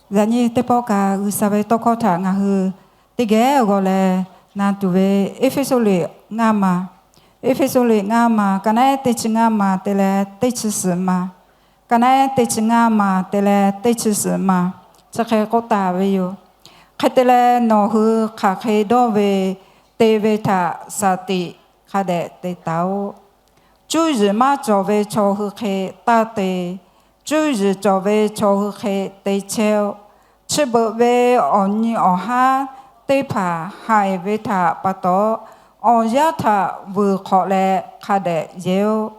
Yaꞈ nyi teˇ pawˆ kaꞈ G'uiˬsha ve tawˇ hkawˇ htaꞈ ngaˬ hui teˇ geh g'aw leh na tuˬ ve, Eˇfeˇsuꞈ liꞈ ngaˇ ma, Eˇfeˇsuꞈ liꞈ ngaˇ ma, ka naˉ ehˉ teˇ chi ngaˇ ma te leh teˇ chi suhˍ ma, ka naˉ ehˉ teˇ chi ngaˇ ma te leh teˇ chi suhˍ ma, chi hk'e k'oˆ taˍ ve yoˬ. Hk'e te leh, nawˬ hui hk'aˬ hk'e dawˇ ve te ve htaꞈ shaˍ tiꞈ hk'a dehꞈ te taˍ-oꞈ. Cuˇ yiˍ maˇ cawˬ ve chaw hui hk'e taˇ te. Cuˇ yiˍ cawˬ ve chaw hui hk'e te chehˇ-oˆ. Chi beuꞈ ve awˬ nyi awˬ haˉ teˇ hpaˍ haiˬ ve htaꞈ pa taw, awˬ yanˇ htaꞈ vuiˬ hk'awꞈ leh hk'a dehꞈ yehˇ-oˆ.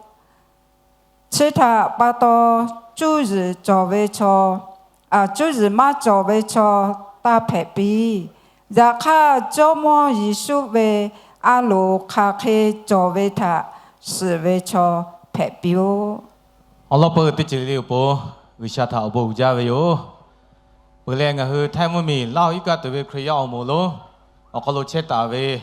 Chi htaꞈ pa taw, cuˇ yiˍ cawˬ ve chaw, cuˇ yiˍ maˇ cawˬ ve chaw taˇ hpehꞈ piˇ. Yaꞈ hk'aˇ, Jawˇmawˇ Yeˍsuˆ ve a loˍ hk'aˬ hk'e cawˬ ve htaꞈ shiˍ ve chaw hpehꞈ piˇ-oˆ. Awˬ lawn peuˬ teˇ ceuˬ le le awˬ pon G'uiˬsha htaꞈ awˬ bon uiˍ jaˇ ve yoˬ. Peuˬ leh, ngaˬ hui Htaiˇ mvuhˇmiˬ Laˇ hoꞈ iˉ kaˆ tuˬ ve Hkriꞈ yaˇ awˬ moˍ lonˉ awˬ hk'aw lo chehˇ taˍ ve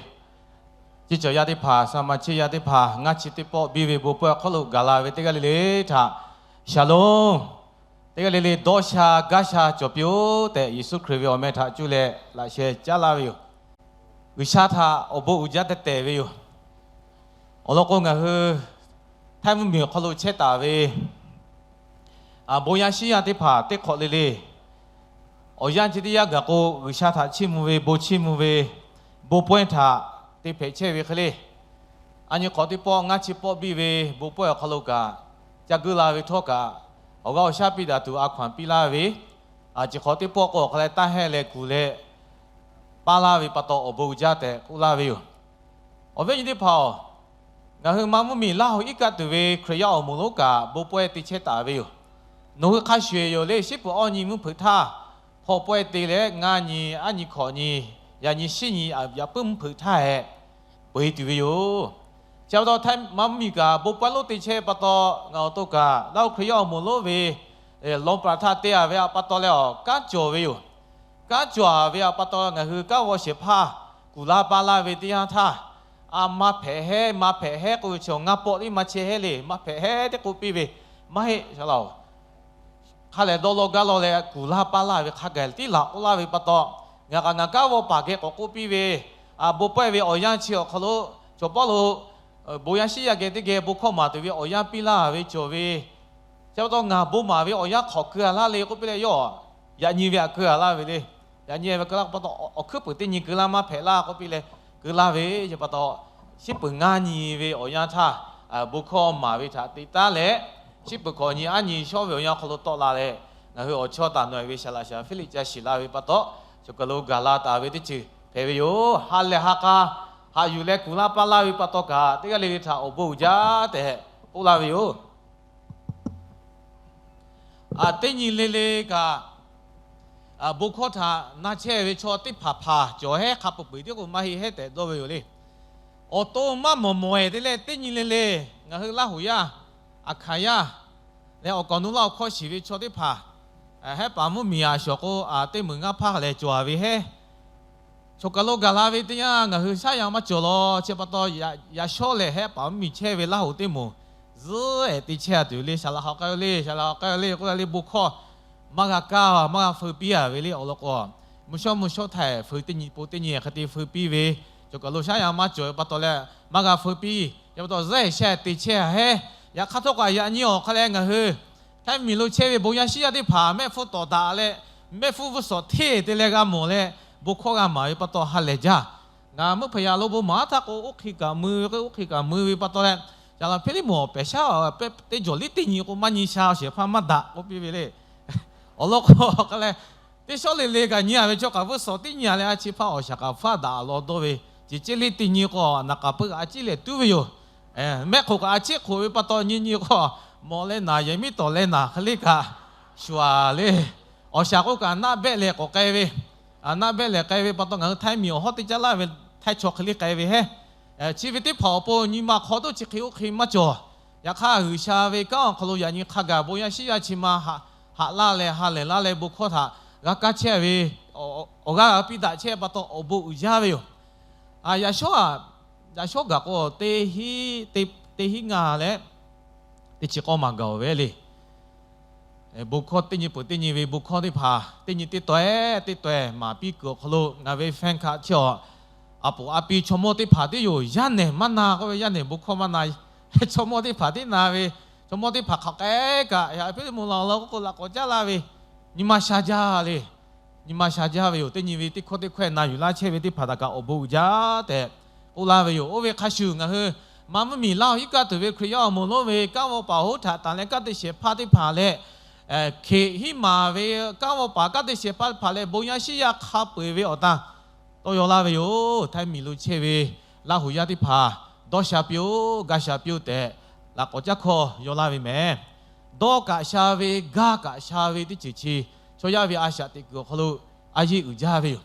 ceˇ cawˬ yaˇ teˇ hpaˍ, saˍ maˍ cheˇ yaˇ teˇ hpaˍ, ngaˇ chi teˇ pawˆ biˇ ve bon pawehˇ awˬ hk'aw lo gaˬ la ve teˇ g'aˇ le le htaꞈ, Shalom, teˇ g'aˇ le le dawˇ sha gaˇ sha cawˬ piˇ-oˆ tehꞈ, Yeˍsuˆ Hkriꞈ ve awˬ meh htaꞈ cuˇ leh laꞈ sheh caˉ laˇ ve yoˬ. G'uiˬsha htaꞈ awˬ bon uiˍ jaˇ tehꞈ tehˬ ve yoˬ. Awˬ lawn k'o, ngaˬ hui Htaiˇ mvuhˇmiˬ awˬ hk'aw lo chehˇ taˍ ve bon yaˇ shiˉ yaˇ teˇ hpaˍ teˇ hk'awꞈ le le awˬ yanˇ chi teˇ yanˇ gaˬ k'o, G'uiˬsha htaꞈ chiˇ mvuh ve, bon chiˇ mvuh ve, bon pawehˇ htaꞈ te hpehꞈ chehˇ ve hk'e le. A nyi hk'awꞈ teˇ pawˆ ngaˇ chi pawˆ biˇ ve bon pawehˇ awˬ hk'aw lo kaꞈ, ca geuˆ la ve htawˇ kaꞈ, awˬ g'aˇ awˬ shaˉ piˇ daꞈ tuˬ a hkaw anˬ piˇ laˇ ve, chi hk'awꞈ teˇ pawˆ k'o awˬ hk'a leh taˇ hehˇ leh kuˬ leh paˇ laˇ ve pa taw awˬ bon uiˍ jaˇ tehꞈ k'oˆ laˇ ve yoˬ. Awˬ viˉ nyi teˇ hpaˍ-oˬ, ngaˬ hui Manˇ mvuhˇmiˬ Laˇ hoꞈ iˉ kaˆ tuˬ ve Hkriꞈ yaˇ awˬ moˍ lonˉ kaꞈ bon pawehˇ te chehˇ taˍ ve yoˬ. Nawˬ hui hk'a shuˍ yoˬ le, shiˉ peuˬ awˇ nyi mvuhˇ hpeuꞈ htaˇ, hpaw pawehˇ te leh ngaˇ nyi, aˉ nyi, hkawꞈ nyi, yaꞈ nyi, shiˉ nyi, yaꞈ puiˉ mvuhˇ hpeuꞈ htaˇ hehꞈ peu eˬ tuˬ ve yoˬ. Chi pa taw Htaiˇ Manˇ mvuhˇmiˬ kaꞈ bon pawehˇ lonˉ te chehˇ pa taw, ngaˬ awˬ to kaꞈ Laˇ hoꞈ Hkriꞈ yaˇ awˬ moˍ lonˉ ve lawn paˍ htaˇ te a ve pa taw leh awˬ kanˉ cawˬ ve yoˬ. Kanˉ cawˬ ve pa taw ngaˬ hui kanˉ g'aw shehˍ hpaˇ kuˬ laˇ paˇ laˇ ve teˇ yanˇ htaˇ, a, maˇ hpehꞈ hehˉ, maˇ hpehꞈ hehˉ k'oˆ ve chi ngaˇ pawˆ tiˉ maˇ chehˇ hehˉ le, maˇ hpehꞈ hehˉ tehꞈ k'oˆ piˇ ve, maˇ heˆ, shaˍ laꞈ-oˬ. Hk'a lehˬ dawˇ law gaˇ law leh kuˬ laˇ paˇ laˇ ve hk'a gaˬ tiˉ laˬ k'oˆ laˇ ve pa taw, ngaˬ kaꞈ ngaˬ kanˉ g'aw paˍ geh k'awꞈ k'oˆ piˇ ve, bon pawehˇ ve awˬ yanˇ chi awˬ hk'aw lo chaw pawˇ lo bon yaˇ shiˉ yaˇ geh teˇ geh bon hkawˇ maˍ tuˬ ve awˬ yanˇ piˇ laˇ ve cawˬ ve, chi pa taw ngaˬ bon maˍ ve awˬ yanˇ hk'awꞈ keu a laˇ le k'oˆ piˇ leh, yawˇ yaꞈ nyi ve htaꞈ keu a laˇ ve le. Yaꞈ nyi ve keu laˇ pa taw, awˬ hkuiˉ puiˍ teˇ nyi keu laˇ maˇ hpehꞈ laˇ k'oˆ piˇ leh, keu laˇ ve chi pa taw, shiˉ peuˬ ngaˇ nyi ve awˬ yanˇ htaˇ, bon hkawˇ maˍ ve htaꞈ te taˉ leh, shiˉ peuˬ hkawꞈ nyi aˉ nyi shawˉ ve awˬ yanˇ hk'aw lo tawˆ la leh, ngaˬ hui awˬ chawˇ taˍ nawˬ e ve shaˍ laꞈ shaˍ Hpiˇliˆ ca shiˍ la ve pa taw, chaw kaˬ lo gaˬ la taˍ ve teˇ ceuˬ hpehꞈ ve yoˬ. Ha lehˬ ha k'a haꞈ yuˬ leh kuˬ laˇ paˇ laˇ ve pa taw kaꞈ, teˇ g'aˇ le le htaꞈ awˬ bon uiˍ jaˇ tehꞈ k'oˆ laˇ ve yoˬ. Teˇ nyi le le kaꞈ, bon hkawˇ htaꞈ na chehˇ ve chaw teˇ hpaˍ hpaˍ cawˬ hehˉ, hk'a peu-eˬ tiˉ k'o maˇ heˆ hehˉ tehꞈ dawˇ ve yoˬ le. Awˬ to maˇ mawˬ mawˬ-e te leh teˇ nyi le le, ngaˬ hui Laˇ hoꞈ yaˇ, Aˍhkaˍ yaˇ leh awˬ kaˍ awˬ nu Laˇ hoꞈ hkawˇ shiˍ ve chaw teˇ hpaˍ, Hehˉ paˍ mvuhˇmiˬ a shawˍ k'o, teˇ meunˍ ngaˇ hpaˇ lehˬ cawˬ ve hehˉ. Chaw kaˬ lo gaˬ la ve teˇ yanˇ ngaˬ hui shaˉ yan maˇ cawˬ law. Chi pa taw, yaꞈ shawˉ lehˬ Hehˉ paˍ mvuhˇmiˬ chehˇ ve Laˇ hoꞈ teˇ moˍ zuhˉ ehˍ te chehˇ a tuˬ le. Shaˍ laꞈ hk'aw k'ai le, shaˍ laꞈ hk'aw k'ai le k'oˆ le, bon hkawˇ maˇ g'a kaˇ, maˇ g'a feu piˇ a ve le. Awˬ lawn k'o, mvuhˇ shawˉ mvuhˇ shawˉ htaˇ feu teˇ nyi po teˇ nyi hk'e te feu piˇ ve, chaw kaˬ lo shaˉ yan maˇ cawˬ ve pa taw leh maˇ g'a feu piˇ. Chi pa taw zuhˉ ehˍ shaˉ te chehˇ a hehˉ. Yaꞈ hk'aˇ htawˇ kaꞈ yaꞈ nyi awˬ hk'a leh ngaˬ hui Htaiˇ mvuhˇmiˬ lo chehˇ ve bon yaˇ shiˉ yaˇ teˇ hpaˍ mehˆ hpfuhˇ tawˍ daꞈ leh, mehˆ hpfuhˇ vuiˇ sawꞈ hteˇ te leh g'a mawˬ leh, bon hkawˇ g'a maˍ ve pa taw ha lehˬ jaˇ. Ngaˬ meuˆ hpaˍ yaꞈ lo bon maˍ htaˇ k'o, oˇ hk'e kaꞈ mui ve, oˇ hk'e kaꞈ mui ve pa taw leh, shaˍ laꞈ Hpiˇliˆ mawˬ pehˬ shaˉ teˇ jawˬ liˇ teˇ nyi k'o maˇ nyi sha, shehˍ hpaˇ maˇ daꞈ k'oˆ piˇ ve le. Awˬ lawn k'o, hk'a leh teˇ shawˉ le le kaꞈ nyi a ve chaw kaꞈ vuiˇ sawꞈ tiˉ nyi a leh, a chi hpaˇ awˬ shaˍ kaꞈ hpaˇ daꞈ a law dawˇ ve, ceh ceˇ liˇ teˇ nyi k'o naˍ k'aˍ pui kaꞈ a ciˉ lehˬ tuˉ ve yoˬ. Mehˆ hk'oꞈ kaꞈ a ciˉ hk'oꞈ ve pa taw nyi nyi k'o, mawꞈ leh naˍ yehˬ miˉ tawˍ leh naˍ hk'e le kaꞈ shuˍ a le. Awˬ shaˍ k'oˆ kaꞈ naˆ behˆ lehˬ k'awꞈ k'ai ve, naˆ behˆ lehˬ k'ai ve pa taw ngaˬ hui Htaiˇ miˬ awˬ hawˉ teˇ caˉ laˇ ve Htaiˇ chaw hk'e le k'ai ve hehˉ. Chi ve teˇ hpaˍ awˬ pon nyi ma hk'aw toˇ chi hk'e oˇ hk'e maˇ cawˬ. Yaꞈ hk'aˇ G'uiˬsha ve kanˉ awˬ hk'aw lo yaꞈ nyi hk'a gaˬ bon yaˇ shiˉ yaˇ chi ma haꞈ laˇ leh ha lehˬ laˇ leh bon hkawˇ htaꞈ g'a kaˇ chehˇ ve, awˬ g'aˇ g'a piˇ daꞈ chehˇ pa taw awˬ bon uiˍ jaˇ ve yoˬ. Yaꞈ shawˉ, yaꞈ shawˉ gaˬ k'o teˇ hiˉ ngaˇ leh teˇ chi k'awˇ maˬ gaˬ ve le. bon hkawˇ teˇ nyi peuˬ teˇ nyi ve bon hkawˇ teˇ hpaˍ teˇ nyi teˇ taweh teˇ taweh maˍ piˇ kuiˬ awˬ hk'aw lo ngaˬ ve fan hkaꞈ chi awˬ, a poˍ a pi chaw mawˇ teˇ hpaˍ teˇ yoˬ. Yaˇ nehˬ maˇ na k'oˆ ve, yaˇ nehˬ bon hkawˇ maˇ na, chaw mawˇ teˇ hpaˍ tiˉ na ve, chaw mawˇ teˇ hpaˍ hk'aˬ k'ai kaꞈ yaꞈ piˇ mvuh la law k'oˆ k'o laꞈ k'awꞈ caˉ laˇ ve, nyi ma sha jaˇ le. Nyi ma sha jaˇ ve yoˬ. Teˇ nyi ve teˇ hkawˇ teˇ hkawehˇ na yuˬ laˇ chehˇ ve teˇ hpaˍ htaꞈ kaꞈ awˬ bon uiˍ jaˇ tehꞈ k'oˆ laˇ ve yoˬ. Oˇ ve hk'a shuˍ ngaˬ hui Manˇ mvuhˇmiˬ Laˇ huˍ iˉ kaˆ tuˬ ve Hkriꞈ yaˇ awˬ moˍ lonˉ ve kanˉ vawˇ paˍ hoˉ htaꞈ tanˬ leh kanˉ te shehˍ hpaˇ teˇ hpaˍ leh, Hkeꞈ hiˉ maˍ ve kanˉ vawˇ paˍ kanˉ te shehˍ hpaˇ teˇ hpaˍ leh bon yaˇ shiˉ yaˇ hk'a peu eˬ ve awˬ tan tawˇ yaw laˇ ve yoˬ. Htaiˇ miˬ lo chehˇ ve Laˇ huˍ yaˇ teˇ hpaˍ dawˇ sha piˇ-oˆ, gaˇ sha piˇ-oˆ tehꞈ laꞈ k'awꞈ caˉ hkawˇ yaw laˇ ve mehˍ. Dawˇ kaꞈ sha ve, gaˇ kaꞈ sha ve teˇ ceuˬ chi chaw yaˇ ve a shaꞈ teꞈ kuiˬ awˬ hk'aw lo a yeˇ uiˍ jaˇ ve yoˬ.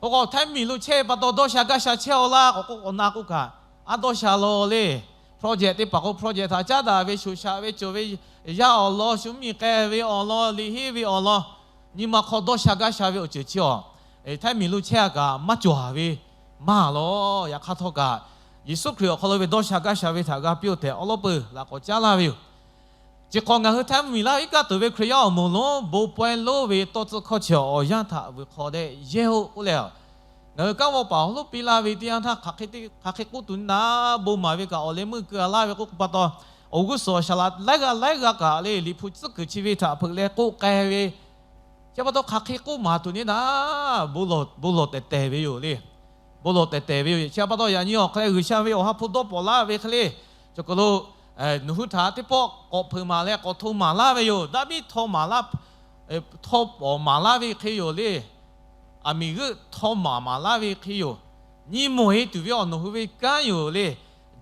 K'o k'o, Htaiˇ miˬ lo chehˇ ve pa taw dawˇ sha gaˇ sha chehˇ-aw laˇ k'awꞈ k'oˆ k'awꞈ na k'oˆ kaꞈ, aˉ dawˇ sha law le. Project teˇ hpaˍ k'o project htaꞈ caˉ daꞈ ve shoˍ shaꞈ ve cawˬ ve yaˇ awˬ lawn, shu miˬ k'ai ve awˬ lawn, liꞈ henˇ ve awˬ lawn, nyi ma hk'aw dawˇ sha gaˇ sha ve awˬ ceuˬ chi awˬ, Htaiˇ miˬ lo chehˇ-a kaꞈ maˇ cawˬ-a ve maˇ lawˬ. Yaꞈ hk'aˇ htawˇ kaꞈ, Yeˍsuˆ Hkriꞈ awˬ hk'aw lo ve dawˇ sha gaˇ sha ve htaꞈ g'a piˇ-oˆ tehꞈ awˉ lawˉ peuˬ laꞈ k'awꞈ caˉ laˇ ve yoˬ. Chi hk'awꞈ ngaˬ hui Htaiˇ miˬ Laˇ huˍ iˉ kaˆ tuˬ ve Hkriꞈ yaˇ awˬ moˍ lonˉ bon pawehˇ lonˉ ve tawˇ tcuhˇ hkawˇ chi awˬ yanˇ htaꞈ vuiˬ hk'aw leh yehˇ-oˆ k'oˆ leh, ngaˬ hui kanˉ vawˇ paˍ awˬ hk'aw lo piˇ laˇ ve teˇ yanˇ htaˇ hk'aˬ hk'e k'oˆ tuˬ naˉ, bon maˍ ve kaꞈ awˬ leh meuˇ keu-a laˇ ve k'oˆ pa taw, awˬ g'uˇ suhˍ awˬ shaˍ laꞈ laiˉ g'aˇ laiˉ g'aˇ kaꞈ le, Liꞈ hpu tcuhˉ kuiˬ chi ve htaꞈ hpeuꞈ leh k'oˆ k'ai ve, chi pa taw hk'aˬ hk'e k'oˆ maˍ tuˬ neˇ naˉ, bon lawˬ tehˬ tehˬ ve yoˬ le. Bon lawˬ tehˬ tehˬ ve yoˬ. Chi pa taw yaꞈ nyi awˬ hk'e leh G'uiˬsha ve awˬ ha hpu dawˇ pawˍ laˇ ve hk'e le, cawˬ kaˬ lo nawˬ hui htaꞈ teˇ pawˆ k'awꞈ hpeuꞈ maˍ leh k'awꞈ hto maˍ laˇ ve yoˬ. Daˇ biˇ htaw maˍ laˇ, htawˇ pawˍ maˍ laˇ ve hk'e yoˬ le. Aˬ miˍ g'euˆ htaw maˍ maˍ laˇ ve hk'e yoˬ. Nyi mawˬ-e tuˬ ve awˬ nawˬ hui ve kanˉ yoˬ le.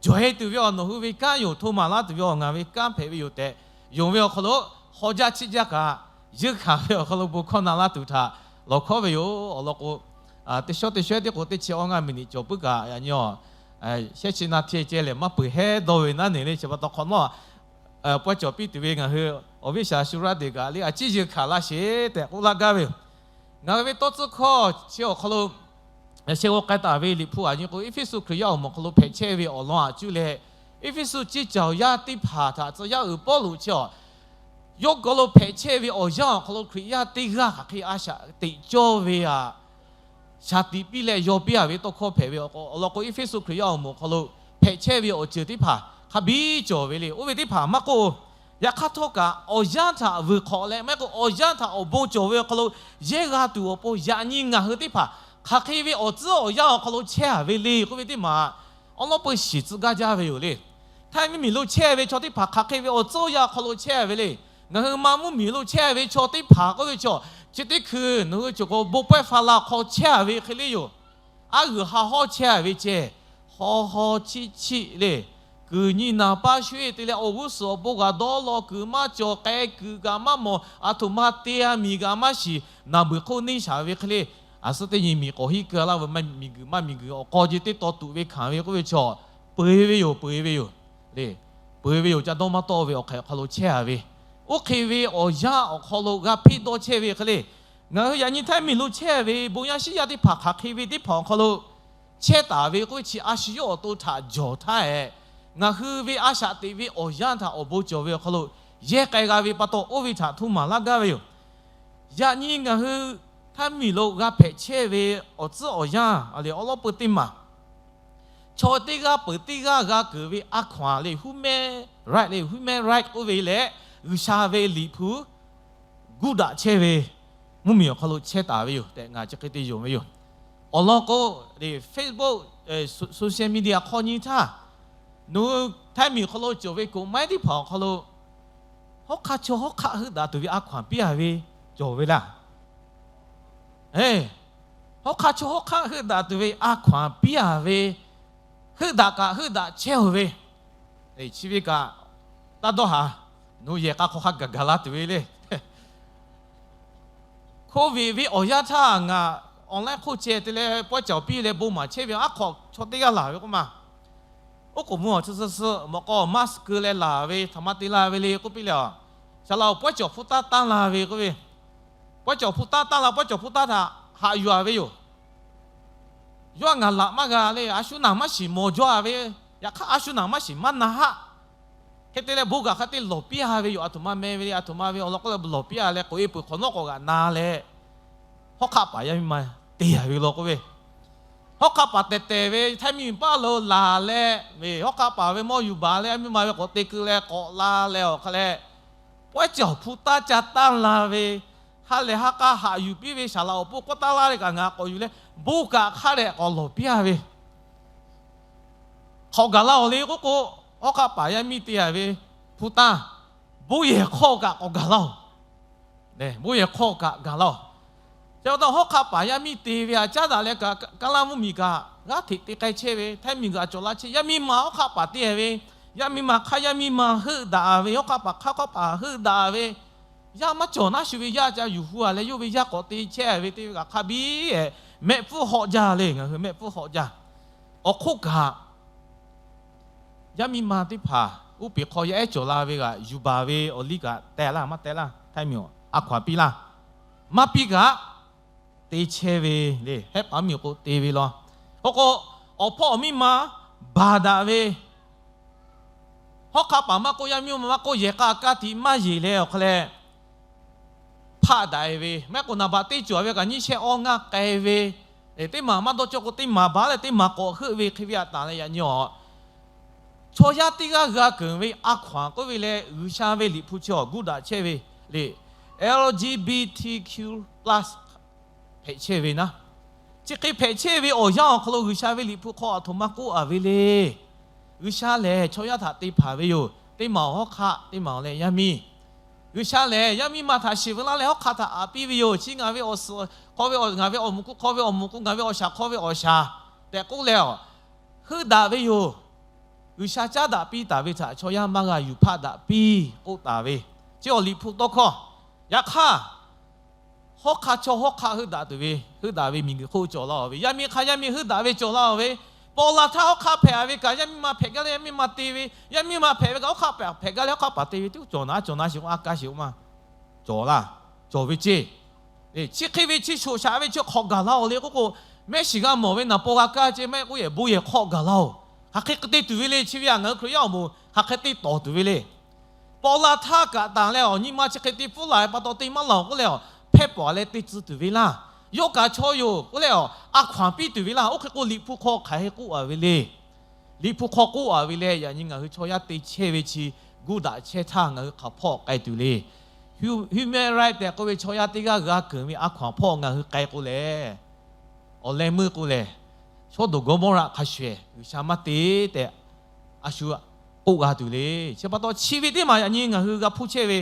Jawˬ-e tuˬ ve awˬ nawˬ hui ve kanˉ yoˬ. Hto maˍ laˇ tuˬ ve awˬ ngaˬ ve kanˉ hpehꞈ ve yoˬ tehꞈ, yonˍ ve awˬ hk'aw lo hk'aw jaˇ chiˇ jaˇ kaꞈ, yeunˇ hkanˍ ve awˬ hk'aw lo bon hkawˇ na laˇ tuˬ htaꞈ lawˬ hkawˉ ve yoˬ. Awˬ lawn k'o, teˇ shawˉ teˇ shawehˇ teˇ k'o teˇ chi awˇ ngaˇ miˬ niꞈ cawˬ puiˉ kaꞈ, yaꞈ nyi a shehˉ chi na hteˇ ceh lehˬ maˇ peuˬ hehˉ dawˇ ve naˉ neˬ le. Chi pa taw hk'awꞈ nawˉ pawehˇ cawˬ piˇ tuˬ ve ngaˬ hui awˬ viˉ shaˍ Shu raˇ deˬ kaꞈ le a ciˉ yeunˇ hkanˍ laˇ sheˍ tehꞈ k'oˆ laˇ gaˇ ve yoˬ. Ngaˬ hui ve tawˇ tcuhˇ hkawˇ chi awˬ hk'aw lo, yaꞈ sheh g'aw k'ai taˍ ve Liꞈ hpu aˬ nyi k'o, Eˇfeˇsuꞈ Hkriꞈ yaˇ awˬ moˍ hk'aw lo hpehꞈ chehˇ ve awˬ lawn aꞈ cuˇ leh, Eˇfeˇsuꞈ ciˇ caˬ awˬ yaˇ teˇ hpaˍ htaꞈ tcuh yaˇ uiˍ Pawˇluꞈ chi a yawˇ gawˇ lo hpehꞈ chehˇ ve awˬ yanˇ awˬ hk'aw lo Hkriꞈ yaˇ teˇ g'aˇ hk'aˬ hk'e a shaꞈ teꞈ cawˇ ve aꞈ shaˍ tiꞈ piˇ leh yaw piˇ-a ve tawˇ hkawˇ hpehꞈ ve awˬ lawn k'o, Eˇfeˇsuꞈ Hkriꞈ yaˇ awˬ moˍ awˬ hk'aw lo hpehꞈ chehˇ ve awˬ ceuˬ teˇ hpaˍ hk'a biˇ cawˬ ve le. Oˇ ve teˇ hpaˍ maˇ k'oˆ, yaꞈ hk'aˇ htawˇ kaꞈ awˬ yanˇ htaꞈ vuiˬ hk'awꞈ leh maˇ heˆ k'o awˬ yanˇ htaꞈ awˬ bon cawˬ ve awˬ hk'aw lo yehˇ g'a tuˬ awˬ pon yaꞈ nyi ngaˬ hui teˇ hpaˍ hk'aˬ hk'e ve awˬ tcuhˉ awˬ yanˇ awˬ hk'aw lo chehˇ-a ve le k'oˆ ve teˇ maˬ awˉ lawˉ peu shiˍ tcuh gaˇ jaˇ ve yoˬ le. Htaiˇ miˬ lo chehˇ ve chaw teˇ hpaˍ hk'aˬ hk'e ve awˬ tcuhˉ awˬ yanˇ awˬ hk'aw lo chehˇ-a ve le. Ngaˬ hui Manˇ mvuhˇmiˬ lo chehˇ ve chaw teˇ hpaˍ k'oˆ ve chaw, chi teˇ hkui nawˬ hui cawˬ k'o bon pawehˇ hpaˍ la hk'aw chehˇ-a ve hk'e le yoˬ. Aˉ g'uiˬ ha hawˉ chehˇ-a ve ceh, haw haw chiˆ chiˆ le. Kuiˬ nyi naˍ paˇ shu-e te leh awˬ g'uˇ suhˍ awˬ bon g'a dawˇ law kuiˬ maˇ cawˬ, k'ai kuiˬ kaꞈ maˇ mawˬ, aˬ htoꞈ ma te-a miˬ kaꞈ maˇ shiˍ, naˬ beuˬ hk'oˆ neˇ shaˍ ve hk'e le. Aˬ suhˉ teˇ nyi miˬ k'awꞈ hiˉ keu laˇ ve, miˬguiˬ maˇ miˬguiˬ awˬ k'aw ji teˇ taw tuꞈ ve hkanˍ ve k'oˆ ve chaw, peu-e ve yoˬ, peu-e ve yoˬ le. Peu-e ve yoˬ. Ca dawˇ maˇ tawˆ ve awˬ hk'e awˬ hk'aw lo chehˇ-a ve, oˇ hk'e ve awˬ yanˇ awˬ hk'aw lo g'a hpeˇ dawˇ chehˇ ve hk'e le. Ngaˬ hui yaꞈ nyi Htaiˇ miˬ lo chehˇ ve bon yaˇ shiˉ yaˇ teˇ hpaˍ hk'aˬ hk'e ve teˇ hpaˍ awˬ hk'aw lo chehˇ taˍ ve k'oˆ ve chi a shu yawˇ awˬ to htaꞈ jawˬ htaˇ eˬ, ngaˬ hui ve a shaꞈ teꞈ ve awˬ yanˇ htaꞈ awˬ bon cawˬ ve awˬ hk'aw lo yehˇ k'ai g'a ve pa taw, oˇ ve htaꞈ hto maˍ laˇ gaˇ ve yoˬ. Yaꞈ nyi ngaˬ hui Htaiˇ miˬ lo g'a hpehꞈ chehˇ ve awˬ tcuhˉ awˬ yanˇ a le awˉ lawˉ peu teˇ maˬ, chaw teˇ g'aˇ peuˬ teˇ g'aˇ g'a keunˍ ve a hkaw-anˬ le, human right le, human right oˇ ve leh G'uiˬsha ve Liꞈ hpu guˇ daꞈ chehˇ ve mvuhˇmiˬ awˬ hk'aw lo chehˇ taˍ ve yoˬ tehꞈ ngaˬ chi hk'e te yonˍ ve yoˬ. Awˬ lawn k'o, Facebook, social media hk'aw nyi htaˇ, nawˬ hui Htaiˇ miˬ hk'aw lo cawˬ ve koꞈ maiˉ teˇ hpaˍ awˬ hk'aw lo hawˉ hk'aˇ chaw hawˉ hk'aˆ heuˆ daꞈ tuˬ ve a hkaw-anˬ piˇ-a ve cawˬ ve laˇ. Hawˉ hk'aˇ chaw hawˉ hk'aˆ heuˆ daꞈ tuˬ ve a hkaw-anˬ piˇ-a ve, heuˆ daꞈ kaꞈ heuˆ daꞈ chehˇ-oˬ ve, chi ve kaꞈ taˇ dawˇ haˍ. Nawˬ yehˬ k'a hk'aw hk'a gaˬ gaˬ la tuˬ ve le. Covid ve awˬ yanˇ htaˇ ngaˬ online hk'oˆ ceh te leh pawehˇ cawˬ piˇ leh bon maˍ chehˇ ve aˉ hk'aw chaw teˇ g'aˇ laˬ ve k'oˆ ma. Oˉ k'oˍ mvuh awˬ chi suh suh mawꞈ k'aw mask keu leh laˬ ve htaꞈ ma te la ve le k'oˆ piˇ leh, saˍ laꞈ-oˬ, pawehˇ cawˬ hpu taˇ tanˇ la ve k'oˆ ve, pawehˇ cawˬ hpu taˇ tanˇ la, pawehˇ cawˬ hpu taˇ htaꞈ haꞈ yuˬ-a ve yoˬ. Yawˇ ngaˬ laꞈ maˇ g'a le, a shu naˬ maˇ shiˍ mawˬ jaw-a ve, yaꞈ hk'aˇ a shu naˬ maˇ shiˍ maˇ na haˆ. Hk'e te leh bon kaꞈ hk'a te lawˬ piˇ-a ve yoˬ. A htoꞈ ma meh ve le, a htoꞈ ma ve awˬ lawn k'oˆ leh lawˬ piˇ-a leh k'oꞈ-e peuˬ hk'awꞈ nawˉ k'awꞈ g'aꞈ na leh, hawˉ hk'aˆ paˍ yaˇ miˇ ma te-a ve law k'oˆ ve, hawˉ hk'aˆ paˍ tehˬ tehˬ ve Htaiˇ miˇ paˇ lo laˬ leh ve, hawˉ hk'aˆ paˍ ve mawˇ yuˬ baˬ leh yaˇ miˇ ma ve k'awꞈ te keu leh k'awꞈ la leh awˬ hk'a leh, pawehˇ cawˬ hpu taˇ ca tanˇ la ve, ha lehˬ ha k'a haꞈ yuˬ piˇ ve saˍ laꞈ awˬ pon k'awꞈ taˇ laˇ leh kaꞈ ngaˬ k'awꞈ yuˬ leh, bon kaꞈ hk'a dehꞈ k'awꞈ lawˬ piˇ-a ve hk'awꞈ gaˬ la-oˬ le k'oˆ k'o, hawˉ hk'aˆ paˍ yaˇ miˇ te-a ve hpu taˇ, bon yehˬ hk'aw kaꞈ k'awꞈ gaˬ laˇ-oˬ. Bon yehˬ hk'aw kaꞈ gaˬ laˇ-oˬ. Chi pa taw hawˉ hk'aˆ paˍ yaˇ miˇ te ve htaꞈ caˉ daꞈ leh kaꞈ, Kaˉlaˇ mvuhˇmiˬ kaꞈ g'aˇ hteꞈ te k'ai chehˇ ve, Htaiˇ miˬ kaꞈ cawˬ la chehˇ, yaˇ miˇ ma hawˉ hk'aˆ paˍ te ve, yaˇ miˇ ma hk'aˇ yaˇ miˇ ma heuˆ daꞈ ve, hawˉ hk'aˆ paˍ hk'aˇ hawˉ hk'aˆ paˍ heuˆ daꞈ ve, yaˇ maˇ cawˬ naˉ shuˍ ve yaˇ ca yuˬ hu-a leh yawˇ ve yaˇ k'awꞈ te chehˇ ve teˇ ve kaꞈ hk'a biˇ-ehˍ mehˆ pfuhˇ hawꞈ jaˇ le. Ngaˬ hui mehˆ pfuhˇ hawꞈ jaˇ. Awˬ hk'oˆ kaꞈ, yaˇ miˇ ma teˇ hpaˍ uˉ peꞈ hk'aw yaˇ ehˉ cawˬ la ve kaꞈ yuˬ baˬ ve awˬ liˇ kaꞈ teh laˇ maˇ teh laˇ, Htaiˇ miˬ a hkaw-anˬ piˇ laˇ, maˇ piˇ kaꞈ te chehˇ ve le. Hehˉ paˍ miˬ k'o te ve law. K'o k'o, awˬ hpawˇ awˬ miˇ ma baˬ daꞈ ve, hawˉ hk'aˆ paˍ maˇ k'oˆ, yaˇ miˇ ma maˇ k'oˆ, yehˬ k'a ka tiꞈ maˇ yeˬ leh awˬ hk'a leh hpaˆ daꞈ-e ve, maˇ heˆ k'o naˍ baꞈ teˇ cawˬ ve kaꞈ nyiˇ shehˆ awˇ ngaˇ k'ai ve, teˇ maˬ maˇ dawˇ cawˇ k'o teˇ maˬ baˬ leh teˇ maˬ k'awꞈ heuˆ ve hk'e ve htaꞈ tanˬ leh yaꞈ nyi awˬ chaw yaˇ teˇ g'aˇ g'a keunˍ ve a hkaw-anˬ k'oˆ ve leh G'uiˬsha ve Liꞈ hpu chi awˬ guˇ daꞈ chehˇ ve le, L G B T Q plus hpehꞈ chehˇ ve naˉ. Chi hk'e hpehꞈ chehˇ ve awˬ yanˇ awˬ hk'aw lo G'uiˬsha ve Liꞈ hpu hk'aw a htoꞈ ma k'oˆ-a ve le. G'uiˬsha lehˬ chaw yaˇ htaꞈ te hpanˍ ve yoˬ. Teˇ maˬ awˬ hawˉ hk'aˆ, teˇ maˬ awˬ leh yaˇ miˇ. G'uiˬsha lehˬ yaˇ miˇ ma htaꞈ shiˍ veu laˇ leh hawˉ hk'aˆ htaꞈ aꞈ piˇ ve yoˬ. Chi ngaˬ ve awˬ suhˍ hk'aw ve, ngaˬ ve awˬ moˍ hk'aw ve awˬ moˍ k'o, ngaˬ ve awˬ shaˍ hk'aw ve awˬ shaˍ tehꞈ k'oˆ leh a, heuˆ daꞈ ve yoˬ. G'uiˬsha caˉ daꞈ piˇ taˍ ve htaꞈ chaw yaˇ maˇ g'a yuˬ hpaˆ daꞈ piˇ k'oˆ taˍ ve, chi awˬ Liꞈ hpu tawˇ hkawˇ. Yaꞈ hk'aˇ, hawˉ hk'aˆ chaw hawˉ hk'aˆ heuˆ daꞈ tuˬ ve, heuˆ daꞈ ve miˬguiˬ hk'oˆ cawˬ laˇ-oˬ ve, yaˇ miˇ hk'aˇ yaˇ miˇ heuˆ daꞈ ve cawˬ laˇ-oˬ ve, paw la htaˇ hawˉ hk'aˆ hpehꞈ-a ve kaꞈ yaˇ miˇ ma hpehꞈ gaˇ leh yaˇ miˇ ma te ve, yaˇ miˇ ma hpehꞈ ve kaꞈ hawˉ hk'aˆ hpehꞈ gaˇ leh hawˉ hk'aˆ paˍ te ve teˇ cawˬ naˉ cawˬ naˉ shiˍ k'o a kaˇ shiˍ k'o maˇ cawˬ laˇ, cawˬ ve ceˇ. Chi hk'e ve chi shoꞈ shaꞈ ve chi hk'awꞈ gaˬ laˇ-oˬ le k'oˆ k'o, mehˆ shiˍ g'a mawˬ ve naˍ paw g'a kaˇ ceh maˇ heˆ k'oˆ yehˬ bon yehˬ hk'aw gaˬ laˇ-oˬ. Hk'aˬ hk'e te tuˬ ve le, chi ve htaꞈ ngaˬ hui Hkriꞈ yaˇ awˬ moˍ hk'aˬ hk'e te tawˍ tuˬ ve le. Paw la htaˇ kaꞈ tanˬ leh awˬ nyi ma chi hk'e te pfuhˇ la ve pa taw te maˇ laˬ-oˬ k'oˆ leh awˬ, hpehˇ pawˍ leh te tcuh tuˬ ve laˇ. Yawˇ kaꞈ chaw yoˬ k'oˆ leh awˬ, a hkaw-anˬ piˇ tuˬ ve laˇ. Oˇ hk'e k'o Liꞈ hpu hk'aw hk'aˬ hk'e k'oˆ-a ve le. Liꞈ hpu hk'aw k'oˆ-a ve leh yaꞈ nyi ngaˬ hui chaw yaˇ te chehˇ ve chi guˇ daꞈ chehˇ htaˇ ngaˬ hui hk'aˬ hpawˇ k'ai tuˬ le. Human right tehꞈ k'oˆ ve chaw yaˇ teˇ g'aˇ g'a keunˍ ve a hkaw-anˬ hpawˇ ngaˬ hui k'ai k'o lehˬ, awˬ leh meuˇ k'o lehˬ, Sawˉdonˍ Gawˇmawˇraꞈ hk'a shuˍ ehˍ G'uiˬsha maˇ te tehꞈ a shu k'oˆ g'a tuˬ le. Chi pa taw chi ve teˇ maˬ yaꞈ nyi ngaˬ hui g'a hpuˇ chehˇ ve,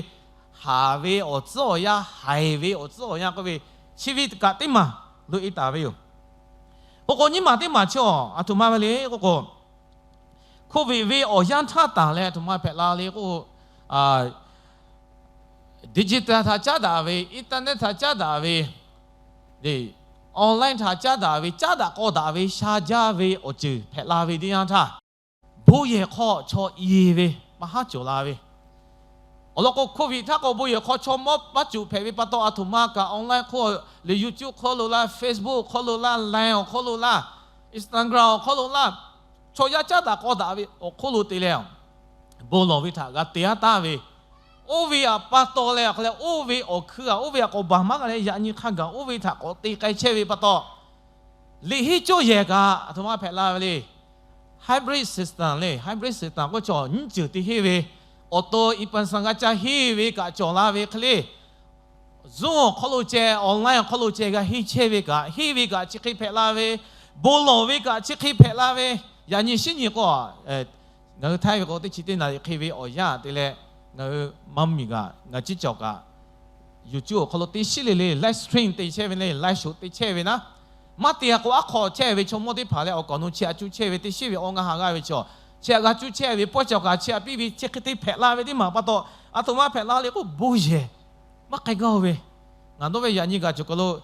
haˍ ve awˬ tcuhˉ awˬ yanˇ, haiˬ ve awˬ tcuhˉ awˬ yanˇ k'oˆ ve, chi ve kaꞈ teˇ maˬ lo e taˍ ve yoˬ. K'o k'o nyiˇ maˬ teˇ maˬ chi a htoꞈ ma ve le k'oˆ k'o, Covid ve awˬ yanˇ htaˇ tanˬ leh a htoꞈ ma hpehꞈ la le k'o, digital htaꞈ caˉ daꞈ ve, internet htaꞈ caˉ daꞈ ve, online htaꞈ caˉ daꞈ ve, caˉ daꞈ k'aw daꞈ ve sha jaˇ ve awˬ ceuˬ hpehꞈ la ve teˇ yanˇ htaˇ, bon yehˬ hk'aw chaw i ve maˇ haˉ cawˬ la ve, awˬ lawn k'o Covid htaˇ k'o bon yehˬ hk'aw chaw mawˇ maˇ cawˬ hpehꞈ ve pa taw a htoꞈ ma kaꞈ online hk'oˆ leh YouTube hk'oˆ lo laˇ, Facebook hk'oˆ lo laˇ, Line awˬ hk'oˆ lo laˇ, Instagram awˬ hk'oˆ lo laˇ, chaw yaˇ caˉ daꞈ k'aw daꞈ ve awˬ hk'oˆ lo te leh, bon lawˬ ve htaꞈ g'a te-a taˍ ve, oˇ ve htaꞈ pa taw leh awˬ hk'a leh oˇ ve awˬ hkui-a oˇ ve htaꞈ k'awꞈ baˬ maˇ g'a leh yaꞈ nyi hk'a gaˬ oˇ ve htaꞈ k'awꞈ te k'ai chehˇ ve pa taw, liꞈ henˇ cawˇ yehˬ kaꞈ a htoꞈ ma hpehꞈ la ve le. Hybrid system le, hybrid system k'oˆ chaw nyiˇ ceuˬ te henˇ ve, awˬ to i pa san g'a caˇ henˇ ve kaꞈ cawˬ la ve hk'e le. Zoom awˬ hk'aw lo ceh, online awˬ hk'aw lo ceh g'a henˇ chehˇ ve kaꞈ, henˇ ve kaꞈ chi hk'e hpehꞈ la ve, bon lawˬ ve kaꞈ chi hk'e hpehꞈ la ve, yaꞈ nyi shinˉ nyi k'o, ngaˬ hui Htaiˇ ve k'o teˇ chi teˇ naˍ riˍ hk'e ve awˬ yanˇ te leh, ngaˬ hui maˇ miˬ kaꞈ ngaˬ ciˉ cawˬ kaꞈ YouTube awˬ hk'aw lo teˇ shiˉ le le live stream te chehˇ ve le, live show te chehˇ ve naˉ, maˇ te-a k'o aˉ hk'aw chehˇ ve chaw mawˇ teˇ hpaˍ leh awˬ kaˍ awˬ nu chi htaꞈ cuˇ chehˇ ve teˇ shiˉ ve awˬ ngaˬ haꞈ g'a ve chaw, chi htaꞈ g'a cuˇ chehˇ ve pawehˇ cawˬ kaꞈ chi htaꞈ piˇ ve chi hk'e te hpehꞈ la ve teˇ maˬ pa taw, a htoꞈ ma hpehꞈ la le k'o bon yehˬ maˇ k'ai gaˇ-oˬ ve, ngaˬ dawˇ ve yaꞈ nyi kaꞈ cawˬ kaˬ lo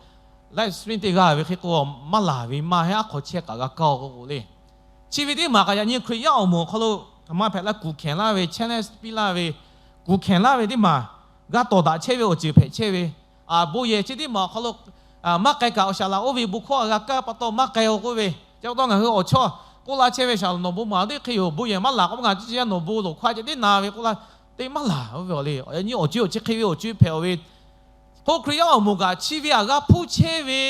live stream te g'a ve hk'e k'o maˇ laˬ ve maˇ heˆ, aˉ hk'aw chehˇ kaꞈ g'a kaˇ-oˬ k'o k'o le. Chi ve teˇ maˬ kaꞈ yaꞈ nyi Hkriꞈ yaˇ awˬ moˍ awˬ hk'aw lo a htoꞈ ma hpehꞈ la kuˬ hkehˬ laˇ ve, challenge piˇ laˇ ve, kuˬ hkehˬ laˇ ve teˇ maˬ g'a tawˍ daꞈ chehˇ ve awˬ ceuˬ hpehꞈ chehˇ ve, a bon yehˬ chi teˇ maˬ awˬ hk'aw lo maˇ k'ai kaꞈ awˬ shaˍ laꞈ oˇ ve bon hkawˇ g'a kaˇ pa taw maˇ k'ai-o k'oˆ ve, chi pa taw ngaˬ hui awˬ chawˇ k'oˆ laˇ chehˇ ve, Saˍ laꞈ nawˬ bon maˍ teˇ hk'e yoˬ, bon yehˬ maˇ laˬ k'oˆ maˇ g'a, chi chi yaˇ nawˬ bon loˍ hk'aw ceh teˇ na ve k'oˆ laˇ, teˇ maˇ laˬ oˇ ve awˬ le. Yaꞈ nyi awˬ co awˬ chi hk'e ve awˬ co hpehꞈ-oˬ ve, k'o Hkriꞈ yaˇ awˬ moˍ kaꞈ chi ve aꞈ g'a hpuˇ chehˇ ve,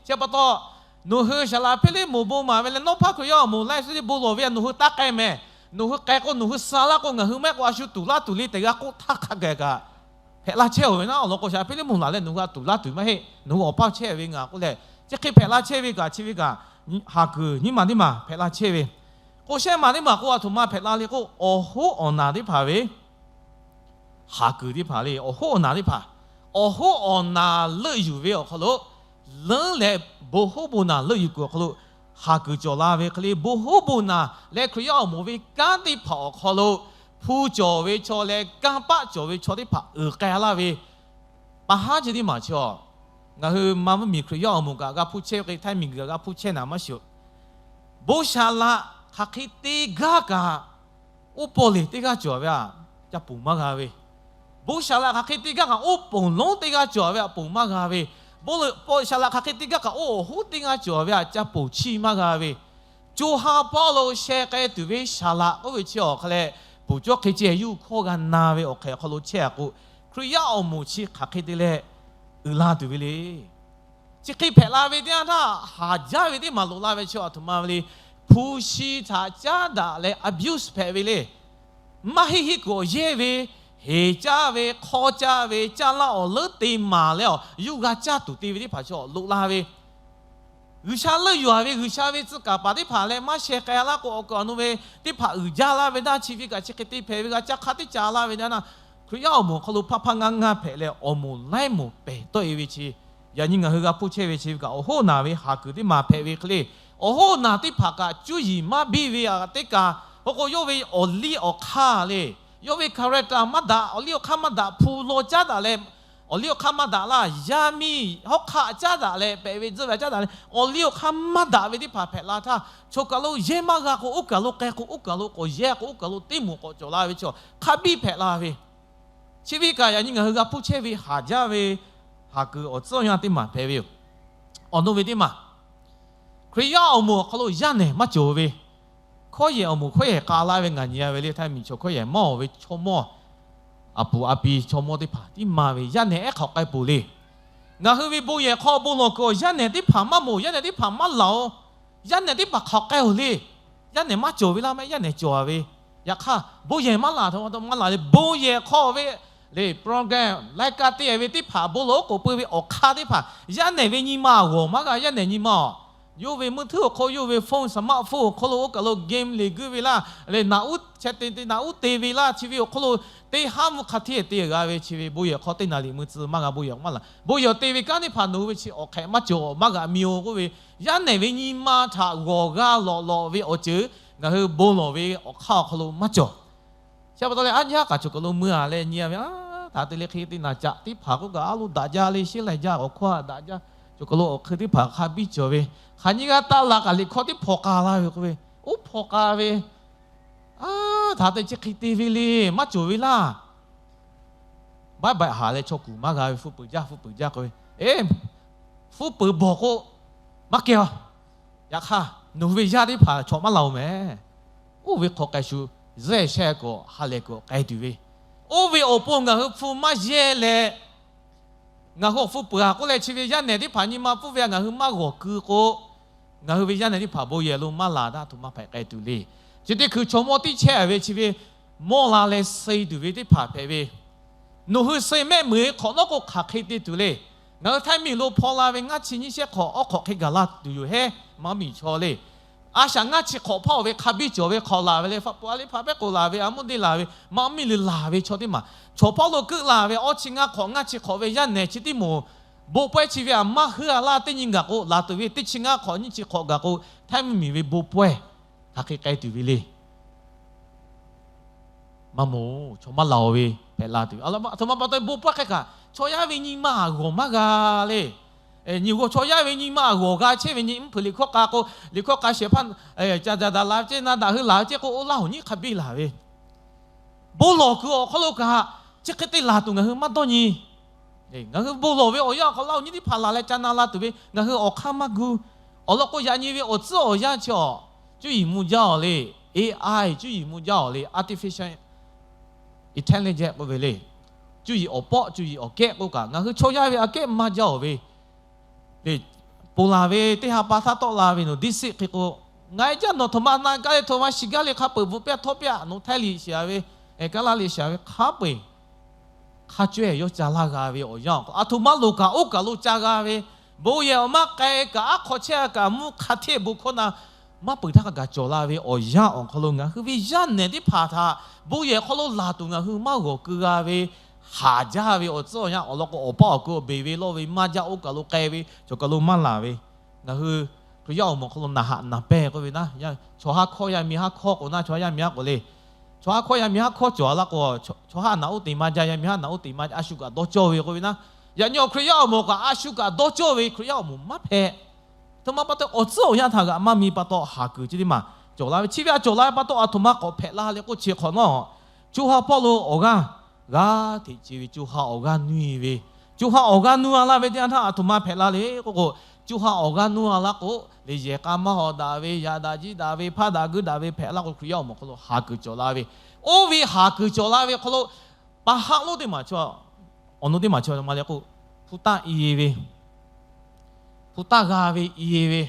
chi pa taw, nawˬ hui Saˍ laꞈ Hpiˇliˇmonˍ bon maˍ ve leh nawˉ hpaˇ Hkriꞈ yaˇ awˬ moˍ laiˉ suhˉ teˇ bon lawˬ ve, nawˬ hui taˇ k'ai mehˍ. Nawˬ hui k'ai k'o nawˬ hui suh laˇ k'o ngaˬ hui maˇ heˆ k'o a shu tuˬ laˇ tuˬ le tehꞈ g'a k'oˆ htaˇ hk'a gaˬ kaꞈ hpehꞈ la chehˇ-oˬ ve naˉ, awˬ lawn k'o Saˍ laꞈ Hpiˇliˇmonˍ laˬ leh nawˬ hui a tuˬ laˇ tuˬ maˇ heˆ, nawˬ hui awˬ paˇ chehˇ ve ngaˬ k'oˆ leh, chi hk'e hpehꞈ la chehˇ ve kaꞈ chi ve kaꞈ, haˍ kuiˬ nyiˇ maˬ teˇ maˬ hpehꞈ la chehˇ ve, k'o shehˆ maˬ teˇ maˬ k'o a htoꞈ ma hpehꞈ la le k'o, awˬ hoˉ awˬ naˬ teˇ hpaˍ ve haˍ kuiˬ teˇ hpaˍ le, awˬ hoˉ awˬ naˬ teˇ hpaˍ, awˬ hoˉ awˬ naˬ leuˆ yuˬ ve awˬ hk'aw lo, leuˉ leh bon hoˉ bon naˬ leuˆ yuˬ kuiˬ awˬ hk'aw lo haˍ kuiˬ cawˬ la ve hk'e le, bon hoˉ bon naˬ leh Hkriꞈ yaˇ awˬ moˍ ve kanˉ teˇ hpaˍ awˬ hk'aw lo hpu cawˬ ve chaw leh kanˇ paˆ cawˬ ve chaw teˇ hpaˍ uiˍ k'ai laˇ ve pa haˉ ceh teˇ maˬ chi a, ngaˬ hui Manˇ mvuhˇmiˬ Hkriꞈ yaˇ awˬ moˍ kaꞈ g'a hpuˇ chehˇ ve hk'e, Htaiˇ miˬguiˬ kaꞈ g'a hpuˇ chehˇ naˍ maˇ shiˍ-oˬ. Bon Saˍ laꞈ hk'aˬ hk'e te gaˇ kaꞈ, oˇ pawˆ lehˬ teˇ g'aˇ cawˬ ve aꞈ ca ponˬ maˇ g'a ve. Bon Saˍ laꞈ hk'aˬ hk'e te gaˇ kaꞈ, oˇ ponˬ lonˉ teˇ g'aˇ cawˬ ve aꞈ ponˬ maˇ g'a ve. Bon Saˍ laꞈ hk'aˬ hk'e te gaˇ kaꞈ, oˇ awˬ hoˉ teˇ g'aˇ cawˬ ve aꞈ ca ponˬ chiˇ maˇ g'a ve. Co ha hpawˇ lo sheh k'ai tuˬ ve Saˍ laꞈ k'oˆ ve chi awˬ hk'a leh, ponˬ cawˇ hk'e ceh yuˇ hkawˇ g'a na ve awˬ hk'e awˬ hk'aw lo chehˇ-a k'o, Hkriꞈ yaˇ awˬ moˍ chi hk'aˬ hk'e te leh uiˍ la tuˬ ve le. Chi hk'e hpehꞈ la ve teˇ yanˇ htaˇ, haˍ jaˇ ve teˇ maˬ loꞈ la ve chi a htoꞈ ma ve le. Hpu shi htaꞈ caˉ daꞈ leh abuse hpehꞈ ve le. Maˇ heˆ heˆ kuiˬ awˬ yehˇ ve, heˍ caˇ ve, hk'awˇ caˇ ve, caˇ laˇ awˬ leuˉ te maˍ leh awˬ yuˇ g'a caˇ tuˬ te ve teˇ hpaˍ chaw loꞈ la ve. G'uiˬsha leuˆ yuˬ-a ve G'uiˬsha ve tcuh kaˍ paˍ teˇ hpaˍ leh maˇ sheh k'ai laˇ k'o, awˬ kaˍ awˬ nu ve teˇ hpaˍ uiˍ jaˇ laˇ ve naˇ, chi ve kaꞈ chi hk'e te hpehꞈ ve g'a caˇ hk'a teˇ ca laˇ ve naˇ, Hkriꞈ yaˇ awˬ moˍ awˬ hk'aw lo hpaˇ hpaˇ ngaˇ ngaˇ hpehꞈ leh awˬ moˍ laiˉ moˍ pehˬ tawˆ-e ve chi, yaꞈ nyi ngaˬ hui g'a hpuˇ chehˇ ve chi ve kaꞈ awˬ hoˉ naˬ ve haˍ kuiˬ teˇ maˬ hpehꞈ ve hk'e le. Awˬ hoˉ naˬ teˇ hpaˍ kaꞈ cuˇ yiˍ maˇ biˇ ve aꞈ teˇ kaˬ, k'o k'o yawˇ ve awˬ liˇ awˬ hk'aˇ le, yawˇ ve character maˇ daꞈ, awˬ liˇ awˬ hk'aˇ maˇ daꞈ, hpu law caˉ daꞈ leh awˬ liˇ awˬ hk'aˇ maˇ daꞈ laˇ, yaˇ miˇ hawˉ hk'aˆ caˉ daꞈ leh pehꞈ ve tzuhˇ ve caˉ daꞈ leh awˬ liˇ awˬ hk'aˇ maˇ daꞈ ve teˇ hpaˍ hpehꞈ la htaˇ, chaw kaˬ lo yehˇ maˇ g'a k'o oˇ kaˬ lo k'ai k'o oˇ kaˬ lo k'awꞈ yehˇ k'o oˇ kaˬ lo teˇ moˍ k'awꞈ cawˬ la ve chaw hk'a biˇ hpehꞈ la ve. Chi ve kaꞈ yaꞈ nyi ngaˬ hui g'a hpuˇ chehˇ ve haˍ jaˇ ve haˍ kuiˬ awˬ tcuhˉ awˬ yanˇ teˇ maˬ hpehꞈ ve yoˬ. Awˬ nu ve teˇ maˬ, Hkriꞈ yaˇ awˬ moˍ awˬ hk'aw lo yaˇ nehˬ maˇ cawˬ ve, hkawˇ yehˬ awˬ moˍ hkawˇ yehˬ k'a laˇ ve ngaˬ nyi-a ve le, Htaiˇ miˬ chaw hkawˇ yehˬ mawˇ ve chaw mawˇ, aˬ puˍ aˬ pi chaw mawˇ teˇ hpaˍ tiˉ maˇ ve yaˇ nehˬ ehˉ hk'aw k'ai peuˬ le. Ngaˬ hui ve bon yehˬ hk'aw bon lawˬ kuiˬ awˬ yaˇ nehˬ teˇ hpaˍ maˇ moˍ, yaˇ nehˬ teˇ hpaˍ maˇ laˬ-oˬ. Yaˇ nehˬ teˇ hpaˍ hk'aw k'ai-oˬ le. Yaˇ nehˬ maˇ cawˬ ve laˇ mehˆ, yaˇ nehˬ cawˬ-a ve. Yaꞈ hk'aˇ bon yehˬ maˇ laˬ, maˇ laˬ le. Bon yehˬ hk'aw ve le program laiˉ kaˆ te ve teˇ hpaˍ bon lawˬ oˉ k'oˍ pui ve awˬ hk'aˇ teˇ hpaˍ yaˇ nehˬ ve nyi ma g'awˬ maˇ g'a, yaˇ nehˬ nyi ma-oˬ. Yawˇ ve meuˇ htuˉ awˬ hk'aw, yawˇ ve phone, smartphone awˬ hk'aw lo oˇ kaˬ lo game leˬ guiˇ ve laˇ, le naꞈ uˉ chehˇ te te naꞈ uˉ te ve laˇ, chi ve awˬ hk'aw lo teˇ haˉ mvuhˇ hk'a hteˇ te g'a ve, chi ve bon yehˬ hk'aw teˇ naˍ riˍ mui tcuh maˇ g'a, bon yehˬ maˇ laˬ. Bon yehˬ te ve kanˉ teˇ hpaˍ nawˬ hui ve chi awˬ hk'ehꞈ maˇ cawˬ maˇ g'a mi-oˬ k'oˆ ve, yaˇ nehˬ ve nyi ma htaꞈ g'awˬ g'a lawꞈ lawꞈ ve awˬ ceuˬ ngaˬ hui bon lawˬ ve awˬ hk'aˇ awˬ hk'aw lo maˇ cawˬ. Chi pa taw leh aˉ yaˇ kaꞈ cawˬ kaˬ lo mui-a leh nyi-a ve, aˉ htaꞈ te le hk'e te naˬ caꞈ teˇ hpaˍ k'oˆ kaꞈ a loˍ daꞈ jaˇ le, sheˉ laiˬ jaˇ awˬ hkawˇ daꞈ jaˇ, cawˬ kaˬ lo awˬ hk'eun teˇ hpaˍ hk'a biˇ cawˬ ve, hk'aˬ nyi g'a taˇ la kaꞈ liꞈ hkawˇ teˇ hpawnˬ k'a la ve k'oˆ ve, oˇ hpawnˬ k'a ve, aˉ htaꞈ te chi hk'e te ve le, maˇ cawˬ ve laˇ. Baiˉ baiꞈ haˍ leh chaw kuˬ maˇ g'a ve, hpu peuˬ jaˇ, hpu peuˬ jaˇ k'oˆ ve, eˬ, hpu peuˬ bawˬ k'o maˇ kehˬ-a. Yaꞈ hk'aˇ nawˬ hui ve yaˇ teˇ hpaˍ chaw maˇ laˬ-oˬ mehˍ. Oˇ ve hk'aw k'ai shu, zuhˆ shehˆ k'awꞈ ha lehˬ k'awꞈ k'ai tuˬ ve, oˇ ve awˬ pon ngaˬ hui hpu maˇ yehˇ leh, ngaˬ hui awˬ hpu peuˬ-a k'oˆ leh chi ve yaˇ nehˬ teˇ hpaˍ nyi ma pfuhˇ ve ngaˬ hui maˇ g'awˬ keu k'o, ngaˬ hui ve yaˇ nehˬ teˇ hpaˍ bon yehˬ lo maˇ laˬ daˇ, htoꞈ ma hpehꞈ k'ai tuˬ le. Chi teˇ hkui chaw mawˇ tiˉ chehˇ-a ve chi ve mawˇ la leh suh tuˬ ve teˇ hpaˍ hpehꞈ ve, nawˬ hui suh mehˆ meuˍ hk'awꞈ nawˉ k'o hk'aˬ hk'e te tuˬ le. Ngaˬ hui Htaiˇ miˬ lo hpaw la ve ngaˇ chi nyiˇ shehˆ hk'awꞈ awˉ hk'awꞈ hk'e gaˬ la tuˬ yoˬ hehˉ, maˇ miˬ chaw le. A shaꞈ ngaˇ chi hk'awꞈ hpaˇ-oˬ ve hk'a biˇ cawˬ ve hk'awꞈ laˬ ve le, faꞈ pu a liˇ hpaˍ pehˉ k'o laˬ ve, a muˇ deˇ laˬ ve, maˇ miˇ le laˬ ve chaw teˇ maˬ chaw hpawˇ lo keuˆ laˬ ve awˇ chi ngaˇ hk'awꞈ ngaˇ chi hk'awꞈ ve yaˇ nehˬ chi teˇ moˍ, bon pawehˇ chi ve aꞈ maˇ heuˆ-a laˇ teˇ nyi gaˬ k'o, laˬ tuˬ ve teˇ chi ngaˇ hk'awꞈ nyiˇ chi hk'awꞈ gaˬ k'o, Htaiˇ miˬ ve bon pawehˇ hk'aˬ hk'e k'ai tuˬ ve le. Maˇ moˍ, chaw maˇ laˬ-oˬ ve hpehꞈ la tuˬ ve. Aˬ htoꞈ ma pa taw bon pawehˇ hk'e kaꞈ chaw yaˇ ve nyi ma g'awˬ maˇ g'a le. Nyi g'awˬ chaw yaˇ ve nyi ma g'awˬ g'a chehˇ ve nyi mvuhˇ hpeuꞈ liꞈ hkawˇ k'a k'o, liꞈ hkawˇ k'a shehˍ hpaˇ ca daꞈ daꞈ la ve ceˇ, na daꞈ hui laˬ ve ceˇ k'o, oˇ laˇ hoꞈ nyiˉ hk'a biˇ laˬ ve, bon lawˬ kuiˬ awˬ hk'aw lo kaꞈ chi hk'e te laˬ tuˬ ngaˬ hui maˇ dawˇ nyi. Ngaˬ hui bon lawˬ ve awˬ yanˇ awˬ hk'aw laˇ hoꞈ nyiˉ teˇ hpaˍ laˬ leh ca na la tuˬ ve ngaˬ hui awˬ hk'aˇ maˇ gu. Awˬ lawn k'o, yaꞈ nyi ve awˬ tcuhˉ awˬ yanˇ chi awˬ cuˇ yiˍ mvuh jaˇ-oˬ le, A I cuˇ yiˍ mvuh jaˇ-oˬ le, artificial intelligence k'oˆ ve le, cuˇ yiˍ awˬ pawˆ cuˇ yiˍ awˬ kehˉ k'oˆ kaꞈ, ngaˬ hui chaw yaˇ ve aꞈ kehˉ maˇ jaˇ-oˬ ve le. Ponˬ laˬ ve teˇ ha pa htaˇ tawˆ la ve nawˬ diˇ siˆ hk'e k'o, ngaˬ e jaˇ nawˬ htoꞈ ma na gaˇ le, htoꞈ ma shiˍ gaˇ le, hk'a peu-eˬ bvuhꞈ piˇ-a htawˇ piˇ-a, nawˬ htaiˇ liꞈ shiˍ-a ve, kaˉ laˇ liꞈ shiˍ-a ve hk'a peu-eˬ hk'a cawehˇ yawˇ ca laˇ g'a ve awˬ yanˇ awˬ hk'aw lo, aˬ htoꞈ ma loˍ kaꞈ oˇ kaˬ lo ca g'a ve, bon yehˬ awˬ maˇ k'ai kaꞈ, aˉ hk'aw chehˇ kaꞈ mvuhˇ hk'a hteˇ bon hkawˇ na maˇ peuˬ htaˇ hk'a gaˬ cawˬ la ve awˬ yanˇ awˬ hk'aw lo, ngaˬ hui ve yaˇ nehˬ teˇ hpaˍ htaꞈ bon yehˬ hk'aw lo laˬ tuˬ ngaˬ hui maˇ g'awˬ keu g'a ve, haˍ jaˇ ve awˬ tcuhˉ awˬ yanˇ awˬ lawn k'o, awˬ paˇ awˬ ku beˬ ve lawˇ ve maˇ jaˇ, oˇ kaˬ lo k'ai ve chaw kaˬ lo maˇ laˬ ve, ngaˬ hui Hkriꞈ yaˇ awˬ moˍ hk'aw lo naˬ haꞈ naˬ pehˇ k'oˆ ve naˉ, chaw haˉ hkawˇ yaˇ miˇ haˉ hkawˇ k'o naˉ, chaw haˉ yaˇ miˇ haˉ k'o le, chaw haˉ hkawˇ yaˇ miˇ haˉ hkawˇ cawˬ a laˇ k'o, chaw haˉ naˬ oˇ te maˇ jaˇ, yaˇ miˇ haˉ naˬ oˇ te maˇ jaˇ, a shu kaꞈ dawˇ cawˇ ve k'oˆ ve naˉ. Yaꞈ nyi awˬ Hkriꞈ yaˇ awˬ moˍ kaꞈ a shu kaꞈ dawˇ cawˇ ve Hkriꞈ yaˇ awˬ moˍ maˇ hpehꞈ. Htoꞈ ma pa taw, awˬ tcuhˉ awˬ yanˇ htaꞈ g'aꞈ maˇ mi pa taw, haˍ kuiˬ chi teˇ maˬ cawˬ la ve, chi ve a cawˬ la ve pa taw, aˬ htoꞈ ma k'awꞈ hpehꞈ la le k'oˆ chi hk'awꞈ nawˉ, co ha hpawˇ lo awˬ g'aˇ g'aˇ hteꞈ ce ve, co ha awˬ g'aˇ nuˇ-e ve, co ha awˬ g'aˇ nuˇ-a laˇ ve teˇ yanˇ htaˇ aˬ htoꞈ ma hpehꞈ la le k'oˆ k'o, co ha awˬ g'aˇ nuˇ-a laˇ k'o le, yehˬ k'a maˇ haw daꞈ ve, yaꞈ daꞈ jiˇ daꞈ ve, hpaˇ daꞈ guiˇ daꞈ ve hpehꞈ laˇ k'o, Hkriꞈ yaˇ awˬ moˍ hk'aw lo haˍ kuiˬ cawˬ la ve, oˇ ve haˍ kuiˬ cawˬ la ve hk'aw lo, pa haˆ lonˉ teˇ maˬ, awˬ nu teˇ maˬ chi ma le k'o, hpu taˇ i ve, hpu taˇ g'a ve i ve,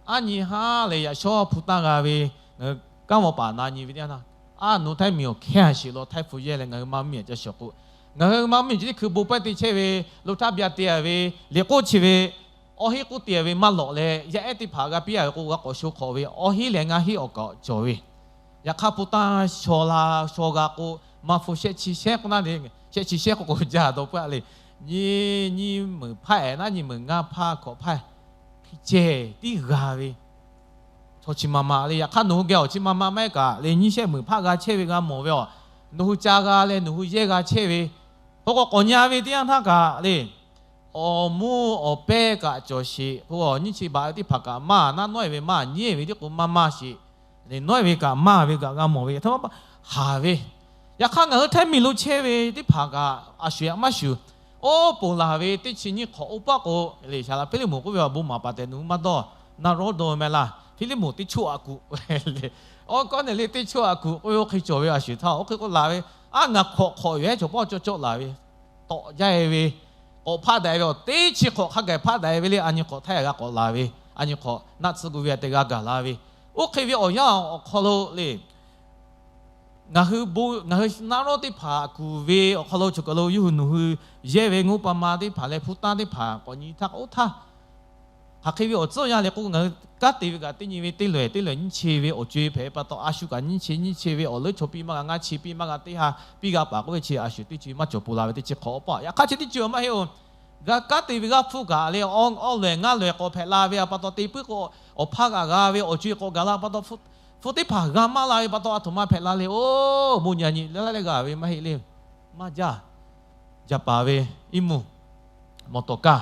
aˉ nyi haˉ leh yaꞈ shawˉ hpu taˇ g'a ve, ngaˬ hui kanˉ vaw paˍ na nyi ve teˇ yanˇ htaˇ, aˉ nu htaiˇ miˬ awˬ hkehˇ a sheˍ law htaiˇ hpu yehˇ leh ngaˬ hui maˇ mvuhˇ miˬ a ca shawˍ k'o, ngaˬ hui maˇ mvuhˇ miˬ chi teˇ hkui bon pawehˇ te chehˇ ve, lo htaˇ byaꞈ te-a ve, liꞈ k'oˆ chi ve, awˬ heˆ k'oˆ te-a ve maˇ lawꞈ leh, yaˇ ehˉ teˇ hpaˍ g'a piˇ-a ve k'o, g'a k'awꞈ sho hk'awꞈ ve, awˬ heˆ leh ngaˇ heˆ awˬ kaꞈ cawˬ ve. Yaꞈ hk'aˇ, hpu taˇ shaw la shaw g'a k'o, maˇ hpu shehˆ chi shehˆ k'oˆ naˉ le, shehˆ chi shehˆ k'oˆ k'o jaˇ dawˇ peuˬ-a le. Nyi, nyi meunˍ hpaˇ-ehˍ naˉ, nyi meunˍ ngaˇ hpaˇ hkawꞈ hpaˇ hk'e ceh tiˉ g'a ve chaw chi ma ma le. Yaꞈ hk'aˇ, nawˬ hui geh awˬ chi ma ma maˇ heˆ kaꞈ le, nyiˇ shehˆ meunˍ hpaˇ g'a chehˇ ve g'a mawˬ ve aˬ, nawˬ hui ca g'a leh nawˬ hui yehˇ g'a chehˇ ve, hk'aw k'awꞈ k'awꞈ nya ve teˇ yanˇ htaˇ kaꞈ le, awˬ moˇ awˬ pehˇ kaꞈ cawˬ sheˍ k'o, nyiˇ chi baꞈ ve teˇ hpaˍ kaꞈ maˇ, naˉ nawˉ-e ve maˇ, nyiˉ-e ve tiˉ k'o maˇ maˇ sheˍ. Nawˉ-e ve kaꞈ maˇ ve kaꞈ g'a mawˬ ve, yaꞈ hk'aˇ, haˍ ve. Yaꞈ hk'aˇ, ngaˬ hui htaiˇ miˬ lo chehˇ ve teˇ hpaˍ kaꞈ a shuˍ yaꞈ maˇ shuˍ, oˇ ponˬ laˬ ve teˇ chi nyiˇ hk'awꞈ oˇ paˆ k'o le, shaˍ laꞈ Hpiˇliˇmoˍ k'oˆ ve awˬ bon maˍ paˍ tehꞈ nawˬ hui maˇ dawˇ, naˆ rawˉ dawˇ meh laˇ. Hpiˇliˇmoˍ teˇ choˇ aꞈ kuꞈ, awˬ kawˉ nehˬ le teˇ choˇ aꞈ kuꞈ k'oˆ ve, oˇ hk'e cawˬ ve a shuˍ htaˇ, oˇ hk'e k'oˆ laˬ ve, aˉ ngaˬ hk'awꞈ hk'awꞈ yoˬ ehˉ chaw pawˆ cawˇ cawˆ laˬ ve, tawꞈ jaˇ-e ve, k'awꞈ hpaˆ daꞈ-e ve awˬ teˇ chi hk'awꞈ hk'a gaˬ hpaˆ daꞈ-e ve le, a nyi hk'awꞈ htaˇ g'a k'awꞈ laˬ ve, a nyi hk'awꞈ naˆ tsuhˇ gu ve a te g'a gaˬ la ve, oˇ hk'e ve awˬ yanˇ awˬ hk'aw lo le, ngaˬ hui bon, ngaˬ hui naˆ rawˉ teˇ hpaˍ kuˬ ve awˬ hk'aw lo choˬ kaˬ lo yawˇ hui nawˬ hui yehˇ ve ngoˇ pa ma teˇ hpaˍ leh hpu tanˇ teˇ hpaˍ k'awꞈ nyi htaˇ k'o, oˇ htaˇ hk'aˬ hk'e ve awˬ tcuhˉ awˬ yanˇ le k'o, ngaˬ hui kanˉ te ve kaꞈ teˇ nyi ve teˇ lawehˬ teˇ lawehˬ nyiˇ chi ve awˬ co-e hpehꞈ pa taw, a shu kaꞈ nyiˇ chi nyiˇ chi ve awˬ leuˉ chaw piˇ maˇ g'a, ngaˇ chi piˇ maˇ g'a, teˇ ha piˇ g'a paˍ k'oˆ ve chi a shuˍ teˇ co-e maˇ cawˬ peuˬ la ve teˇ chi hk'awꞈ awˬ paˆ. Yaꞈ hk'aˇ, chi teˇ co-e maˇ heˆ-oˬ. G'a kanˉ te ve g'aˇ hpfuhˇ kaꞈ le, awˬ lawehˬ ngaˇ lawehˬ k'awꞈ hpehꞈ la ve pa taw, te puiˉ k'o, awˬ hpaˇ kaꞈ g'a ve, awˬ co-e k'awꞈ gaˬ la pa taw, hpu teˇ hpaˍ g'a maˇ la ve pa taw, aˬ htoꞈ ma hpehꞈ la le. Oˇ, bon nyi a nyi le laˇ leh g'a ve maˇ heˆ le. Maˇ jaˇ. Jaˍpaˍ ve iˉ mvuhˇ mawˬ tawˍ kaˇ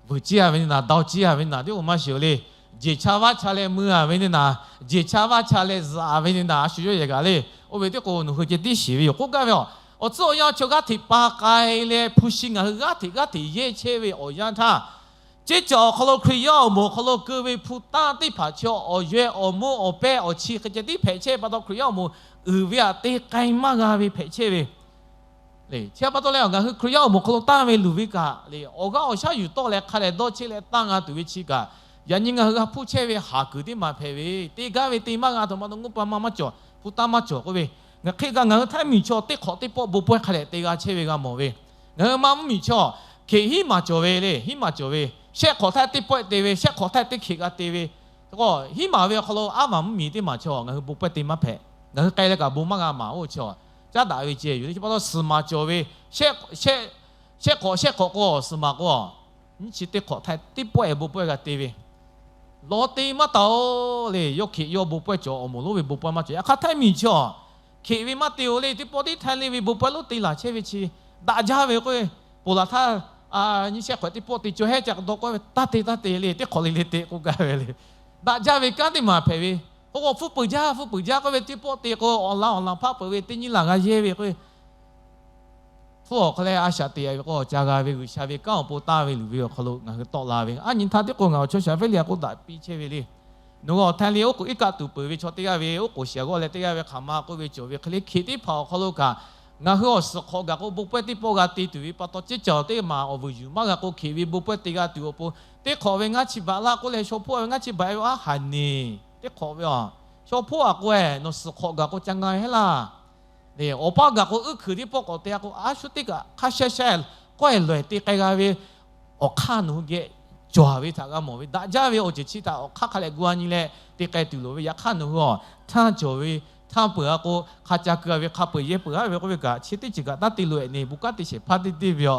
vuiˬ ciˇ-a ve ni naˍ, dawˇ ciˇ-a ve ni naˍ, teˇ oˇ maˇ shiˍ-oˬ le. Jeˬ cha vaˇ cha leh mui-a ve ni naˍ, jeˬ cha vaˇ cha leh zuhꞈ-a ve ni naˍ, a shu yawˇ yehˬ kaꞈ le. Oˇ ve teˇ k'o nawˬ hui ceh tiˉ shiˍ ve yoˬ k'oˆ gaˇ ve aˬ. Awˬ tcuhˉ awˬ yanˇ chaw g'aˇ hteꞈ pa k'ai leh hpu shi ngaˬ hui g'aˇ hteꞈ g'aˇ hteꞈ yehˇ chehˇ ve awˬ yanˇ htaˇ, ceˇ caˬ awˬ hk'aw lo Hkriꞈ yaˇ awˬ moˍ awˬ hk'aw lo keu ve hpu tanˇ teˇ hpaˍ chi awˬ yaweh awˬ moˇ awˬ pehˇ awˬ chi hk'e ceh tiˉ hpehꞈ chehˇ pa taw, Hkriꞈ yaˇ awˬ moˍ uiˍ ve aꞈ te k'ai maˇ g'a ve hpehꞈ chehˇ ve le. Chi pa taw leh, ngaˬ hui Hkriꞈ yaˇ awˬ moˍ hk'aw lo tanˇ ve luˬ ve kaꞈ le, awˬ g'aˇ awˬ shaˉ yuˬ tawˆ leh hk'a dehꞈ dawˇ chehˇ leh tanˇ g'a tuˬ ve chi kaꞈ, yaꞈ nyi ngaˬ hui g'a hpuˇ chehˇ ve haˍ kuiˬ teˇ maˬ hpehꞈ ve, te gaˇ ve te maˇ g'a, aˬ htoꞈ ma taw ngoˇ pa maˇ maˇ cawˬ, hpu tanˇ maˇ cawˬ k'oˆ ve, ngaˬ hk'e kaꞈ ngaˬ hui htaiˇ miˬ chaw teˇ hk'awꞈ teˇ pawˆ bon pawehˇ hk'a dehꞈ te g'a chehˇ ve g'a mawˬ ve, ngaˬ hui maˇ mvuhˇ miˬ chaw hkeꞈ hiˉ maˍ cawˬ ve le, hiˉ maˍ cawˬ ve, shehˆ hk'awꞈ htaˇ teˇ pawehˇ te ve, shehˆ hk'awꞈ htaˇ teˇ hkeꞈ g'a te ve, k'o, hiˉ maˍ ve awˬ hk'aw lo aˉ vaˬ mvuhˇ miˬ teˇ maˬ chaw ngaˬ hui bon pawehˇ te maˇ hpehꞈ. Ngaˬ hui k'ai leh kaꞈ bon maˇ g'a maˍ-oˬ. Chi caˉ daꞈ ve ceh yoˬ. Chi pa taw suhˍ maˍ cawˬ ve, shehˆ hk'awꞈ shehˆ hk'awꞈ k'o, suhˍ maˍ k'o, nyiˇ chi teˇ hk'awꞈ htaˇ teˇ pawehˇ bon pawehˇ g'a te ve, lawˬ te maˇ taˍ-oˬ le. Yawˇ hkeꞈ yawˇ bon pawehˇ cawˬ, awˬ moˍ lonˉ ve bon pawehˇ maˇ cawˬ. Yaꞈ hk'aˇ, htaiˇ miˬ chaw hkeꞈ ve maˇ te-o le, teˇ pawˆ teˇ htaiˇ le ve bon pawehˇ lonˉ te laˬ chehˇ ve chi daꞈ jaˇ ve k'o, ponˬ laˬ htaˇ, nyiˇ shehˆ hk'awꞈ teˇ pawˆ te cawˬ hehˉ ca dawˇ k'oˆ ve, taˇ te taˇ te le, teˇ hk'awꞈ le le te k'oˆ gaˇ ve le. Daꞈ jaˇ ve kanˉ teˇ maˬ hpehꞈ ve, k'o k'o hpfuhˇ peuˬ jaˇ, hpfuhˇ peuˬ jaˇ k'oˆ ve, teˇ pawˆ te k'o awˬ lawn awˬ lawn hpaˆ peuˬ ve teˇ nyi laˬ g'a yehˇ ve k'o, hpfuhˇ awˬ hk'aw leh a shaꞈ teꞈ ve k'o, ca g'a ve G'uiˬsha ve kanˉ awˬ pon tanˇ ve luˬ ve awˬ hk'aw lo ngaˬ hui tawˆ la ve, aˉ nyi htaˇ tiˉ k'o ngaˬ awˬ chaw shaˍ fehˉ liꞈ a k'oˆ daꞈ piˇ chehˇ ve le. Nawˬ hui awˬ htaiˍ hk'aˇ oˉ k'oˍ iˉ kaˆ tuˬ peuˬ ve chaw teˇ g'aˇ ve, oˉ k'oˍ shiˍ g'awˇ leh teˇ g'aˇ ve hk'aˬ ma k'oˆ ve cawˬ ve hk'e le, hk'e teˇ hpaˍ awˬ hk'aw lo kaꞈ ngaˬ hui awˬ suhˍ hk'awꞈ gaˬ k'o, bon pawehˇ teˇ pawˆ g'a te tuˬ ve pa taw, ceˇ cawˬ teˇ maˬ awˬ vuiˬ yuˬ maˇ g'a k'o, hk'e ve bon pawehˇ te g'a tuˬ awˬ pon, teˇ hk'awꞈ ve ngaˇ chi baꞈ laˇ k'oˆ leh, shaw hpawˇ ve ngaˇ chi baꞈ ve aˉ haˍ neˬ teˇ hk'awꞈ ve a, shaw hpawˇ a k'o-e, nawˬ suhˍ hk'awꞈ gaˬ k'o ca nga ve heˆ laˇ. Awˬ paˇ gaˬ k'o, uˉ hkuiˬ teˇ pawˆ k'awꞈ te a k'o, a shu teˇ kaꞈ hk'a sha sha k'awehˇ lawehˬ te k'ai g'a ve awˬ hk'aˇ nawˬ hui geh cawˬ ve htaꞈ g'a mawˬ ve, daꞈ jaˇ ve awˬ ceuˬ chi htaꞈ awˬ hk'aˇ hk'a leh gu a nyi leh te k'ai tuˬ loˍ ve. Yaꞈ hk'aˇ nawˬ hui a htaˇ cawˬ ve htaˇ peuˬ a k'o, hk'a ca keu a ve hk'a peu-eˬ yehˇ peuˬ a ve k'oˆ ve kaꞈ, chi teˇ ceuˬ kaꞈ taˇ te loꞈ-e neˬ, bon kanˉ te shehˍ hpaˇ teˇ deˇ ve a.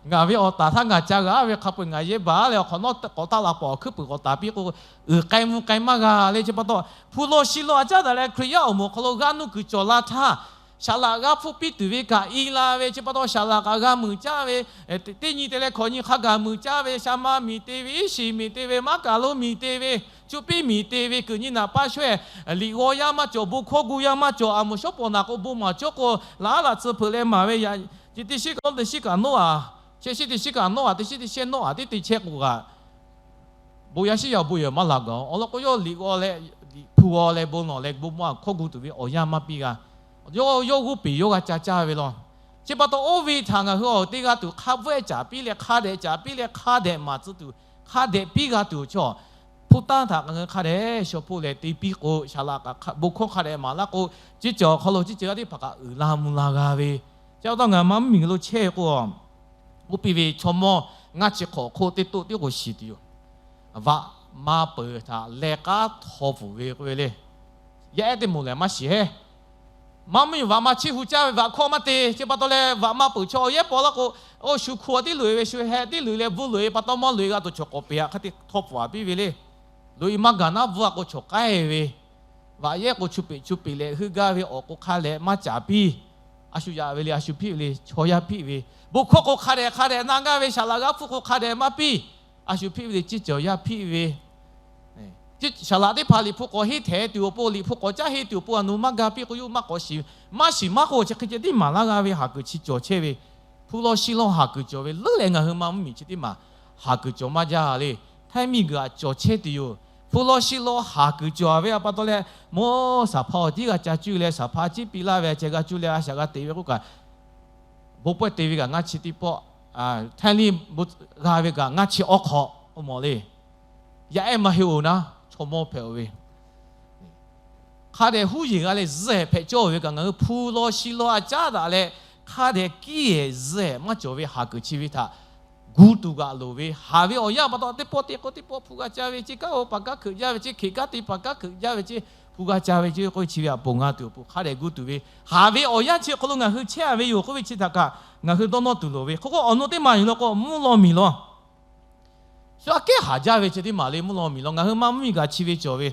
Ngaˬ ve awˬ taˍ htaˇ ngaˬ ca g'a ve hk'a peu-eˬ ngaˬ yehˇ baˬ leh, awˬ hk'awꞈ nawˉ k'awꞈ taˇ la paˍ awˬ hkuiˉ puiˍ k'awꞈ taˍ piˇ k'o, uiˍ k'ai mvuh k'ai maˇ g'a le. Chi pa taw hpu law shi law a caˉ daꞈ leh Hkriꞈ yaˇ awˬ moˍ awˬ hk'aw lo g'aˇ nuˇ kuiˬ cawˬ la htaˇ, saˍ laꞈ g'aˇ hpfuhˇ piˇ tuˬ ve kaꞈ i la ve. Chi pa taw saˍ laꞈ kaꞈ g'a muiˬ caˇ ve, teˇ nyi te leh hkawꞈ nyi hk'a gaˬ muiˬ caˇ ve, sha ma miˬ te ve, iˉ shiˍ miˬ te ve, maˉ kaˍ lo miˬ te ve, cuˇ piˇ miˬ te ve, kuiˬ nyi naˍ paˇ shawehˇ, liꞈ g'aw yaˇ maˇ cawˬ, bon hkawˇ gu yaˇ maˇ cawˬ, a moˍ shawˉ pawˍ naˍ k'o bon maˍ cawˇ k'o, laˉ laꞈ tcuh hpeuꞈ leh maˍ ve, yaꞈ teˇ shiˉ kaꞈ teˇ shiˉ kaꞈ nawˉ a, chehˇ shiˉ teˇ shiˉ kaꞈ nawˉ a, teˇ shiˉ teˇ shiˉ nawˉ a, teˇ te chehˇ k'o kaꞈ bon yaˇ shiˉ yaˇ bon yehˬ maˇ laˬ gaˬ. Awˬ lawn k'o, yawˇ liꞈ g'aw leh liꞈ hpu g'aw leh bon lawˬ leh bon maˇ hkawˇ gu tuˬ ve awˬ yanˇ maˇ piˇ g'a. Yawˇ yawˇ g'oˇ peˬ yawˇ g'a ca caˇ ve law. Chi pa taw oˇ ve htaꞈ ngaˬ hui awˬ te g'a tuˬ hk'a bvuhˆ-ehˉ caˍ piˇ leh hk'a dehꞈ caˍ piˇ leh hk'a dehꞈ maˍ tcuh tuˬ hk'a dehꞈ piˇ g'a tuˬ awˬ chaw, hpu tanˇ htaꞈ ngaˬ hui hk'a dehꞈ shaw hpoˆ leh te piˇ k'o, saˍ laꞈ kaꞈ bon hkawˇ hk'a dehꞈ maˍ laˇ k'o, ceˇ cawˬ awˬ hk'aw lo ceˇ cawˬ yaˇ teˇ hpaˍ kaꞈ uiˍ la mvuh la g'a ve. Chi pa taw ngaˬ ma mvuhˇmiˬ lo chehˇ k'o, oˇ piˇ ve chaw mawˇ ngaˇ chi hk'awꞈ hk'oˆ teˇ toˆ tiˉ k'o shiˍ tuˬ yoˬ. Vaꞈ ma peuˬ htaꞈ leh k'aˉ htaw pfuhˍ ve k'oˆ ve le. Yaˇ ehˉ teˇ moˍ lehˬ maˇ shiˍ heˆ. Maˇ mvuhˇmiˬ vaꞈ ma chiˇ hu caˇ ve vaꞈ hkawˇ maˇ te. Chi pa taw leh vaꞈ ma peuˬ chaw awˬ yehˉ paw laˇ k'o, oˇ shu hku a tiˉ loꞈ-e ve, shu heh tiˉ loꞈ-e leh bvuhˇ loꞈ-e pa taw mawˇ loꞈ-e g'a tuˬ chaw k'awꞈ peꞈ a hk'e te htaw pfuhˍ a piˇ ve le. Loꞈ-e maˇ gaˬ naˉ bvuhˇ a k'o chaw k'aiˇ ve, vaꞈ yehˉ k'o chu peꞈ chu peꞈ leh heuˆ gaˇ ve awˬ k'o hk'a leh maˇ caˍ piˇ. A shu yaꞈ ve le, a shu piˇ ve le, chaw yaˇ piˇ ve. Bon hkawˇ k'o hk'a dehꞈ hk'a dehꞈ na gaˇ ve, saˍ laꞈ g'aˇ hpfuhˇ k'o hk'a dehꞈ maˇ piˇ. A shu piˇ ve le, ceˇ cawˬ yaˇ piˇ ve. Saˍ laꞈ teˇ hpaˍ liꞈ hpu k'awꞈ henˇ htehˍ tuˬ awˬ pon, liꞈ hpu k'awꞈ caˉ henˇ tuˬ awˬ pon a nu maˇ ga piˇ k'o, yawˇ maˇ k'awꞈ shiˍ. Maˇ shiˍ maˇ k'o, chi hk'e ceh tiˉ maˍ laˇ g'a ve haˍ kuiˬ chi cawˬ chehˇ ve. Hpu law shi law haˍ kuiˬ cawˬ ve leuˉ leh ngaˬ hui ma mvuhˇmiˬ chi teˇ maˬ haˍ kuiˬ cawˬ maˇ jaˇ le. Htaiˇ miˬguiˬ htaꞈ cawˬ chehˇ tuˬ yoˬ. Hpu law shi law haˍ kuiˬ cawˬ ve a pa taw leh, mawˇ saˍ hpa awˬ tiˉ g'a ca cuˇ leh, saˍ hpa ciˉ piˇ laˇ ve a ceh g'a cuˇ leh a shaꞈ g'a teꞈ ve k'oˆ kaꞈ, bon pawehˇ te ve kaꞈ ngaˇ chi teˇ pawˆ, Htaiˇ liˇ g'a ve kaꞈ ngaˇ chi awˉ hk'awꞈ k'oˆ mawˬ le. Yaˇ ehˉ maˇ heˆ-oˬ naˉ, chaw mawˇ hpehꞈ-oˬ ve. Hk'a dehꞈ huˉ yeˬ g'a leh zuhˆ-ehˍ hpehꞈ cawˇ ve kaꞈ, ngaˬ hui hpu law shi law a caˉ daꞈ leh, hk'a dehꞈ kiˉ-ehˍ zuhˆ-ehˍ maˇ cawˬ ve haˍ kuiˬ chi ve htaꞈ gu tuˬ g'aꞈ loˍ ve. Haˍ ve awˬ yanˇ pa taw teˇ pawˆ te k'o teˇ pawˆ hpu g'a ca ve, ceˇ kaˉ-oˬ paˍ kaˉ hkeuꞈ jaˇ ve ceˇ, hkeꞈ kaˉ te paˍ kaˉ hkeuꞈ jaˇ ve ceˇ, hpu g'a ca ve ceˇ k'oˆ ve chi ve aꞈ ponˬ nga tuˬ awˬ pon hk'a dehꞈ gu tuˬ ve, haˍ ve awˬ yanˇ chi hk'aw lo ngaˬ hui chehˇ-a ve yoˬ k'oˆ ve chi htaꞈ kaꞈ ngaˬ hui dawˇ nawˇ tuˬ loˍ ve. Hk'aw k'o awˬ nu teˇ maˬ yuˬ law k'o, mvuhˇ law miˬ law shu aꞈ kehˉ haˍ jaˇ ve chi teˇ maˬ le. Mvuhˇ law miˬ law ngaˬ hui ma mvuhˇmiˬ kaꞈ chi ve cawˬ ve,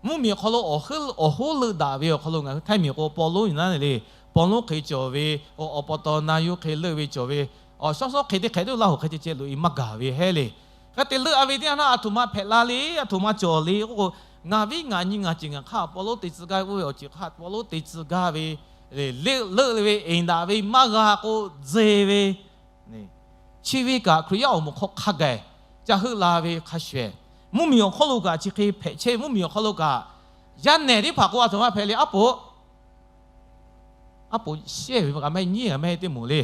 mvuhˇmiˬ awˬ hk'aw lo awˬ hoˉ leuˆ daꞈ ve awˬ hk'aw lo ngaˬ hui Htaiˇ miˬ k'o paw lonˉ yuˬ naˉ le. Paw lonˉ hk'e cawˬ ve, awˬ pa taw na yuˬ hk'e leuˆ ve cawˬ ve, awˬ shawˉ shawˉ hk'e teˇ hk'ehꞈ teˇ laˇ hoꞈ hk'e ceh ceh loꞈ-e maˇ gaˬ ve hehˉ le. Hk'e te leuˆ-a ve teˇ yanˇ htaˇ a htoꞈ ma hpehꞈ la le, a htoꞈ ma cawˬ le k'oˆ k'o, ngaˬ viˉ ngaˬ nyi ngaˬ ceˬ ngaˬ hk'aˇ paw lonˉ te tcuh gaˇ ve k'oˆ ve awˬ ceuˬ hk'aˇ paw lonˉ te tcuh gaˇ ve, leuˆ leuˆ ve eˬ daꞈ ve maˇ g'a k'o, dzeˬ ve chi ve kaꞈ Hkriꞈ yaˇ awˬ moˍ hk'aw hk'a gaˬ ca heuˆ la ve hk'a shuˍ-ehˍ, mvuhˇmiˬ awˬ hk'aw lo kaꞈ chi hk'e hpehꞈ chehˇ ve. Mvuhˇmiˬ awˬ hk'aw lo kaꞈ yaˇ nehˬ teˇ hpaˍ k'o a htoꞈ ma hpehꞈ le, aˉ poꞈ aˉ poꞈ shehˇ ve kaꞈ maˇ heˆ, nyiˉ-a maˇ heˆ teˇ moˍ le.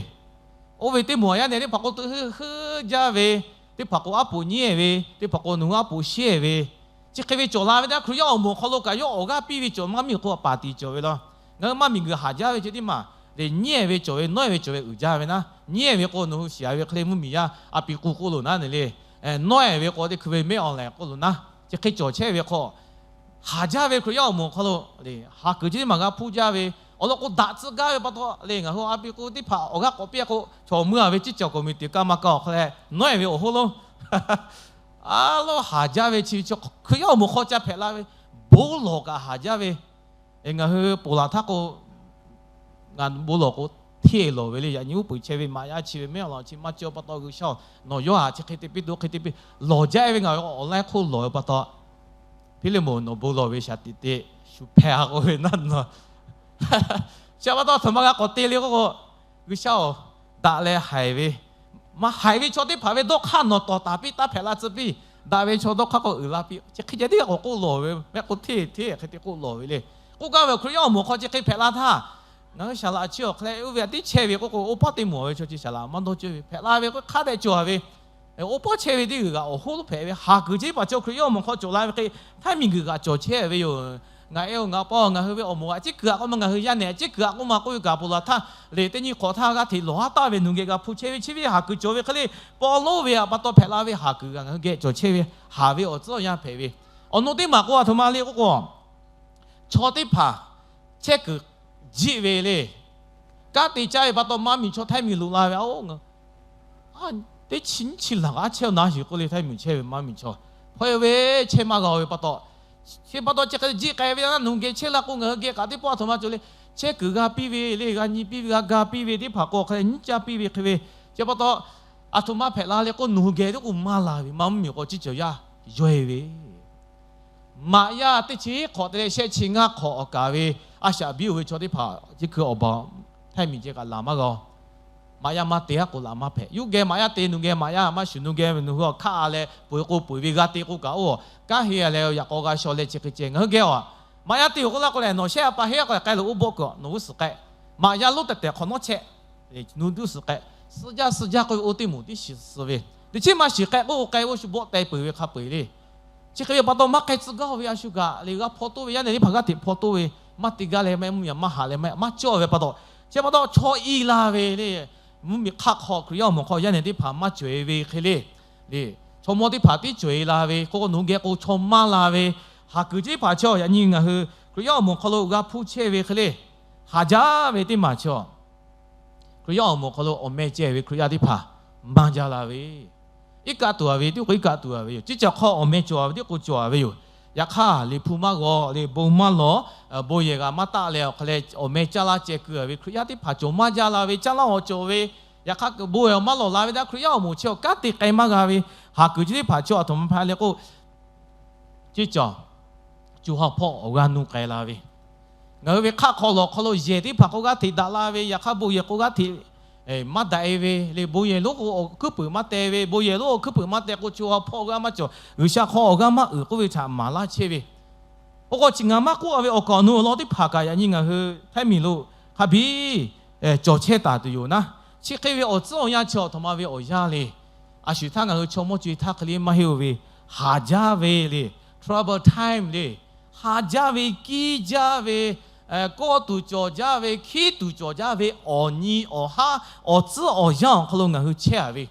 Oˇ ve teˇ moˍ yaˇ nehˬ teˇ hpaˍ k'o tuꞈ heuˆ heuˆ jaˇ ve, teˇ hpaˍ k'o aˉ poꞈ nyiˉ-e ve, teˇ hpaˍ k'o nawˬ hui aˉ poꞈ shehˇ ve, chi hk'e ve cawˬ la ve teˇ yanˇ, Hkriꞈ yaˇ awˬ moˍ awˬ hk'aw lo kaꞈ yawˇ awˬ g'aˇ piˇ ve cawˬ maˇ miˬ k'o a paˍ tiˍ cawˬ ve law. Ngaˬ hui maˇ miˬguiˬ haˍ jaˇ ve chi teˇ maˬ le, nyiˉ-e ve cawˬ ve, nawˉ-e ve cawˬ ve uiˍ jaˇ ve naˉ, nyiˉ-e ve k'o nawˬ hui shiˍ-a ve hk'e le mvuhˇmiˬ yaˇ a pi k'u k'oˆ loˬ naˉ ne le, nawˉ-e ve k'o teˇ hkui ve mehˆ awˬ lehˬ k'oˆ loˬ naˉ, chi hk'e cawˬ chehˇ ve hk'aw haˍ jaˇ ve Hkriꞈ yaˇ awˬ moˍ awˬ hk'aw lo le haˍ kuiˬ chi teˇ maˬ g'a hpuˇ jaˇ ve, awˬ lawn k'o daꞈ tcuh gaˇ ve pa taw le ngaˬ hui a pi k'o teˇ hpaˍ awˬ g'aˇ k'awꞈ piˇ k'o, chaw meuˇ-a ve ceˇ cawˬ k'oˍ miˬ teꞈ kaˇ maˇ kaˇ awˬ hk'aw leh nawˉ-e ve awˬ hoˉ lonˉ a loˉ haˍ jaˇ ve chi ve chaw Hkriꞈ yaˇ awˬ moˍ hk'aw ca hpehꞈ la ve, bon lawˬ kaꞈ haˍ jaˇ ve, ngaˬ hui ponˬ laˬ htaˇ k'o, ngaˬ bon lawˬ k'o, hteˇ lawˬ ve le. Yaꞈ nyi uˉ peunˍ chehˇ ve maꞈ yaˇ chi ve mehˆ awˬ lawn chi maˇ cawˬ pa taw, G'uiˬsha-oˬ, nawˬ yawˇ htaꞈ chi hk'e te piˇ to hk'e te piˇ lawˬ jaˇ ve ngaˬ hui awˬ laiˉ hk'oˆ lawˬ ve pa taw, Hpiˇliˇmonˍ nawˬ bon lawˬ ve shaˍ tiꞈ te shu hpehꞈ-a k'oˆ ve naˉ nawˬ chi pa taw a htoꞈ ma g'a k'awꞈ te le k'oˆ k'o, G'uiˬsha-oˬ, daꞈ leh haiˬ ve, maˇ haiˬ ve chaw teˇ hpaˍ ve dawˇ hk'aˇ nawˬ tawˍ taˍ piˇ taˇ hpehꞈ la tcuh piˇ. Daꞈ ve chaw dawˇ hk'aˇ k'o uiˍ la piˇ, chi hk'e ceh tiˉ k'awꞈ k'oˆ lawˬ ve, mehˆ k'o hteˇ hteˇ hk'e te k'oˆ lawˬ ve le. K'oˆ gaˇ ve Hkriꞈ yaˇ awˬ moˍ hk'aw chi hk'e hpehꞈ la htaˇ, ngaˬ hui saˍ laꞈ chi awˬ hk'e leh oˇ ve htaꞈ tiˉ chehˇ ve k'oˆ k'o, oˇ paˉ te mawˬ ve chaw chi saˍ laꞈ maˇ dawˇ cawˇ ve hpehꞈ la ve k'o, hk'a dehꞈ cawˬ ve. Oˇ paˉ chehˇ ve teˇ g'uiˬ g'aꞈ awˬ hoˉ lo hpehꞈ ve, haˍ kuiˬ chi teˇ hpaˍ chaw Hkriꞈ yaˇ awˬ moˍ hk'aw cawˬ la ve hk'e, htaiˇ miˬ guiˬ g'aꞈ cawˬ chehˇ ve yoˬ. Ngaˬ e oˬ ngaˬ pa oˬ, ngaˬ hui ve awˬ moˍ g'aꞈ ciˉ kuiˬ aꞈ k'oˆ ma, ngaˬ hui yaˇ nehˬ ciˉ kuiˬ aꞈ k'oˆ ma k'oˆ ve kaꞈ ponˬ laˬ htaˇ, lehˬ teˇ nyi hk'awꞈ htaˇ g'aˇ hteꞈ lawˬ haˉ taˍ ve nawˬ geh g'a hpu chehˇ ve chi ve haˍ kuiˬ cawˬ ve hk'e le, paw lonˉ ve htaꞈ pa taw hpehꞈ la ve haˍ kuiˬ g'aꞈ ngaˬ hui geh cawˬ chehˇ ve, haˍ ve awˬ tcuhˉ awˬ yanˇ hpehꞈ ve. Awˬ nu teˇ maˬ k'o aˬ htoꞈ ma le k'oˆ k'o, chaw teˇ hpaˍ chehˇ kuiˬ jiˆ ve le. Kanˉ te caˇ ve pa taw maˇ miˬ chaw htaiˇ miˬ loꞈ la ve, a oˇ, teˇ chi nyiˇ chi laˬ g'aˇ chehˇ na shiˍ k'oˆ le, htaiˇ miˬ chehˇ ve maˇ miˬ chaw hpaw e ve chehˇ maˇ g'a ve pa taw, chi pa taw chi hk'e jiˆ k'ai ve yaˇ naˆ nawˬ geh chehˇ la k'o, ngaˬ hui geh kaꞈ teˇ pawˆ aˬ htoꞈ ma cawˬ le. Chehˇ kuiˬ g'a piˇ ve le, g'a nyi piˇ ve, g'a ga piˇ ve teˇ hpaˍ k'o hk'a le nyiˉ caˇ piˇ ve hk'e ve, chi pa taw aˬ htoꞈ ma hpehꞈ la le k'o, nawˬ hui geh tiˉ k'o maˇ la ve, maˇ mvuhˇ miˬ k'o ciˉ cawˬ yaˇ yawˇ e ve. Maꞈ yaˇ teˇ chi hk'awꞈ te leh shehˆ chi ngaˇ hk'awꞈ awˬ kaˍ ve a shaꞈ biˇ oˬ ve chaw teˇ hpaˍ chi hkui awˬ baˬ htaiˇ miˬ ceh kaꞈ laˬ maˇ g'a. Maꞈ yaˇ maˇ te aˉ k'o laꞈ maˇ hpehꞈ. Yawˇ geh maꞈ yaˇ te, nawˬ geh maꞈ yaˇ maˇ shuˍ, nawˬ geh nawˬ hui awˬ hkaˆ a leh peuˬ k'o peuˬ ve, g'a te k'o kaꞈ oˇ kanˉ he a leh yaꞈ k'aw g'a shaw leh chi hk'e ceh ngaˬ hui geh a. Maꞈ yaˇ te oˬ k'oˆ laˇ k'o lehˬ, nawˬ shehˆ a pa heˆ a k'o lehˬ k'ai loˬ, oˇ bawˆ kuiˬ nawˬ g'uˇ suhˍ k'ehˆ. Maꞈ yaˇ lonˉ tehˬ tehˬ hk'awꞈ nawˉ chehˇ, nawˬ g'uˇ suhˍ k'ehˆ. Suh jaˇ suh jaˇ k'oˆ ve oˇ teˇ moˍ tiˉ shiˍ suh ve. Teˇ chi maˇ shiˍ k'ehˆ k'oˆ k'o k'ai oˇ shu bawˆ teh peuˬ ve hk'a peu eˬ le. Chi hk'e ve pa taw maˇ k'ai tcuh gaˇ ve a shu kaꞈ le, g'a hpaw toˇ ve yaˇ nehˬ teˇ hpaˍ g'aˇ hteꞈ hpaw toˇ ve, maˇ te gaˇ leh maˇ mvuhˇ miˬ maˇ haꞈ leh maˇ cawˇ ve pa taw, chi pa taw chaw i la ve le. Mvuhˇ miˬ hk'aˆ hk'aw Hkriꞈ yaˇ awˬ moˍ hk'aw yaˇ nehˬ teˇ hpaˍ maˇ cawˬ e ve hk'e le. Chaw mawˇ teˇ hpaˍ tiˉ cawˬ e la ve k'oˆ k'o, nawˬ geh k'o chaw maˇ la ve, haˍ kuiˬ chi teˇ hpaˍ chaw yaꞈ nyi ngaˬ hui Hkriꞈ yaˇ awˬ moˍ hk'aw lo g'a hpuˇ chehˇ ve hk'e le. Haˍ jaˇ ve teˇ maˬ chaw Hkriꞈ yaˇ awˬ moˍ hk'aw lo awˬ meh ceh ve Hkriꞈ yaˇ teˇ hpaˍ maˇ jaˇ la ve, iˉ kaˆ tuˬ a ve, tiˉ k'o iˉ kaˆ tuˬ a ve yoˬ. Chi cawˬ hk'aw awˬ meh cawˬ a ve, tiˉ k'o cawˬ a ve yoˬ. Yaꞈ hk'aˇ liꞈ hpu maˇ g'aw le, bon maˇ lawˬ, bon yehˬ g'a maˇ taˆ leh awˬ hk'a leh awˬ meh caˇ laˇ ceh keu a ve Hkriꞈ yaˇ teˇ hpaˍ cawˬ maˇ jaˇ la ve, caˇ laˇ awˬ cawˬ ve, yaꞈ hk'aˇ bon yehˬ maˇ lawˬ la ve htaˇ Hkriꞈ yaˇ awˬ moˍ chi awˬ kanˉ te k'ai maˇ g'a ve, haˍ kuiˬ chi teˇ hpaˍ chaw aˬ htoꞈ ma hpehꞈ le k'o, ceˇ cawˬ, co ha hpawˇ awˬ g'aˇ nuˇ k'ai la ve, ngaˬ hui ve hk'aˆ hk'aw lawˬ hk'aw lo yehˬ teˇ hpaˍ k'o g'aˇ hteꞈ daꞈ la ve, yaꞈ hk'aˇ bon yehˬ k'o g'aˇ hteꞈ maˇ daꞈ e ve le. Bon yehˬ lonˉ k'o awˬ hkuiˉ puiˍ maˇ teh ve, bon yehˬ lonˉ awˬ hkuiˉ puiˍ maˇ teh k'o co ha hpawˇ g'aˇ maˇ cawˬ, G'uiˬsha hk'aw awˬ g'aˇ maˇ uiˍ k'oˆ ve htaꞈ maˍ laˇ chehˇ ve. Oˇ k'o chi ngaˬ maˇ k'oˆ a ve awˬ kaˍ awˬ nu awˬ lawn teˇ hpaˍ kaꞈ yaꞈ nyi ngaˬ hui htaiˇ miˬ lo hk'a biˇ cawˬ chehˇ taˍ tuˬ yoˬ naˉ. Chi hk'e ve awˬ tcuhˉ awˬ yanˇ chi aˬ htoꞈ ma ve awˬ yanˇ le. A shu htaˇ ngaˬ hui chaw mawˇ co e htaˇ hk'e le maˇ heˆ oˬ ve, haˍ jaˇ ve le, trouble time le, haˍ jaˇ ve, kiˇ jaˇ ve, kawˆ tuˬ cawˬ jaˇ ve, hkiˉ tuˬ cawˬ jaˇ ve awˬ nyi awˬ haˉ awˬ tcuhˉ awˬ yanˇ awˬ hk'aw lo ngaˬ hui chehˇ a ve,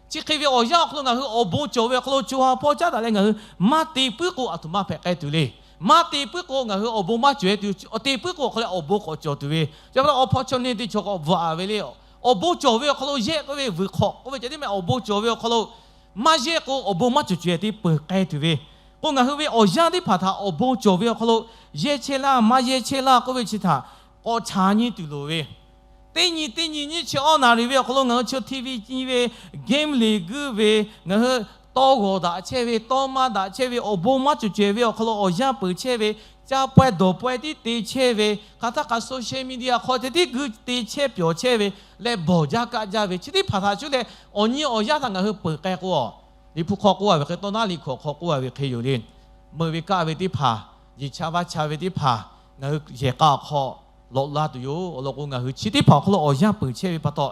chi hk'e ve awˬ yanˇ awˬ hk'aw lo ngaˬ hui awˬ bon cawˬ ve awˬ hk'aw lo co ha hpawˇ caˉ daꞈ leh ngaˬ hui maˇ te puiˉ k'o aˬ htoꞈ ma hpehꞈ k'ai tuˬ le. Maˇ te puiˉ k'o ngaˬ hui awˬ bon maˇ cawˬ e tuˬ, te puihtawˇ k'o awˬ hk'aw leh awˬ bon k'awꞈ cawˬ tuˬ ve, chi pa taw awˬ hpaw chaw neˇ teˇ chaw k'awꞈ bvuhꞈ a ve le. Awˬ bon cawˬ ve awˬ hk'aw lo yehˇ k'oˆ ve, vuiˬ hk'awꞈ k'oˆ ve ceh tiˉ meh awˬ bon cawˬ ve awˬ hk'aw lo maˇ yehˇ k'o awˬ bon maˇ cawˬ cawˬ e te peuˬ k'ai tuˬ ve, k'o ngaˬ hui ve awˬ yanˇ teˇ hpaˍ htaꞈ awˬ bon cawˬ ve awˬ hk'aw lo yehˇ chehˇ laˇ, maˇ yehˇ chehˇ laˇ k'oˆ ve chi htaꞈ k'awꞈ chaˍ nyi tuˬ loˍ ve, teˇ nyi teˇ nyi nyiˇ chi awˇ naˍ riˍ ve awˬ hk'aw lo ngaˬ hui chi TV nyi ve, game le guiˇ ve, ngaˬ hui tawˇ g'awˬ daꞈ chehˇ ve, tawˇ maˇ daꞈ chehˇ ve, awˬ bon maˇ cawˬ cawˬ e ve awˬ hk'aw lo awˬ yanˇ peuˬ chehˇ ve, caˇ pawehˇ dawˬ pawehˇ tiˉ te chehˇ ve, hk'aˬ htaˇ kaꞈ social media hk'aw ceh tiˉ guiˇ te chehˇ pyawˬ chehˇ ve, leh bawˬ jaˇ kaˆ jaˇ ve chi teˇ hpaˍ htaꞈ cuˇ leh awˬ nyi awˬ yanˇ htaꞈ ngaˬ hui peuˬ k'ai k'o, liꞈ hpu hk'aw k'oˆ a ve hk'e, tawˇ naˉ liꞈ hkawꞈ hk'aw k'oˆ a ve hk'e yoˬ le. Meuꞈ ve kaˆ ve teˇ hpaˍ, yeˬ cha vaˇ cha ve teˇ hpaˍ, ngaˬ hui yehˬ k'a awˬ hk'aw lawꞈ la tuˬ yoˬ. Awˬ lawn k'o ngaˬ hui chi teˇ hpaˍ awˬ hk'aw lo awˬ yanˇ peuˬ chehˇ ve pa taw,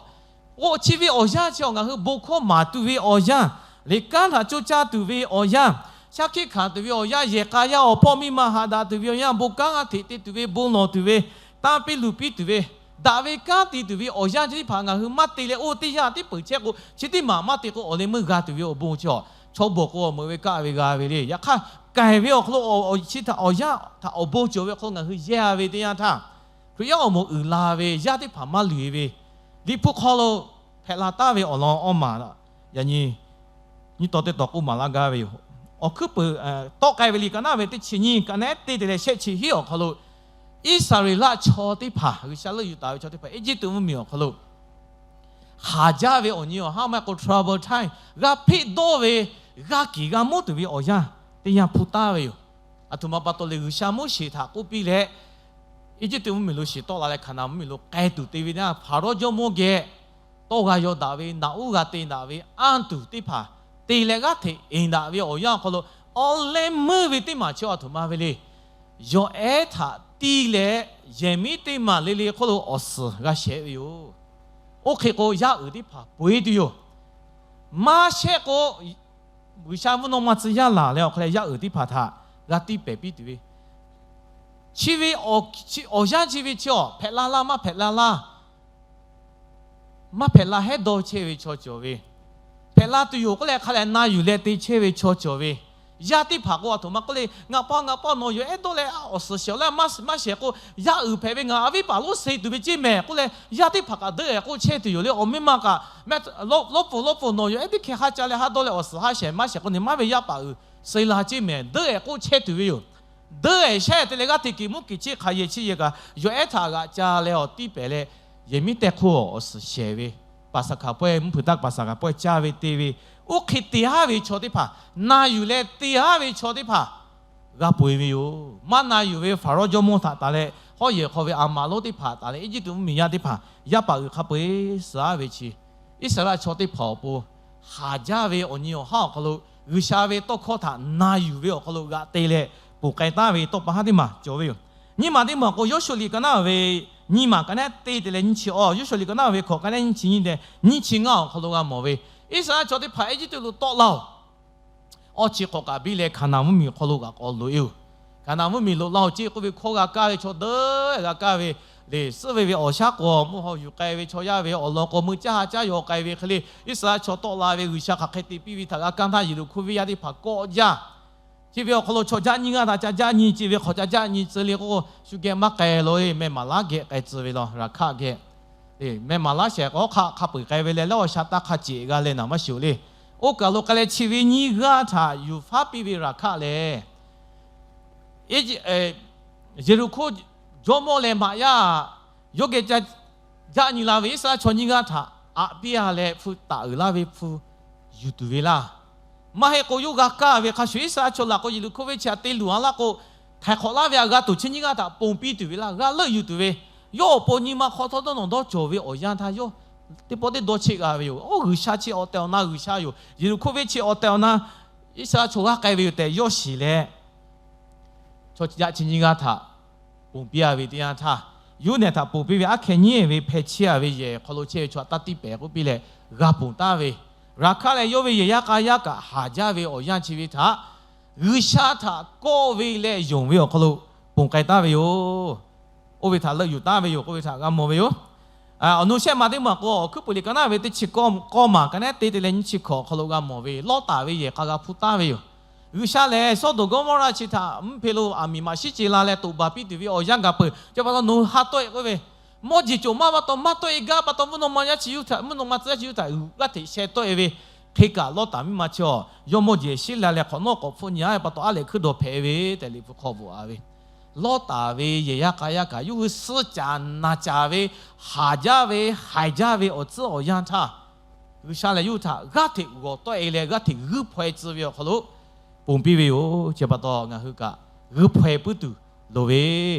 k'o chi ve awˬ yanˇ chi ngaˬ hui bon hkawˇ maˍ tuˬ ve awˬ yanˇ, liꞈ kanˉ htaꞈ coˇ caˇ tuˬ ve awˬ yanˇ, shaˉ hkiˆ hkanˍ tuˬ ve awˬ yanˇ, yehˬ k'a yaˇ awˬ hpawˇ miˇ ma haꞈ daꞈ tuˬ ve awˬ yanˇ, bon kanˉ g'a hteꞈ te tuˬ ve, bon lawˬ tuˬ ve, tanˇ piˇ luˬ piˇ tuˬ ve, daꞈ ve kanˉ te tuˬ ve awˬ yanˇ chi teˇ hpaˍ ngaˬ hui maˇ te leh oˇ teˇ yanˇ tiˉ peuˬ chehˇ k'o, chi teˇ maˬ maˇ te k'o awˬ leh meuˇ g'a tuˬ ve awˬ bon chi, chaw bawˬ k'o awˬ meuꞈ ve kaˆ ve g'a ve le. Yaꞈ hk'aˇ, k'ai ve awˬ hk'aw lo chi htaꞈ awˬ yanˇ htaꞈ awˬ bon cawˬ ve awˬ hk'aw lo ngaˬ hui yehˇ a ve teˇ yanˇ htaˇ, Hkriꞈ yaˇ awˬ moˍ uiˍ la ve yaˇ teˇ hpaˍ maˇ luˬ e ve, liꞈ hpu hk'aw lo hpehꞈ la taˍ ve awˬ lawn awˇ maˬ, yaꞈ nyi nyiˇ taw teˇ taw k'oˆ maˍ laˇ gaˇ ve yoˬ. Awˬ hkuiˉ peuˬ tawˆ k'ai ve liꞈ ka naˉ ve teˇ chi nyiˇ ka naˉ te te leh shehˆ chi hiˉ awˬ hk'aw lo, Iˉsaˍreˍlaˆ chaw teˇ hpaˍ, G'uiˬsha leuˆ yuˬ taˍ ve chaw teˇ hpaˍ Eˇjiˇtuꞈ mvuhˇmiˬ awˬ hk'aw lo haˍ jaˇ ve awˬ nyi awˬ haˉ maˇ heˆ k'o trouble time, g'a hpeˆ dawˇ ve, g'a kiˬ g'a mawˇ tuˬ ve awˬ yanˇ teˇ yanˇ hpu taˍ ve yoˬ. Aˬ htoꞈ ma pa taw le, G'uiˬsha Moˉseˍ htaꞈ k'oˆ piˇ leh, Eˇjiˇtuꞈ mvuhˇmiˬ lo shiˍ tawˆ la leh Hkaˍnanˍ mvuhˇmiˬ lo k'ai tuˬ te ve teˇ yanˇ, Hpaˍrawˇ jawˇmawˇ geh tawˇ g'a yaw daꞈ ve, naꞈ uˉ g'a te daꞈ ve anˇ tuˬ teˇ hpaˍ te leh g'aˇ hteꞈ eˍ daꞈ ve awˬ yanˇ awˬ hk'aw lo, awˬ leh meuˇ ve teˇ maˬ chi awˬ htoꞈ ma ve le. Yawˬ ehˉ htaꞈ tiˇ leh yehˬ miˉ teˇ maˬ le le hk'oˆ lo awˬ suhˍ g'a shehˍ ve yoˬ. Oˇ hk'e k'o, yaˇ uiˍ teˇ hpaˍ peu eˬ tuˬ yoˬ. Maˇ shehˆ k'o, G'uiˬsha mvuhˇ naw ma tcuh yaˇ laˬ leh awˬ hk'aw leh yaˇ uiˍ teˇ hpaˍ htaꞈ g'a tiˇ pehˍ piˇ tuˬ ve, chi ve awˬ yanˇ chi ve chi awˬ hpehꞈ la laˇ, maˇ hpehꞈ la laˇ. Maˇ hpehꞈ la hehˉ dawˇ chehˇ ve chaw cawˬ ve, hpehꞈ la tuˬ yoˬ k'oˆ leh hk'a leh na yuˬ leh te chehˇ ve chaw cawˬ ve, yaˇ teˇ hpaˍ k'o, aˬ htoꞈ ma k'oˆ le, ngaˬ pa ngaˬ pa nawˬ yawˬ ehˉ dawˇ leh awˬ suhˍ shehˍ leh maˇ shehˍ k'o, yaˇ uiˍ hpehꞈ ve ngaˬ a viˉ paˍ lonˉ suh tuˬ ve ceˇ mehˍ k'oˆ leh, yaˇ teˇ hpaˍ kaꞈ deuˆ ehˍ k'oˆ chehˇ tuˬ yoˬ le. Awˬ miˇ ma kaꞈ, lawˉ pfuhˍ lawˉ pfuhˍ nawˬ yawˬ ehˉ teˇ hkeh haˉ ca leh haˉ dawˇ leh awˬ suhˍ haˉ shehˍ maˇ shehˍ k'oˆ, nawˬ maˇ ve yaˇ paˍ uiˍ suh la ceˇ mehˍ deuˆ ehˍ k'oˆ chehˇ tuˬ ve yoˬ. Deuˆ ehˍ shehˉ te leh g'aˇ hteꞈ kiˬ mvuhˇ kiˬ cheˇ hk'aˬ yehˬ chi yehˬ kaꞈ yawˬ ehˉ htaꞈ g'aꞈ ca leh awˬ tiˇ pehˍ leh, yehˬ miˉ tehˇ hk'oˆ awˬ suhˍ shehˍ ve, paˍsaˍhkaˍ pawehˇ mvuhˇ hpeuꞈ taˇ paˍsaˍhkaˍ pawehˇ caˇ ve te ve, oˇ hk'e te haˉ ve chaw teˇ hpaˍ, na yuˬ leh te haˉ ve chaw teˇ hpaˍ g'a peu eˬ ve yoˬ. Maˇ na yuˬ ve Faˍrawˇ jawˇmawˇ htaꞈ taˍ leh, hawˉ yehˬ hk'aw ve aˬ maˍ lonˉ teˇ hpaˍ taˍ leh, Eˇjiˇtuꞈ mvuhˇmiˬ yaˇ teˇ hpaˍ yaˇ paˍ uiˍ hk'a peu eˬ suh aˉ ve chi, Iˉsaˍreˍlaˆ chaw teˇ hpaˍ awˬ pon haˍ jaˇ ve awˬ nyi awˬ haˉ awˬ hk'aw lo, G'uiˬsha ve tawˇ hkawˇ htaꞈ na yuˬ ve awˬ hk'aw lo g'aꞈ te leh ponˬ k'ai taˉ ve tawˇ pa haˉ teˇ maˬ cawˬ ve yoˬ. Nyiˇ maˬ teˇ maˬ k'o, Yawˇshuˆ liꞈ ka naˉ ve nyiˇ maˬ ka naˉ te te leh nyiˇ chi awˬ, Yawˇshuˆ liꞈ ka naˉ ve hkawꞈ ka naˉ nyiˇ chi nyiˇ te nyiˇ chi ngaˇ awˬ hk'aw lo g'a mawˬ ve, Iˉsaˍreˍlaˆ chaw teˇ hpaˍ Eˇjiˇtuꞈ lo tawˆ la oˬ. Awˇ chi hk'awꞈ kaꞈ biˇ leh Hkaˍnanˍ mvuhˇmiˬ hk'aw lo kaꞈ k'awꞈ loꞈ e oˬ. Hkaˍnanˍ mvuhˇmiˬ loꞈ la oˬ ceˇ k'oˆ ve hkawˇ g'a kaˇ ve chaw deuˆ g'a kaˇ ve, leˬ suhˉ ve ve awˬ shaˉ k'awꞈ mvuhˇ haw yuˬ k'ai ve chaw yaˇ ve awˬ lawn k'o, meuˇ caˇ ha caˇ yaw k'ai ve hk'e le, Iˉsaˍreˍlaˆ chaw tawˆ la ve G'uiˬsha hk'aˬ hk'e te piˇ ve htaꞈ g'a kaˇ htaˇ, Yeˍriˆhkoˇ venˇ yaˇ teˇ hpaˍ kawˆ jaˇ. Chi ve awˬ hk'aw lo chaw jaˆ nyiˇ g'aˇ htaꞈ ca jaˆ nyi ce ve hk'awꞈ ca jaˆ nyi tcuh le k'o, shu geh maˇ k'ai lo e, meh maˍ laˉ geh k'ai tcuh ve law, Raˍhkaˆ geh. Meh maˍ laˉ shehˍ k'awꞈ hk'aˆ hk'a peu eˬ k'ai ve leh, lawˇ awˬ sha taˇ hk'a ceꞈ g'a leh naˍ maˇ shiˍ le. Oˇ kaˬ lo k'ai leh chi ve nyiˇ g'aˇ htaꞈ yuˬ faˉ piˇ ve Raˍhkaˆ lehˬ, Yeˍriˆhkoˇ jawˇmawˇ leh maꞈ yaˇ yawˇ geh jaˆ nyi la ve Iˉsaˍreˍlaˆ chaw nyiˇ g'aˇ htaꞈ aꞈ piˇ a leh hpu taˍ uiˍ laˇ ve hpu yuˬ tuˬ ve laˇ. Maˇ heˆ k'o yawˇ g'a kaˇ ve hk'a shuˍ, Iˉsaˍreˍlaˆ chaw laˬ k'o Yeˍriˆhkoˇ venˇ chi htaꞈ te luˬ a laˇ k'o, htaiˍ hk'awꞈ laˇ ve a g'a tuˬ chi nyiˇ g'aˇ htaꞈ ponˬ piˇ tuˬ ve laˇ, g'a leuˆ yuˬ tuˬ ve. Yawˇ awˬ pon nyi ma hk'aw htawˇ dawˇ nawˬ dawˇ cawˬ ve awˬ yanˇ htaˇ yawˇ teˇ pawˆ teˇ dawˇ cheˆ g'a ve yoˬ. Oˇ G'uiˬsha chi awˬ tehˬ awˬ na G'uiˬsha yoˬ. Yeˍriˆhkoˇ venˇ chi awˬ tehˬ awˬ na Iˉsaˍreˍlaˆ chaw g'aˇ k'ai ve yoˬ tehꞈ yawˇ shiˍ leh, chaw yaˇ chi nyiˇ g'aˇ htaꞈ ponˬ piˇ a ve teˇ yanˇ htaˇ, yawˇ nehˬ htaꞈ ponˬ piˇ ve aˉ hkeh nyiˉ ve hpeh chehˇ a ve yehˬ hk'aw lo chehˇ ve chaw htaꞈ taˇ tiˇ pehˍ k'oˆ piˇ leh g'a ponˬ taˉ ve, Raˍhkaˆ leh yawˇ ve yehˬ yaˇ k'a yaˇ kaꞈ haˍ jaˇ ve awˬ yanˇ chi ve htaꞈ G'uiˬsha htaꞈ kawˆ ve leh yonˍ ve awˬ hk'aw lo ponˬ k'ai taˉ ve yoˬ. Oˇ ve htaꞈ leuˆ yuˬ taˉ ve yoˬ k'oˆ ve htaꞈ g'a mawˬ ve yoˬ. Awˬ nu shehˆ maˬ teˇ maˬ k'o, awˬ hkuiˉ puiˍ liꞈ ka naˉ ve teˇ chi k'awˇ maˬ ka naˉ te te leh nyiˇ chi hkawꞈ awˬ hk'aw lo g'a mawˬ ve, Lawˇtaˍ ve yehˬ k'a g'a hpuˇ taˉ ve yoˬ. G'uiˬsha lehˬ, Sawˉdonˍ Gawˇmawˇraˆ chi htaꞈ mvuhˇ hpeu lo aˬ miˍ maꞈ shiˉ ce la leh toꞈ baˬ piˇ tuˬ ve awˬ yanˇ gaˬ peuˬ. Chi pa taw nawˬ hui ha tawˆ e k'oˆ ve, mawˇ jeˬ cawˬ maˇ pa taw maˇ tawˆ e gaˇ pa taw, mvuhˇ naw ma yaˇ chi yawˇ htaꞈ, mvuhˇ naw ma tcuh yaˇ chi yawˇ htaꞈ g'aˇ hteꞈ sheh tawˆ e ve. Hk'e kaꞈ Lawˇtaˍ miˇ ma chi awˬ yawˇ mawˇ jeˬ shiˉ la leh hk'awꞈ nawˉ k'awꞈ hpfuhˆ nyi a pa taw, aˉ lehˬ hkuiˉ dawˬ hpehꞈ ve tehꞈ Liꞈ hpu hk'aw bvuhꞈ a ve, Lawˇtaˍ ve yehˬ yaˇ k'a yaˇ kaꞈ yawˇ hui suh caˍ naˬ caˍ ve, haˍ jaˇ ve, haiˬ jaˇ ve awˬ tcuhˉ awˬ yanˇ htaˇ, G'uiˬsha lehˬ yawˇ hui htaꞈ g'aˇ hteꞈ g'awˬ tawˆ e leh g'aˇ hteꞈ g'uiˇ hpaw e tcuh ve awˬ hk'aw lo ponˬ piˇ ve yoˬ. Chi pa taw ngaˬ hui kaꞈ g'uiˇ hpaw e puiˉ tuˬ loˍ ve,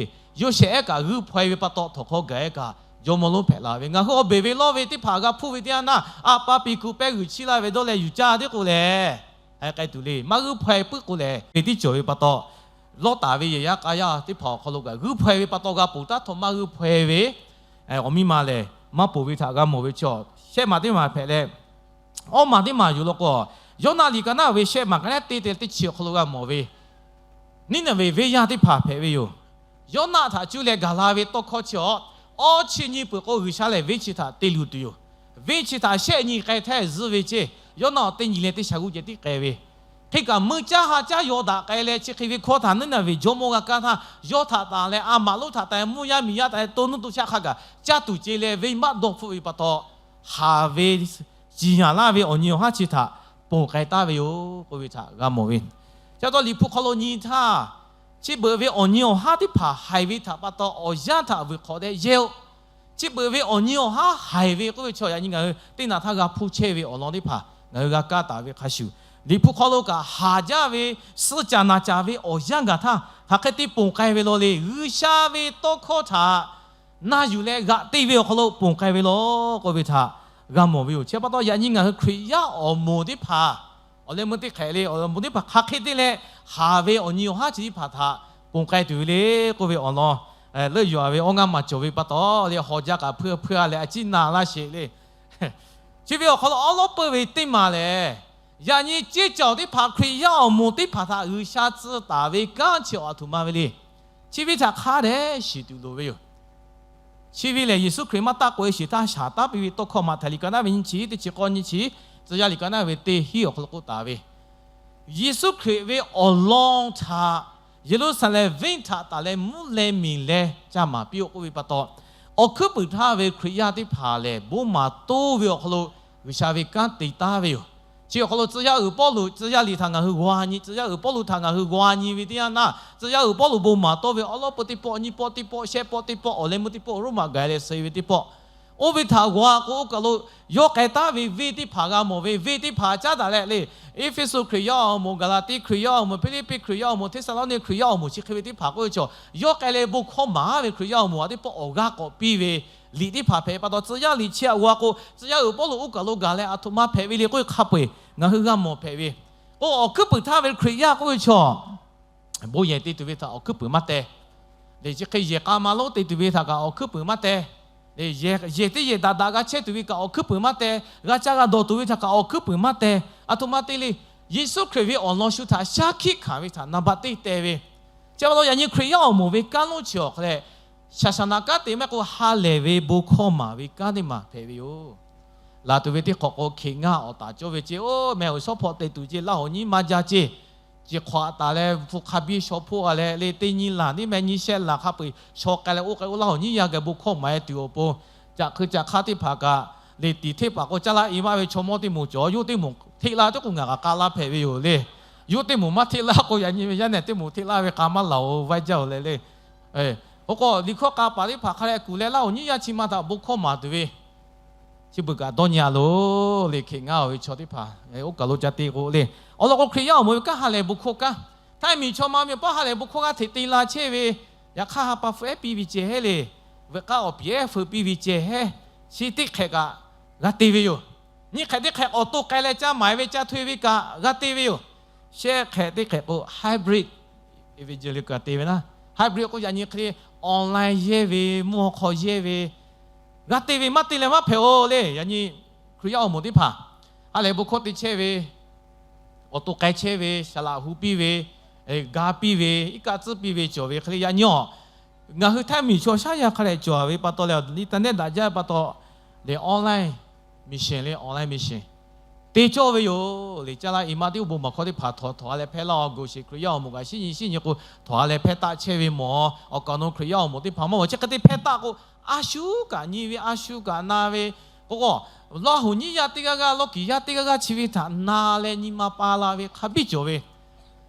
Yoˇsehꞈ ehˉ kaꞈ g'uiˇ hpaw e ve pa taw, htawnˍ hk'aw gaˬ ehˉ kaꞈ jawˇmawˇ lonˉ hpehꞈ la ve. Ngaˬ hui awˬ beˬ ve lawˇ ve teˇ hpaˍ g'a hpuˇ ve teˇ yanˇ naˇ, a pa piˍ kuˬ pehˇ g'uiˬ chiˇ laˇ ve dawˇ leh yuˬ caˇ teˇ k'o lehˬ, hk'e k'ai tuˬ le. Maˇ g'uiˇ hpaw e puiˉ k'o lehˬ, ve tiˉ cawˬ ve pa taw, Lawˇtaˍ ve yehˬ yaˇ k'a yaˇ teˇ hpaˍ awˬ hk'aw lo kaꞈ g'uiˇ hpaw e ve pa taw g'a ponˬ taˉ htawˇ, maˇ g'uiˇ hpaw e ve awˬ miˇ ma lehˬ maˇ ponˬ ve htaꞈ g'a mawˬ ve chaw. Shehˆ maˬ teˇ maˬ hpehꞈ leh, awˇ maˬ teˇ maˬ yoˬ law k'o, Yawˇnaˆ liꞈ ka naˉ ve shehˆ maˬ ka naˉ te te teˇ chi awˬ hk'aw lo g'a mawˬ ve, Niˇnaˍveˍ venˇ yaˇ teˇ hpaˍ hpehꞈ ve yoˬ. Yawˇnaˆ htaꞈ cuˇ leh gaˬ la ve tawˇ hkawˇ chi awˬ, awˇ chi nyi peuˬ k'o G'uiˬsha lehˬ venˇ chi htaꞈ te luˬ tuˬ yoˬ. Venˇ chi htaꞈ shehˆ nyi k'ai htehˇ zuhˆ ve ceˇ. Yawˇnaˆ awˬ teˇ nyi leh teˇ shaˍ g'uˇ ceh tiˉ k'ai ve, hk'e kaꞈ meuˇ caˇ ha caˇ yaw daꞈ k'ai leh chi hk'e ve hkawˇ htaꞈ Niˇnaˍveˍ jawˇmawˇ g'a kaˇ htaˇ, yawˇ htaꞈ tanˬ leh a maꞈ lonˉ htaꞈ tanˬ, mvuhˇ yaˇ miˬ yaˇ htaꞈ to nuˇ to shaˆ hk'a gaˬ caˇ tuˬ ce leh venˇbaˆ dawˇ hpfuhˆ ve pa taw, haˍ ve ciˍ yanˍ laˇ ve awˬ nyi awˬ haˉ chi htaꞈ ponˬ k'ai taˉ ve yoˬ k'oˆ ve htaꞈ g'a mawˬ ve. Chi pa taw Liꞈ hpu hk'aw lo nyi htaˇ, chi beuꞈ ve awˬ nyi awˬ haˉ teˇ hpaˍ haiˬ ve htaꞈ pa taw awˬ yanˇ htaꞈ vuiˬ hk'awꞈ leh yehˇ-oˆ. Chi beuꞈ ve awˬ nyi awˬ haˉ haiˬ ve k'oˆ ve chaw yaꞈ nyi ngaˬ hui teˇ naꞈ htaˇ g'a hpuˇ chehˇ ve awˬ lawn teˇ hpaˍ ngaˬ hui g'a kaˇ taˍ ve hk'a shuˍ, Liꞈ hpu hk'aw lo kaꞈ haˍ jaˇ ve, suh caˍ naˬ caˍ ve awˬ yanˇ gaˬ htaˇ hk'aˬ hk'e te ponˬ k'ai ve law le. G'uiˬsha ve tawˇ hkawˇ htaꞈ na yuˬ leh g'aꞈ te ve awˬ hk'aw lo ponˬ k'ai ve law k'oˆ ve htaꞈ g'a mawˬ ve yoˬ. Chi pa taw yaꞈ nyi ngaˬ hui Hkriꞈ yaˇ awˬ moˍ teˇ hpaˍ awˬ leh meuˇ teˇ hk'ehꞈ le awˬ bon teˇ hpaˍ hk'aˬ hk'e te leh, haˍ ve awˬ nyi awˬ haˉ chi teˇ hpaˍ htaꞈ ponˬ k'ai tuˬ ve le k'oˆ ve awˬ lawn, leuˆ yuˬ-a ve awˇ ngaˇ maˬ cawˬ ve pa taw le, hawˬ jaˇ kaꞈ hpuiˇ hpuiˇ-a leh a ciˉ na laˇ sheˍ le. Chi ve awˬ hk'aw lo awˉ lawˉ peuˇ ve teˇ maˬ lehˬ, yaꞈ nyi ceˇ cawˬ teˇ hpaˍ Hkriꞈ yaˇ awˬ moˍ teˇ hpaˍ htaꞈ G'uiˬsha tcuh taˍ ve kanˉ chi awˬ aˬ htoꞈ ma ve le. Chi ve htaꞈ hk'a dehꞈ shiˍ tuˬ loˍ ve yoˬ. Chi ve lehˬ, Yeˍsuˆ Hkriꞈ maˇ taˆ k'oꞈ-e shiˍ htaˇ shaˍ taˉ piˇ ve tawˇ hkawˇ Maꞈhtehˍ liꞈ ka naˉ ve nyiˇ chi teˇ chi k'awˇ nyiˇ chi, Tcuh yaˇ liꞈ ka naˉ ve teˇ hinˉ awˬ hk'aw lo k'oˆ taˍ ve, Yeˍsuˆ Hkriꞈ ve awˬ lawn htaꞈ Yeˍruˆsaˍlehnˍ venˇ htaꞈ taˍ leh mvuhˇ leh miˬ leh ca maˍ piˇ-oˆ k'oˆ ve pa taw, awˬ hkuiˉ puiˍ htaˇ ve Hkriꞈ yaˇ teˇ hpaˍ lehˬ, bon maˍ toˇ ve awˬ hk'aw lo G'uiˬsha ve kanˉ te taˉ ve yoˬ. Chi awˬ hk'aw lo Tcuh yaˇ uiˍ Pawˇluꞈ, Tcuh yaˇ liꞈ htaꞈ ngaˬ hui g'aw nyi, Tcuh yaˇ uiˍ Pawˇluꞈ htaꞈ ngaˬ hui g'aw nyi ve teˇ yanˇ naˆ, Tcuh yaˇ uiˍ Pawˇluꞈ bon maˍ tawˇ ve awˉ lawˉ peuˇ teˇ pawˆ, nyiˇ pawˆ teˇ pawˆ, shehˆ pawˆ teˇ pawˆ, awˬ leh meuˇ teˇ pawˆ, Roˉmaꞈ gaˬ leh suh ve teˇ pawˆ, oˇ ve htaꞈ g'aw k'o, oˇ kaˬ lo yawˇ k'ai taˉ ve venˇ teˇ hpaˍ g'a mawˬ ve, venˇ teˇ hpaˍ caˉ daꞈ leh le, Eˇfeˇsuꞈ Hkriꞈ yaˇ awˬ moˍ, Gaˍlaˍtiˆ Hkriꞈ yaˇ awˬ moˍ, Hpiˇliˇpiˆ Hkriꞈ yaˇ awˬ moˍ, Hteˇsaˍlawˇniˆ Hkriꞈ yaˇ awˬ moˍ chi hk'e ve teˇ hpaˍ k'oˆ ve chaw, yawˇ k'ai leh bon hkawˇ maˍ ve Hkriꞈ yaˇ awˬ moˍ a teˇ pawˆ awˬ g'aˇ k'awꞈ piˇ ve liꞈ teˇ hpaˍ hpehꞈ pa taw, Tcuh yaˇ liꞈ chi htaꞈ g'aw k'o, Tcuh yaˇ uiˍ Pawˇluꞈ oˇ kaˬ lo gaˬ leh aˬ htoꞈ ma hpehꞈ ve le k'oˆ ve hk'a peu-eˬ ngaˬ hui g'a mawˬ hpehꞈ ve. K'o, awˬ hkuiˉ puiˍ htaˇ ve Hkriꞈ yaˇ k'oˆ ve chaw, bon yehˬ te tuˬ ve htaꞈ awˬ hkuiˉ puiˍ maˇ te. Lehˬ, chi hk'e yehˬ k'a ma lonˉ te tuˬ ve htaꞈ kaꞈ awˬ hkuiˉ puiˍ maˇ te. Lehˬ, yehˬ teˇ yehˬ daꞈ daꞈ g'a chehˇ tuˬ ve kaꞈ awˬ hkuiˉ puiˍ maˇ te. G'a caˇ g'a dawˬ tuˬ ve htaꞈ kaꞈ awˬ hkuiˉ puiˍ maˇ te. Aˬ htoꞈ ma te le. Yeˍsuˆ Hkriꞈ ve awˬ lawn shu htaꞈ shaˉ hkiˆ hkanˍ ve htaꞈ naˍ baꞈ teˇ te ve. Chi pa taw yaꞈ nyi Hkriꞈ yaˇ awˬ moˍ ve kanˉ lonˉ chi awˬ hk'a lehˬ, shaˍ shaˍ naꞈ kanˉ te maˇ heˆ k'o, ha lehˬ ve bon hkawˇ maˍ ve kanˉ teˇ maˬ hpehꞈ ve yoˬ. Laˬ tuˬ ve teˇ hk'awꞈ k'o, Hkeꞈ ngaˇ awˬ taˍ cawˇ ve ceˇ, oˇ meh awˬ shawˉ hpawꞈ te tuˬ ceˇ, Laˇ hoꞈ nyiˇ maˇ jaˇ ceˇ, ceˬ hk'awꞈ taˍ leh hpu hk'a biˇ shaw hpoˆ-a leh le, teˇ nyi laˬ teˇ meh nyi shehˆ laˬ hk'a peu-eˬ shaw k'ai leh oˇ k'ai oˇ Laˇ hoꞈ nyiˇ yaˇ geh bon hkawˇ maˍ-e tuˬ awˬ pon, caꞈ hkui caꞈ hk'aˇ teˇ hpaˍ kaꞈ, leˬ tiˍ hteˇ paˍ k'o caˇ laˇ i maˇ ve chaw mawˇ teˇ moˍ cawˬ, yawˇ teˇ moˍ hteˆ laˇ tuˬ k'o ngaˬ k'aꞈ k'a laˇ hpehꞈ ve yoˬ le. Yawˇ teˇ moˍ maˇ hteˆ laˇ k'o, yaꞈ nyi ve yaˇ nehˬ teˇ moˍ hteˆ laˇ ve k'a maˇ laˬ-oˬ, vaˇ jaˇ-oˬ leh le. Oˇ k'o, liꞈ hkawˇ k'a paˍ teˇ hpaˍ hk'a leh kuˬ leh Laˇ hoꞈ nyiˇ yaˇ chi ma htaꞈ bon hkawˇ maˍ tuˬ ve chi beuꞈ kaꞈ dawˇ nyi-a loˬ le. Hkeꞈ ngaˇ-oˬ ve chaw teˇ hpaˍ oˇ kaˬ lo ca te k'o le, awˬ lawn k'o, Hkriꞈ yaˇ awˬ moˍ ve kanˉ ha lehˬ bon hkawˇ kanˉ, htaiˇ miˬ chaw ma miˬ paˉ ha lehˬ bon hkawˇ g'aˇ hteꞈ te la chehˇ ve, yaꞈ hk'aˇ ha pa hpfuh ehˉ piˇ ve ceh heˉ le, veuꞈ k'aˉ awˬ piˍ ehˉ feu piˇ ve ceh heˉ, chi teˇ hk'ehꞈ kaꞈ g'a te ve yoˬ. Nyiˇ hk'ehꞈ teˇ hk'ehꞈ awˬ to k'ai leh ca maˍ ve ca htoꞈ-e ve kaꞈ g'a te ve yoˬ. Shehˆ hk'ehꞈ teˇ hk'ehꞈ k'o hybrid evangelism kaꞈ te ve naˆ. Hybrid k'o yaꞈ nyi hk'e le, online yehˇ ve, mvuhˇ haw hk'aw yehˇ ve, g'a te ve maˇ te leh maˇ hpehꞈ-oˬ le. Yaꞈ nyi Hkriꞈ yaˇ awˬ moˍ teˇ hpaˍ ha lehˬ bon hkawˇ te chehˇ ve, awˬ to k'ai chehˇ ve, saˍ laꞈ hu piˇ ve, ga piˇ ve, iˉ kaˆ tcuhˉ piˇ ve cawˬ ve hk'e le, yaꞈ nyi-oˬ, ngaˬ hui htaiˇ miˬ chaw shaˉ yaˇ hk'a lehˬ cawˬ ve pa taw leh, internet daꞈ jaˇ ve pa taw, le online mission le, online mission te cawˇ ve yoˬ le. Caˇ laˇ i maˇ teˇ oˇ bon maˍ hkawˇ teˇ hpaˍ htawnˍ htawnˍ-a leh hpehˇ laˇ-oˬ. Goˬ sheˍ Hkriꞈ yaˇ awˬ moˍ kaꞈ shinˉ nyi shinˉ nyi k'o htawnˍ-a leh hpehˇ taˆ chehˇ ve mawˬ. Awˬ kaˍ awˬ nu Hkriꞈ yaˇ awˬ moˍ teˇ hpaˍ maˇ mawˬ chi hk'e te hpehˇ taˆ k'o, a shu kaꞈ nyi ve, a shu kaꞈ na ve k'o, Laˇ hoꞈ nyiˇ yaˇ teˇ g'aˇ g'aˇ, lawˇ kiˍ yaˇ teˇ g'aˇ g'aˇ chi ve htaꞈ na leh nyi ma pa la ve hk'a biˇ cawˬ ve,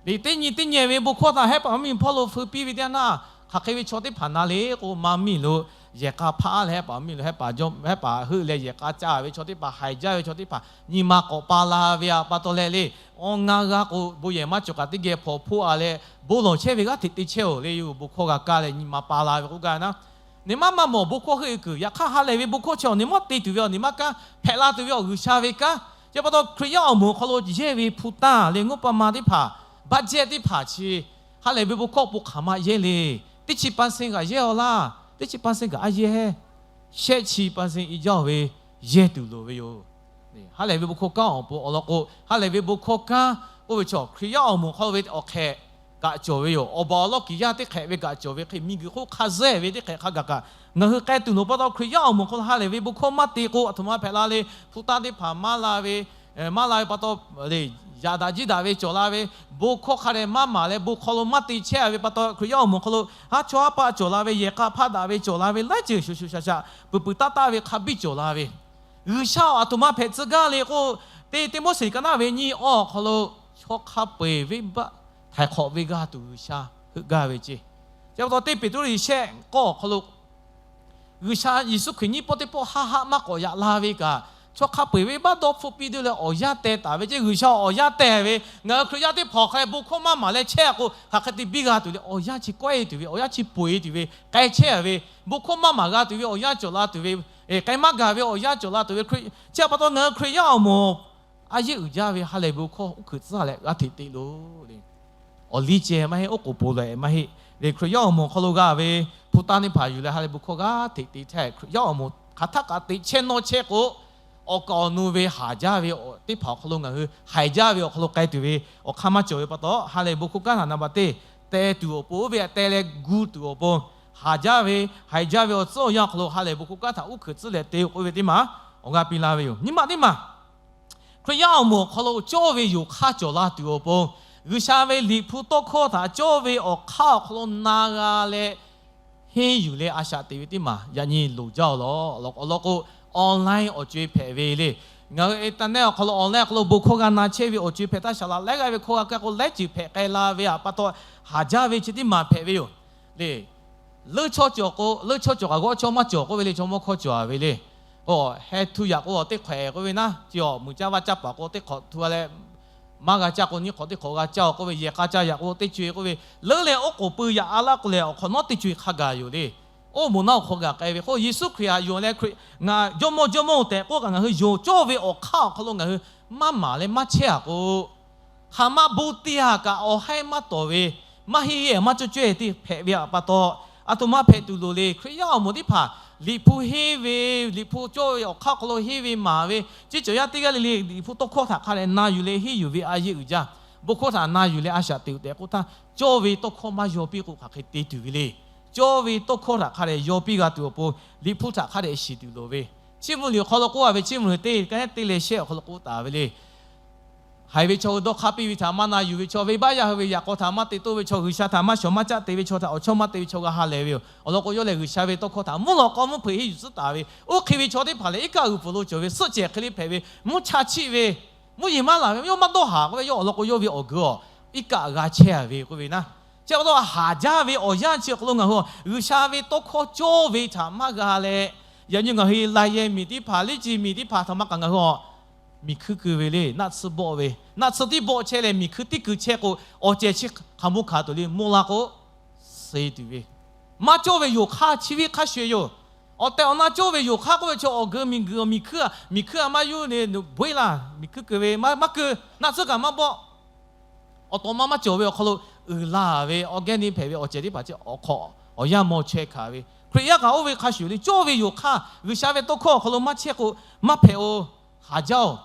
liꞈ teˇ nyi teˇ nyeh ve bon hkawˇ htaꞈ hehˉ paˍ mvuhˇmiˬ hpawˇ lo feu piˇ ve teˇ yanˇ naˆ, hk'aˬ hk'e ve chaw teˇ hpaˍ na le k'o, maˇ miˬ lo yehˬ k'a hpaˆ leh hehˉ paˍ mvuhˇmiˬ lo hehˉ paˍ hehˉ paˍ heuˆ leh yehˬ k'a caˇ ve chaw teˇ hpaˍ, haiˬ jaˇ ve chaw teˇ hpaˍ nyi ma k'awꞈ pa la ve pa taw leh le, awˬ ngaˇ g'aˇ k'o bon yehˬ maˇ cawˬ kaꞈ teˇ geh hpawnˬ hpoˆ-a leh bon lawˬ chehˇ ve g'aˇ hteꞈ te chehˇ-oˬ le. Bon hkawˇ g'a kaˇ leh nyi ma pa la ve k'oˆ gaˇ naˆ. Neˬ maˇ maˇ mawˬ bon hkawˇ heuˆ-e kuiˬ, yaꞈ hk'aˇ ha lehˬ ve bon hkawˇ chi awˬ neˬ maˇ te tuˬ ve, awˬ neˬ maˇ kanˉ hpehꞈ la tuˬ ve awˬ G'uiˬsha ve kanˉ. Chi pa taw Hkriꞈ yaˇ awˬ moˍ awˬ hk'aw lo yehˇ ve hpu tanˇ le, ngopama teˇ hpaˍ, budget teˇ hpaˍ chi ha lehˬ ve bon hkawˇ awˬ pon hk'aˬ ma yehˇ le. Teˇ chi pa sehnˍ kaꞈ yehˇ-aw laˇ. Teˇ chi pa sehnˍ kaꞈ a yehˇ, shehˆ chi pa sehnˍ i jaˇ-oˬ ve yehˇ tuˬ loˍ ve yoˬ. Ha lehˬ ve bon hkawˇ kanˉ awˬ pon awˬ lawn k'o, ha lehˬ ve bon hkawˇ kanˉ k'oˆ ve chaw Hkriꞈ yaˇ awˬ moˍ hk'aw lo ve awˬ hk'ehꞈ kaꞈ cawˬ ve yoˬ. Awˬ baˬ awˬ lawˇ kiˍ yaˇ teˇ hk'ehꞈ ve kaꞈ cawˬ ve hk'e, miˬguiˬ hk'oˆ hk'a zuhˆ ve teˇ hk'ehꞈ hk'a gaˬ kaꞈ ngaˬ hui k'ai tuˬ loˍ pa taw, Hkriꞈ yaˇ awˬ moˍ hk'aw lo ha lehˬ ve bon hkawˇ maˇ te k'o, aˬ htoꞈ ma hpehꞈ la le. Hpu tanˇ teˇ hpaˍ maˇ la ve, maˇ la ve pa taw, yaꞈ daꞈ jiˇ daꞈ ve cawˬ la ve, bon hkawˇ hk'a dehꞈ maˇ maˍ leh bon hk'aw lo maˇ te chehˇ ve pa taw, Hkriꞈ yaˇ awˬ moˍ hk'aw lo haˉ chawˇ haˉ paˆ cawˬ la ve, yehˬ k'a hpaˆ daꞈ ve cawˬ la ve, laiˉ ceuˬ shuˍ shuˍ shaˍ shaˍ, peuˬ peuˬ taˆ taˆ ve hk'a biˇ cawˬ la ve, G'uiˬsha-oˬ, aˬ htoꞈ ma hpehꞈ tcuh gaˇ le k'o, te Tiˆmoˉseˍ ka naˆ ve nyiˇ awˬ hk'aw lo, chaw hk'a peu-eˬ venˇbaˆ htaiˍ hk'awꞈ ve g'a tuˬ G'uiˬsha heuˆ gaˇ ve ceˇ. Chi pa taw teˇ Peˍtruˆ shehˆ k'awˇ awˬ hk'aw lo G'uiˬsha Yeˍsuˆ Hkriꞈ nyiˇ pawˆ teˇ pawˆ haˆ haˆ maˇ k'awꞈ yaꞈ la ve kaꞈ, chaw hk'a peu-eˬ venˇbaˆ dawˇ hpfuhˆ piˇ deuˇ leh awˬ yanˇ teh taˍ ve ceˇ. G'uiˬsha awˬ yanˇ teh ve, ngaˬ hui Hkriꞈ yaˇ teˇ hpaˍ awˬ hk'a leh bon hkawˇ maˇ maˍ leh chehˇ-a k'o, hk'aˬ hk'e te biˇ g'a tuˬ le. Awˬ yanˇ chi kawehˇ-e tuˬ ve, awˬ yanˇ chi peuˬ-e tuˬ ve, k'ai chehˇ-a ve, bon hkawˇ maˇ maˍ g'a tuˬ ve awˬ yanˇ cawˬ la tuˬ ve, k'ai maˇ gaˬ ve awˬ yanˇ cawˬ la tuˬ ve, chi pa taw ngaˬ hui Hkriꞈ yaˇ awˬ moˍ a yeˇ uiˍ jaˇ ve ha lehˬ bon hkawˇ uˉ hkeuꞈ tcuhˉ leh g'a hteꞈ te loˬ le. Awˬ liˇ ceh maˇ heˆ, oˉ k'oˍ poˬ lehˬ maˇ heˆ le. Hkriꞈ yaˇ awˬ moˍ awˬ hk'aw lo g'a ve hpu taˇ neˇ hpaˍ yuˬ leh ha lehˬ bon hkawˇ g'a hteꞈ te htaˇ, Hkriꞈ yaˇ awˬ moˍ hk'aˬ htaˆ kaꞈ teꞈ chehˇ nawˇ chehˇ k'o, awˬ kaˍ awˬ nu ve haˍ jaˇ ve teˇ hpaˍ awˬ hk'aw lo ngaˬ hui haiˬ jaˇ ve awˬ hk'aw lo k'ai tuˬ ve awˬ hk'aˇ maˇ cawˬ ve pa taw, ha lehˬ bon hkawˇ kanˉ htaꞈ naˍ baˬ te teh tuˬ awˬ pon, oˇ ve htaꞈ teh leh gu tuˬ awˬ pon, haˍ jaˇ ve haiˬ jaˇ ve awˬ tcuhˉ awˬ yanˇ awˬ hk'aw lo ha lehˬ bon hkawˇ kanˉ htaꞈ uˉ hkeuꞈ tcuhˉ leh te k'oˆ ve teˇ maˬ awˬ g'aˇ piˇ laˇ ve yoˬ. Nyi ma teˇ maˬ Hkriꞈ yaˇ awˬ moˍ awˬ hk'aw lo cawˇ ve yoˬ hk'aˇ cawˬ la tuˬ awˬ pon, G'uiˬsha ve Liꞈ hpu tawˇ hkawˇ htaꞈ cawˇ ve awˬ hk'aˇ awˬ hk'aw lo na g'a leh henˇ yuˬ leh a shaꞈ teꞈ ve teˇ maˬ yaꞈ nyi loˍ jaˇ-oˬ lawˬ. Awˬ lawn k'o, online awˬ co-e hpehꞈ ve le. Ngaˬ hui internet awˬ hk'aw lo online awˬ hk'aw lo bon hkawˇ g'a na chehˇ ve awˬ co-e hpehꞈ htaˇ, saˍ laꞈ laiˉ g'aˇ ve hkawˇ g'a kaˇ k'o, laiˉ ceuˬ hpehꞈ k'ai la ve pa taw, haˍ jaˇ ve chi teˇ maˬ hpehꞈ ve yoˬ le. Leuˉ chaw cawˬ k'o, leuˉ chaw cawˬ kaꞈ g'awˇ chaw maˇ cawˬ k'oˆ ve le, chaw mawˇ hkawˇ cawˬ ve le. K'o, heh htu yaꞈ k'o teˇ hk'awehˍ k'oˆ ve naˉ, chi awˬ muiˬ caˇ vaˇ caˇ paˍ k'o teˇ hk'awꞈ htu a leh, maˇ g'a caˇ k'o nyiˇ hk'awꞈ teˇ hk'awꞈ g'a caˇ-oˬ k'oˆ ve, yehˬ k'a caˇ yaꞈ k'o teˇ co-e k'oˆ ve, leuˉ leh oˉ k'oˍ pui yaꞈ a laˇ k'o lehˬ, awˬ hk'awꞈ nawˉ teˇ co-e hk'a gaˬ yoˬ le. Oˇ moˍ naˉ awˬ hk'aw gaˬ k'ai ve k'o, Yeˍsuˆ Hkriꞈ htaꞈ yonˍ leh Hkriꞈ ngaˬ Jawˇmawˇ Jawˇmawˇ tehꞈ k'oˆ kaꞈ, ngaˬ hui yonˍ cawˇ ve awˬ hk'aˇ awˬ hk'aw lo ngaˬ hui maˇ maˍ leh maˇ chehˇ-a k'o, hk'aˬ ma bon te-a kaꞈ awˬ haiˉ maˇ tawˍ ve, maˇ heˆ maˇ cawˇ cawehˇ te hpehꞈ ve pa taw, aˬ htoꞈ ma hpehꞈ tuˬ loˍ le. Hkriꞈ yaˇ awˬ moˍ teˇ hpaˍ Liꞈ hpu henˇ ve, Liꞈ hpu cawˇ ve awˬ hk'aˇ awˬ hk'aw lo henˇ ve maˍ ve, ceˇ cawˬ yaˇ teˇ g'aˇ le le Liꞈ hpu tawˇ hkawˇ htaꞈ hk'a dehꞈ na yuˬ leh henˇ yuˬ ve a yeˇ uiˍ jaˇ. Bon hkawˇ htaꞈ na yuˬ leh a shaꞈ teꞈ-oˬ tehꞈ k'oˆ htaˇ, cawˇ ve tawˇ hkawˇ maˇ yaw piˇ k'o hk'aˬ hk'e te tuˬ ve le. Cawˇ ve tawˇ hkawˇ htaꞈ hk'a dehꞈ yaw piˇ g'a tuˬ awˬ pon, Liꞈ hpu htaꞈ hk'a dehꞈ shiˍ tuˬ loˍ ve, Chiˇ mvuh liꞈ awˬ hk'aw lo k'oˆ-a ve, Chiˇ mvuh liꞈ teˇ kanˉ teˇ leh shehˆ awˬ hk'aw lo k'oˆ taˍ ve le. Haiˬ ve chaw hui dawˇ hk'aˇ piˇ ve htaꞈ maˇ na yuˬ ve chaw, venˇbaˆ yaˇ hui ve yaꞈ k'aw htaꞈ maˇ te toˇ ve chaw, G'uiˬsha htaꞈ maˇ shawˍ maˇ caˆ te ve chaw htaꞈ awˬ chawˇ maˇ te ve chaw g'a ha lehˬ ve yoˬ. Awˬ lawn k'o, yawˇ lehˬ G'uiˬsha ve tawˇ hkawˇ htaꞈ mvuhˇ lawꞈ k'aw mvuhˇ hpeuꞈ henˇ yuˬ tcuhˉ taˍ ve, oˇ hk'e ve chaw teˇ hpaˍ lehˬ iˉ kaˆ g'uiˬ pfuhˍ lo cawˬ ve suhˆ cehˬ hk'e le hpehꞈ ve, mvuhˇ cha chiˆ ve, mvuhˇ yeˬ maˇ laˬ ve, yawˇ maˇ dawˇ haˍ k'oˆ ve, yawˇ awˬ lawn k'o yawˇ ve awˬ geu-oˬ iˉ kaˆ g'a chehˇ-a ve k'oˆ ve naˉ. Chi pa taw haˍ jaˇ ve awˬ yanˇ chi awˬ hk'aw lo ngaˬ hui G'uiˬsha ve tawˇ hkawˇ cawˇ ve htaꞈ maˇ g'a leh, yaꞈ nyi ngaˬ hui Laˇ yehˬ miˬ teˇ hpaˍ, Liˇ ci miˬ teˇ hpaˍ htaꞈ maˇ kaꞈ ngaˬ hui a miˬ hkuiˇ keu ve le. Naˆ tsuhˇ bawˆ ve, naˆ tsuhˇ tiˉ bawˆ chehˇ leh miˬ hkuiˇ tiˉ keu chehˇ k'o, awˬ cehˬ chi hk'aˬ mvuh hkanˍ tuˬ le. Mvuh la k'o, suh tuˬ ve, maˇ cawˇ ve yoˬ hk'aˇ chi ve hk'a shuˍ yoˬ. Awˬ tehˬ awˬ na cawˇ ve yoˬ hk'aˇ k'oˆ ve chaw awˬ geu miˬ guiˬ awˬ miˬ hkuiˇ a, miˬ hkuiˇ a maˇ yuˬ le, bvuhˇ laˇ miˬ hkuiˇ keu ve maˇ keu, naˆ tsuhˇ kaꞈ maˇ bawˆ. Awˬ tawꞈ ma maˇ cawˬ ve awˬ hk'aw lo uiˍ la ve awˬ geh ni hpehꞈ ve awˬ cehˬ teˇ hpaˍ chi awˬ hk'aw awˬ yanˇ mawˇ chehˇ hkanˍ ve, Hkriꞈ yaˇ kaꞈ oˇ ve hk'a shuˍ le. Cawˇ ve yoˬ hk'aˇ G'uiˬsha ve tawˇ hkawˇ awˬ hk'aw lo maˇ chehˇ k'o, maˇ hpehꞈ-oˬ. Haˍ jaˇ-oˬ.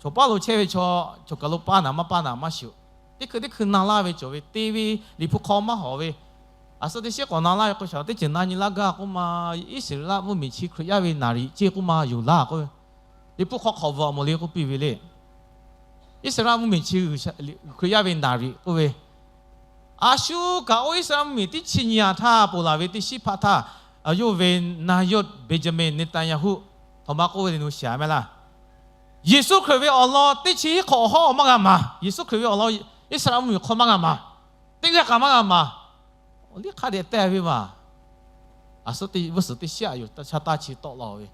Chaw paˉ lo chehˇ ve chaw, chaw kaˬ lo paˇ naˍ maˇ paˇ naˍ maˇ shiˍ-oˬ. Teˇ hkui teˇ hkui na laˇ ve cawˬ ve, te ve, Liꞈ hpu hk'aw maˇ hawˍ ve, aˬ suhˉ teˇ shiˉ k'awꞈ na laˇ ve k'o, shaˍ teˇ ceuˬ na nyi laˇ gaˇ k'oˆ ma, Iˉsaˍreˍlaˆ mvuhˇmiˬ chi Hkriꞈ yaˇ ve naˍriˍ ceˇ k'oˆ ma yoˬ laˇ k'oˆ ve, Liꞈ hpu hk'aw hk'awꞈ bvuhꞈ mawˬ le k'oˆ piˇ ve le. Iˉsaˍreˍlaˆ mvuhˇmiˬ chi Hkriꞈ yaˇ ve naˍriˍ k'oˆ ve, a shu kaꞈ oˇ Iˉsaˍreˍlaˆ mvuhˇmiˬ teˇ chi nyi a htaˇ ponˬ laˬ ve teˇ shiˉ hpaˆ htaˇ, yawˇ ve naˍ yawˇ Benjamin Netanyahu, htaꞈ ma k'oˆ ve le nawˬ hui shiˍ-a mehˍ laˇ. Yeˍsuˆ Hkriꞈ ve awˬ lawn teˇ chi hiˉ hk'awꞈ awˬ hawˉ maˇ g'a maˍ. Yeˍsuˆ Hkriꞈ ve awˬ lawn Iˉsaˍreˍlaˆ mvuhˇmiˬ hk'aw maˇ g'a maˍ. Teˇ g'aˇ kaꞈ maˇ g'a maˍ. Awˬ liˇ hk'a dehꞈ te ve maˬ. Aˬ suhˉ teˇ vuhˇ suhˍ teˇ shiˉ a yoˬ, taˇ sha taˇ chi tawˆ la ve.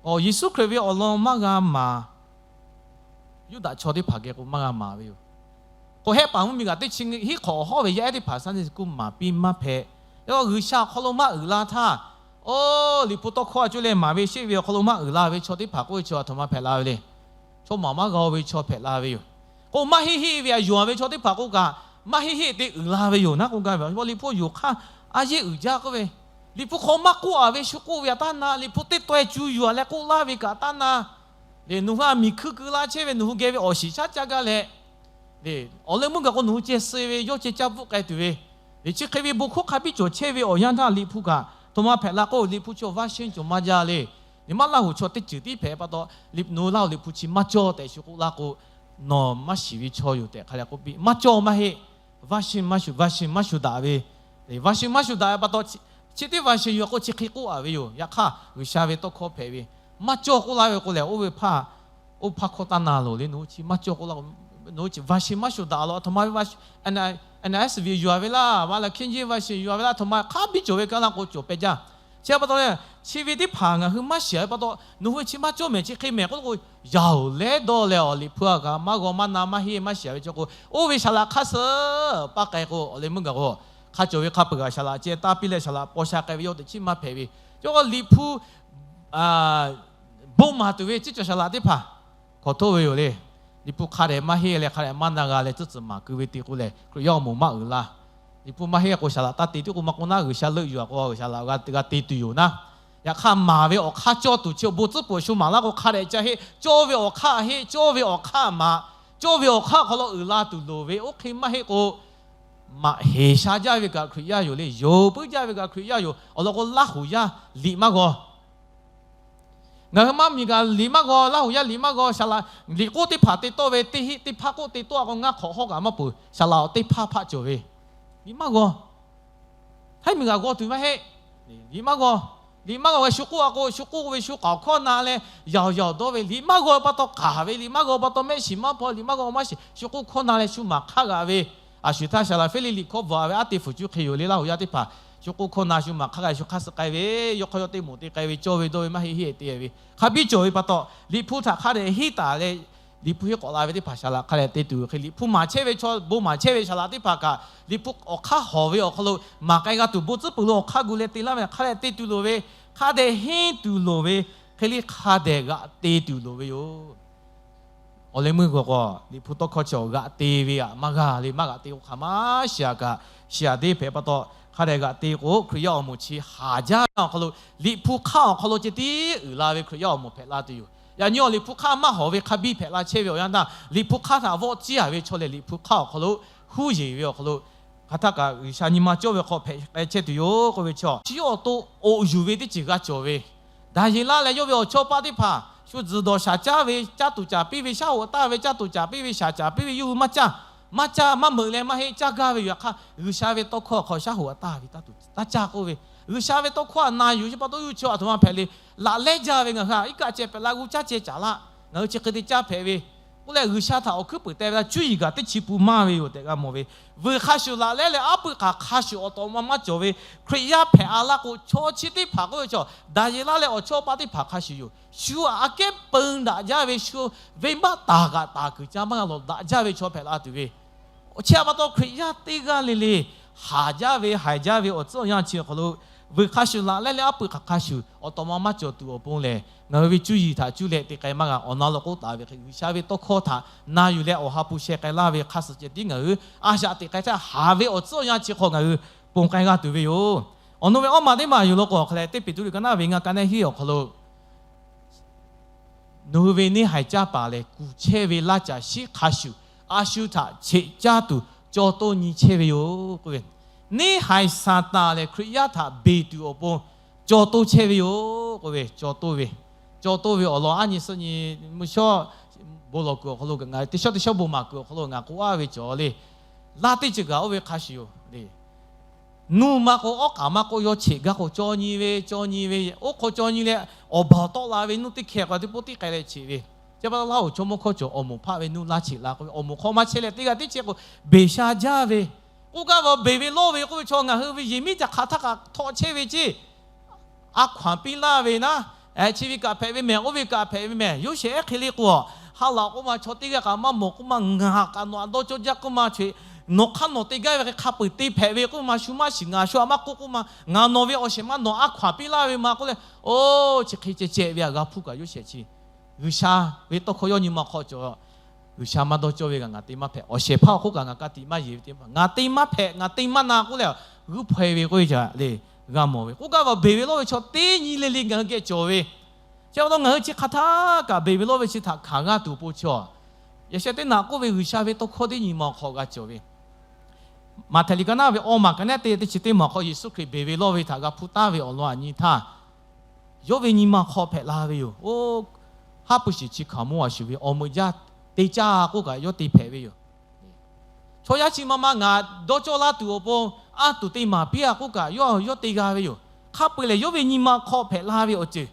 Awˬ, Yeˍsuˆ Hkriꞈ ve awˬ lawn maˇ g'a maˍ. Yuˇdaꞈ chaw teˇ hpaˍ geh k'o maˇ g'a maˍ ve yoˬ. K'o hehˆ paˍ mvuhˇmiˬ kaꞈ teˇ chi hiˉ hk'awꞈ awˬ hawˉ ve yaˇ ehˉ teˇ hpaˍ Sunday school maˍ piˇ maˇ hpehꞈ. Yawˇ G'uiˬsha awˬ hk'aw lo maˇ uiˍ la htaˇ, oˇ, Liꞈ hpu tawˇ hkawˇ a cuˇ leh maˍ ve sheˆ ve awˬ hk'aw lo maˇ uiˍ la ve chaw teˇ hpaˍ k'oˆ ve chaw a htoꞈ ma hpehꞈ la ve le. Chaw maˍ maˇ g'a ve chaw hpehꞈ la ve yoˬ. K'o maˇ heˆ heˆ ve a yonˍ ve chaw teˇ hpaˍ k'oˆ kaꞈ, maˇ heˆ heˆ te uiˍ la ve yoˬ. Naˉ k'oˆ gaˇ ve, Liꞈ hpu yoˬ hk'aˇ a yeˇ uiˍ jaˇ k'oˆ ve, Liꞈ hpu hk'aw maˇ k'oˆ-a ve shu k'oˆ ve a taˇ na, Liꞈ hpu teˇ taweh cu yuˬ-a leh k'oˆ laˇ ve kaꞈ taˇ na. Le nawˬ hui a miˬ hkuiˇ keu laˇ chehˇ ve nawˬ hui geh ve awˬ shiˍ shaˉ caˇ gaˇ leh, le, awˬ leh meuˇ gaˬ k'o nawˬ hui ceh suh ve yawˇ ceh caˇ bvuhˆ k'ai tuˬ ve, le chi hk'e ve bon hkawˇ hk'a biˇ cawˬ chehˇ ve awˬ yanˇ htaˇ Liꞈ hpu kaꞈ htoꞈ ma hpehꞈ la k'o, Liꞈ hpu chi awˬ vaˇ shehnˇ cawˬ maˇ jaˇ le. Nawˬ maˇ laˇ hoꞈ chaw teˇ ceuˬ tiˉ hpehꞈ pa taw, nawˬ hui laˇ hoꞈ Liꞈ hpu chi maˇ cawˇ tehꞈ shu k'oˆ laˇ k'o, nawˬ maˇ shiˍ ve chaw yoˬ tehꞈ hk'a leh k'oˆ piˇ. Maˇ cawˇ maˇ heˆ. Vaˇ shehnˇ maˇ shuˍ, vaˇ shehnˇ maˇ shuˍ daꞈ ve, vaˇ shehnˇ maˇ shuˍ daꞈ ve pa taw, chi teˇ vaˇ shehnˇ yuˬ k'o chi hk'e k'oˆ-a ve yoˬ. Yaꞈ hk'aˇ G'uiˬsha ve tawˇ hkawˇ hpehꞈ ve, maˇ cawˇ k'oˆ laˇ ve k'o lehˬ, oˇ ve hpaˇ, oˇ hpaˇ hkawˇ taˇ na loˬ le. Nawˬ hui chi maˇ cawˇ k'oˆ laˇ, nawˬ hui chi vaˇ shehnˇ maˇ shuˍ daꞈ law, a htoꞈ ma ve NIV yuˬ-a ve laˇ, vaˇ leh hkiˇ jeˇ vaˇ shehnˇ yuˬ-a ve laˇ, a htoꞈ ma hk'a biˇ cawˬ ve ka laˇ k'o cawˬ pehˇ jaˇ. Chi pa taw leh, chi ve teˇ hpaˍ ngaˬ hui maˇ shiˍ ve pa taw, nawˬ hui chi maˇ cawˇ mehˍ chi hk'e mehˍ k'oˆ k'o, yaˇ-oˬ leh dawˇ leh awˬ Liꞈ hpu a kaꞈ maˇ g'aw maˇ na maˇ heˆ maˇ shiˍ ve chaw k'o, oˇ ve saˍ laꞈ hk'aˇ suh paˇ k'ai k'o, awˬ leh meuˇ gaˬ k'o, hk'a cawˬ ve hk'a peuˬ g'aꞈ saˍ laꞈ ceh taˇ piˇ leh saˍ laꞈ paw sha k'ai ve yawˇ teꞈ chiˉ maˇ hpehꞈ ve. Yawˇ k'o Liꞈ hpu bon maˍ tuˬ ve chi cawˬ saˍ laꞈ teˇ hpaˍ, hpawnˬ htoˇ ve yoˬ le. Liꞈ hpu hk'a dehꞈ maˇ henˇ leh hk'a dehꞈ maˇ na g'a leh tcuhˉ tcuhˬ maˍ keu ve te k'o lehˬ, Hkriꞈ yaˇ awˬ moˍ maˇ uiˍ la. Liꞈ hpu maˇ henˇ k'o, saˍ laꞈ taˇ te tiˉ k'o maˇ k'oˆ naˉ, G'uiˬsha leuˆ yuˬ a k'o G'uiˬsha laꞈ g'a te tuˬ yoˬ naˉ. Yaꞈ hk'aˇ maˍ ve awˬ hk'aˇ cawˇ tuˬ chi awˬ bon tcuhˉ peuˬ shu maˍ laˇ k'o, hk'a dehꞈ ca heˆ. Cawˇ ve awˬ hk'aˇ heˆ, cawˇ ve awˬ hk'aˇ maˍ, cawˇ ve awˬ hk'aˇ awˬ hk'aw lo uiˍ la tuˬ loˍ ve. Oˇ hk'e maˇ heˆ k'o, maꞈ heˍ sha jaˇ ve kaꞈ Hkriꞈ yaˇ yoˬ le. Yonˍ puiˉ jaˇ ve kaꞈ Hkriꞈ yaˇ yoˬ. Awˬ lawn k'o, Laˇ huˍ yaˇ liꞈ maˇ g'aw. Ngaˬ hui maˇ miˬ kaꞈ liꞈ maˇ g'aw, Laˇ huˍ yaˇ liꞈ maˇ g'aw. Saˍ laꞈ liꞈ k'oˆ teˇ hpaˍ te tawˆ ve, teˇ heˆ teˇ hpaˇ k'oˆ te tawˆ a k'o, ngaˇ hk'awꞈ hawˉ kaꞈ maˇ peuˬ. Saˍ laꞈ awˬ teˇ hpaˇ hpaˆ cawˬ ve, liꞈ maˇ g'aw. Htaiˇ miˬ g'aꞈ g'aw tuˬ maˇ heˆ. Liꞈ maˇ g'aw. Liꞈ maˇ g'aw g'a shu k'oˆ a k'o, shu k'oˆ ve shu k'aoˍ hkawˇ na leh yaoˬ yaoˬ dawˇ ve. Liꞈ maˇ g'aw pa taw k'aˍ ve, liꞈ maˇ g'aw pa taw mehˆ shiˍ maˇ hpaw, liꞈ maˇ g'aw maˇ shiˍ, shu k'oˆ hkawˇ na leh shu maˍ hk'aˇ g'a ve. A shu htaˇ Saˍ laꞈ Feˇliˆ liꞈ hkawˇ bvuhꞈ a ve aˉ te fuˍ cuˇ hk'e yoˬ le. Laˇ huˍ yaˇ teˇ hpaˍ shu k'oˆ hkawˇ na shu maˍ hk'aˇ g'a, shu hk'aˇ suh k'ai ve, yawˇ hk'aˇ yawˇ teˇ moˍ te k'ai ve, cawˇ ve dawˇ ve maˇ heˆ heˆ te ve. Hk'a biˇ cawˬ ve pa taw, Liꞈ hpu htaꞈ hk'a dehꞈ henˇ taˍ leh, Liꞈ hpu henˇ k'awꞈ la ve teˇ hpaˍ Saˍ laꞈ hk'a dehꞈ te tuˬ hk'e, Liꞈ hpu maˍ chehˇ ve chaw, bon maˍ chehˇ ve Saˍ laꞈ teˇ hpaˍ kaꞈ, Liꞈ hpu awˬ hk'aˇ hawˬ ve awˬ hk'aw lo maˍ k'ai g'a tuˬ bon tcuhˉ peuˬ lo awˬ hk'aˇ gu leh te laˇ ve hk'a dehꞈ te tuˬ loˍ ve, hk'a dehꞈ henˇ tuˬ loˍ ve, hk'e le hk'a dehꞈ g'aꞈ te tuˬ loˍ ve yoˬ. Awˬ leh meuˇ g'aw k'o, Liꞈ hpu tawˇ hkawˇ chi awˬ g'aꞈ te ve aꞈ maˇ g'a le. Maˇ g'aꞈ te k'o hk'aˬ ma shiˍ aꞈ kaꞈ, shiˍ aꞈ deˇ hpehꞈ pa taw, hk'a dehꞈ g'aꞈ te k'o Hkriꞈ yaˇ awˬ moˍ chi haˍ jaˇ ve awˬ hk'aw lo, Liꞈ hpu hk'aˇ awˬ hk'aw lo ceh tiˉ uiˍ la ve Hkriꞈ yaˇ awˬ moˍ hpehꞈ la tuˬ yoˬ. Yaꞈ nyi awˬ Liꞈ hpu hk'aˇ maˇ hawˬ ve hk'a biˇ hpehꞈ la chehˇ ve awˬ yanˇ htaˇ, Liꞈ hpu hk'aˇ htaꞈ vawˆ ciˇ a ve chaw lehˬ, Liꞈ hpu hk'aˇ awˬ hk'aw lo huˉ yeˬ ve awˬ hk'aw lo, hk'aˬ htaˇ kaꞈ G'uiˬsha nyi ma cawˇ ve hk'aw hpehꞈ k'ai chehˇ tuˬ yoˬ k'oˆ ve chaw, chi awˬ to oꞈ yuˬ ve teˇ ceuˬ g'a cawˬ ve, Daˍyeˍlaˆ leh yawˇ ve awˬ chawˇ paˆ teˇ hpaˍ shu tzuhˬ dawˬ shaˍ caˇ ve, caˇ tuˬ caˍ piˇ ve, shaˉ hoꞈ taˇ ve caˇ tuˬ caˍ piˇ ve, shaˍ caˍ piˇ ve, yawˇ hui maˇ caˇ, maˇ caˇ maˇ meuꞈ leh maˇ heˆ, caˇ gaˇ ve yoˬ. Yaꞈ hk'aˇ G'uiˬsha ve tawˇ hkawˇ awˬ hk'aw shaˉ hoꞈ taˇ ve, taˇ caˇ k'oˆ ve, G'uiˬsha ve tawˇ hkawˇ htaꞈ na yuˬ chi pa taw, yawˇ hui chi a htoꞈ ma hpehꞈ le, laꞈ lehˉ jaˇ ve. Ngaˬ hui a iˉ kaˆ ceh pehꞈ la, g'uˇ caˇ ceh caˍ laˇ, ngaˬ hui chi hk'e te caˇ hpehꞈ ve k'oˆ leh, G'uiˬsha htaꞈ awˬ hkuiˉ puiˍ teh ve htaˇ cuˇ yiˍ gaˬ teˇ chi pun maˇ ve yoˬ tehꞈ g'a mawˬ ve. Vuiˬ hk'a shuˍ laꞈ lehˉ leh aˉ pui hk'aˬ hk'a shuˍ awˬ tawꞈ ma maˇ cawˬ ve Hkriꞈ yaˇ hpehꞈ a laˇ k'o, chaw chi teˇ hpaˍ k'oˆ ve chaw, Daˍyeˍlaˆ leh awˬ chawˇ paˆ teˇ hpaˍ hk'a shuˍ yoˬ. Shu aꞈ kehˉ peun daꞈ jaˇ ve, shu venˇbaˆ taˍ kaꞈ taˍ kuiˬ ca maˇ g'a lawˬ daꞈ jaˇ ve chaw hpehꞈ la tuˬ ve, chi a pa taw Hkriꞈ yaˇ teˇ g'aˇ le le haˍ jaˇ ve, haiˬ jaˇ ve awˬ tcuhˉ awˬ yanˇ chi awˬ hk'aw lo, vuiˬ hk'a shuˍ laꞈ lehˉ leh aˉ pui hk'aˬ hk'a shuˍ awˬ tawꞈ ma maˇ cawˬ tuˬ awˬ pon lehˬ, ngaˬ hui ve cuˇ yiˍ htaꞈ cuˇ leh te k'ai maˇ g'a. Awˬ na lo k'oˆ taˍ ve hk'e, G'uiˬsha ve tawˇ hkawˇ htaꞈ na yuˬ leh awˬ ha hpu sheh k'ai laˇ ve hk'a suh ceh tiˉ ngaˬ hui a shaꞈ teꞈ k'ai htaˇ, haˍ ve awˬ tcuhˉ awˬ yanˇ chi hk'aw ngaˬ hui ponˬ k'ai g'a tuˬ ve yoˬ. Awˬ nu ve awˇ ma teˇ maˬ yoˬ law k'o, hk'a leh teˇ Peˍtruˆ liꞈ ka naˉ ve ngaˇ ka naˉ hiˉ awˬ hk'aw lo, Nawˬ hui ve neˇ haiˬ caˇ paˍ lehˬ, kuˬ chehˇ ve laˇ caˬ shiˉ hk'a shuˍ a shu htaꞈ cheꞈ caˇ tuˬ caw toˇ nyi chehˇ ve yoˬ k'oˆ ve. Neˇ haiˬ Saˍtanˍ lehˬ, Hkriꞈ yaˇ htaꞈ beˬ tuˬ awˬ pon caw toˇ chehˇ ve yoˬ k'oˆ ve, caw toˇ ve, caw toˇ ve awˬ lawn aˉ nyi suhˆ nyi mvuhˇ shawˉ bon lawˬ kuiˬ awˬ hk'aw lo ngaˬ teˇ shawˉ teˇ shawˉ bon maˍ kuiˬ awˬ hk'aw lo ngaˬ k'oˆ aˉ ve cawˬ le. Laˇ teˇ ceuˬ kaꞈ oˇ ve hk'a shuˍ yoˬ le. Nuˇ maˇ k'o, awˉ k'aˍ maˇ k'o, yawˇ cheꞈ gaˇ k'o, caw nyi ve, caw nyi ve, oˇ hk'aw caw nyi leh, awˬ baˬ awˬ tawˆ la ve nuˇ teˇ hkeh k'o, teˇ poˆ tiˉ k'ai leh cheꞈ ve. Chi pa taw Laˇ huˍ chaw mawˇ hkawˇ cawˬ, awˬ moˍ hpaˆ ve nuˇ laˇ cheꞈ la k'oˆ ve, awˬ moˍ hk'aw maˇ chehˇ leh teˇ g'aˇ tiˉ chehˇ k'o, beˬ sha jaˇ ve. K'oˆ gaˇ ve, beˬ ve lawˇ ve k'oˆ ve chaw ngaˬ hui ve yehˬ miˉ ca hk'aˬ htaˇ kaꞈ htawꞈ chehˇ ve ceˇ. A hkaw anˬ piˇ laˇ ve naˉ, chi ve kaꞈ hpehꞈ ve mehˬ, oˇ ve kaꞈ hpehꞈ ve mehˬ, Yoˇsehꞈ ehˉ hk'e le k'o, ha laꞈ k'oˆ ma chaw teˇ g'aˇ kaꞈ maˇ mawˬ k'oˆ ma, ngaˬ kaꞈ nawˬ htaꞈ dawˇ cawˇ jaˇ k'oˆ ma, nawˬ hk'aˇ nawˬ te gaˇ ve hk'e hk'a peu-eˬ te hpehꞈ ve k'oˆ ma, shu maˇ shiˍ ngaˬ shu htaꞈ maˇ k'oˆ k'oˆ ma, ngaˬ nawˬ ve awˬ shehˍ ma nawˬ a hkaw anˬ piˇ laˇ ve ma k'oˆ leh, oˇ chi hk'e ceh ceh ve aꞈ g'a hpuˇ kaꞈ Yoˇsehꞈ chi G'uiˬsha ve tawˇ hkawˇ yawˇ nyi ma hk'aw cawˬ. G'uiˬsha maˇ dawˇ cawˇ ve kaꞈ ngaˬ te maˇ hpehꞈ. Awˬ shehˍ hpaˇ awˬ hk'oˆ kaꞈ ngaˬ ka tiꞈ maˇ yeˬ ve teˇ hpaˍ, ngaˬ te maˇ hpehꞈ, ngaˬ te maˇ na k'oˆ leh, g'uiˇ hpaw e ve k'oˆ ve ca le g'a mawˬ ve. K'oˆ gaˇ ve, beˬ ve lawˇ ve chaw teˇ nyi le le ngaˬ hui geh cawˬ ve. Chi pa taw ngaˬ hui chi hk'aˬ htaˇ kaꞈ beˬ ve lawˇ ve chi htaꞈ hkanˍ g'aˇ tuˬ awˬ pon chaw, yaꞈ sheh teˇ naꞈ k'oˆ ve G'uiˬsha ve tawˇ hkawˇ teˇ nyi ma awˬ hk'aw g'a cawˬ ve. Maꞈhtehˍ liꞈ ka naˉ ve awˇ maˬ ka naˉ teˇ teˇ chi teˇ maˬ awˬ hk'aw Yeˍsuˆ Hkriꞈ beˬ ve lawˇ ve htaꞈ g'a hpuˇ taˍ ve awˬ lawn aꞈ nyi htaˇ, yawˇ ve nyi ma hk'aw hpehꞈ la ve yoˬ. Oˇ, haˉ pui shiˍ chi hkaoˍmonˇ a shuˍ ve awˬ meuꞈ jaˇ te caˇ k'oˆ kaꞈ yawˇ te hpehꞈ ve yoˬ. Chaw yaˇ chi ma ma ngaˬ dawˇ cawˇ laˇ tuˬ awˬ pon, a tuˬ te maˍ piˇ a k'oˆ kaꞈ yawˇ yawˇ te g'a ve yoˬ. Hk'a peu-eˬ lehˬ, yawˇ ve nyi ma hk'aw hpehꞈ la ve awˬ ceuˬ,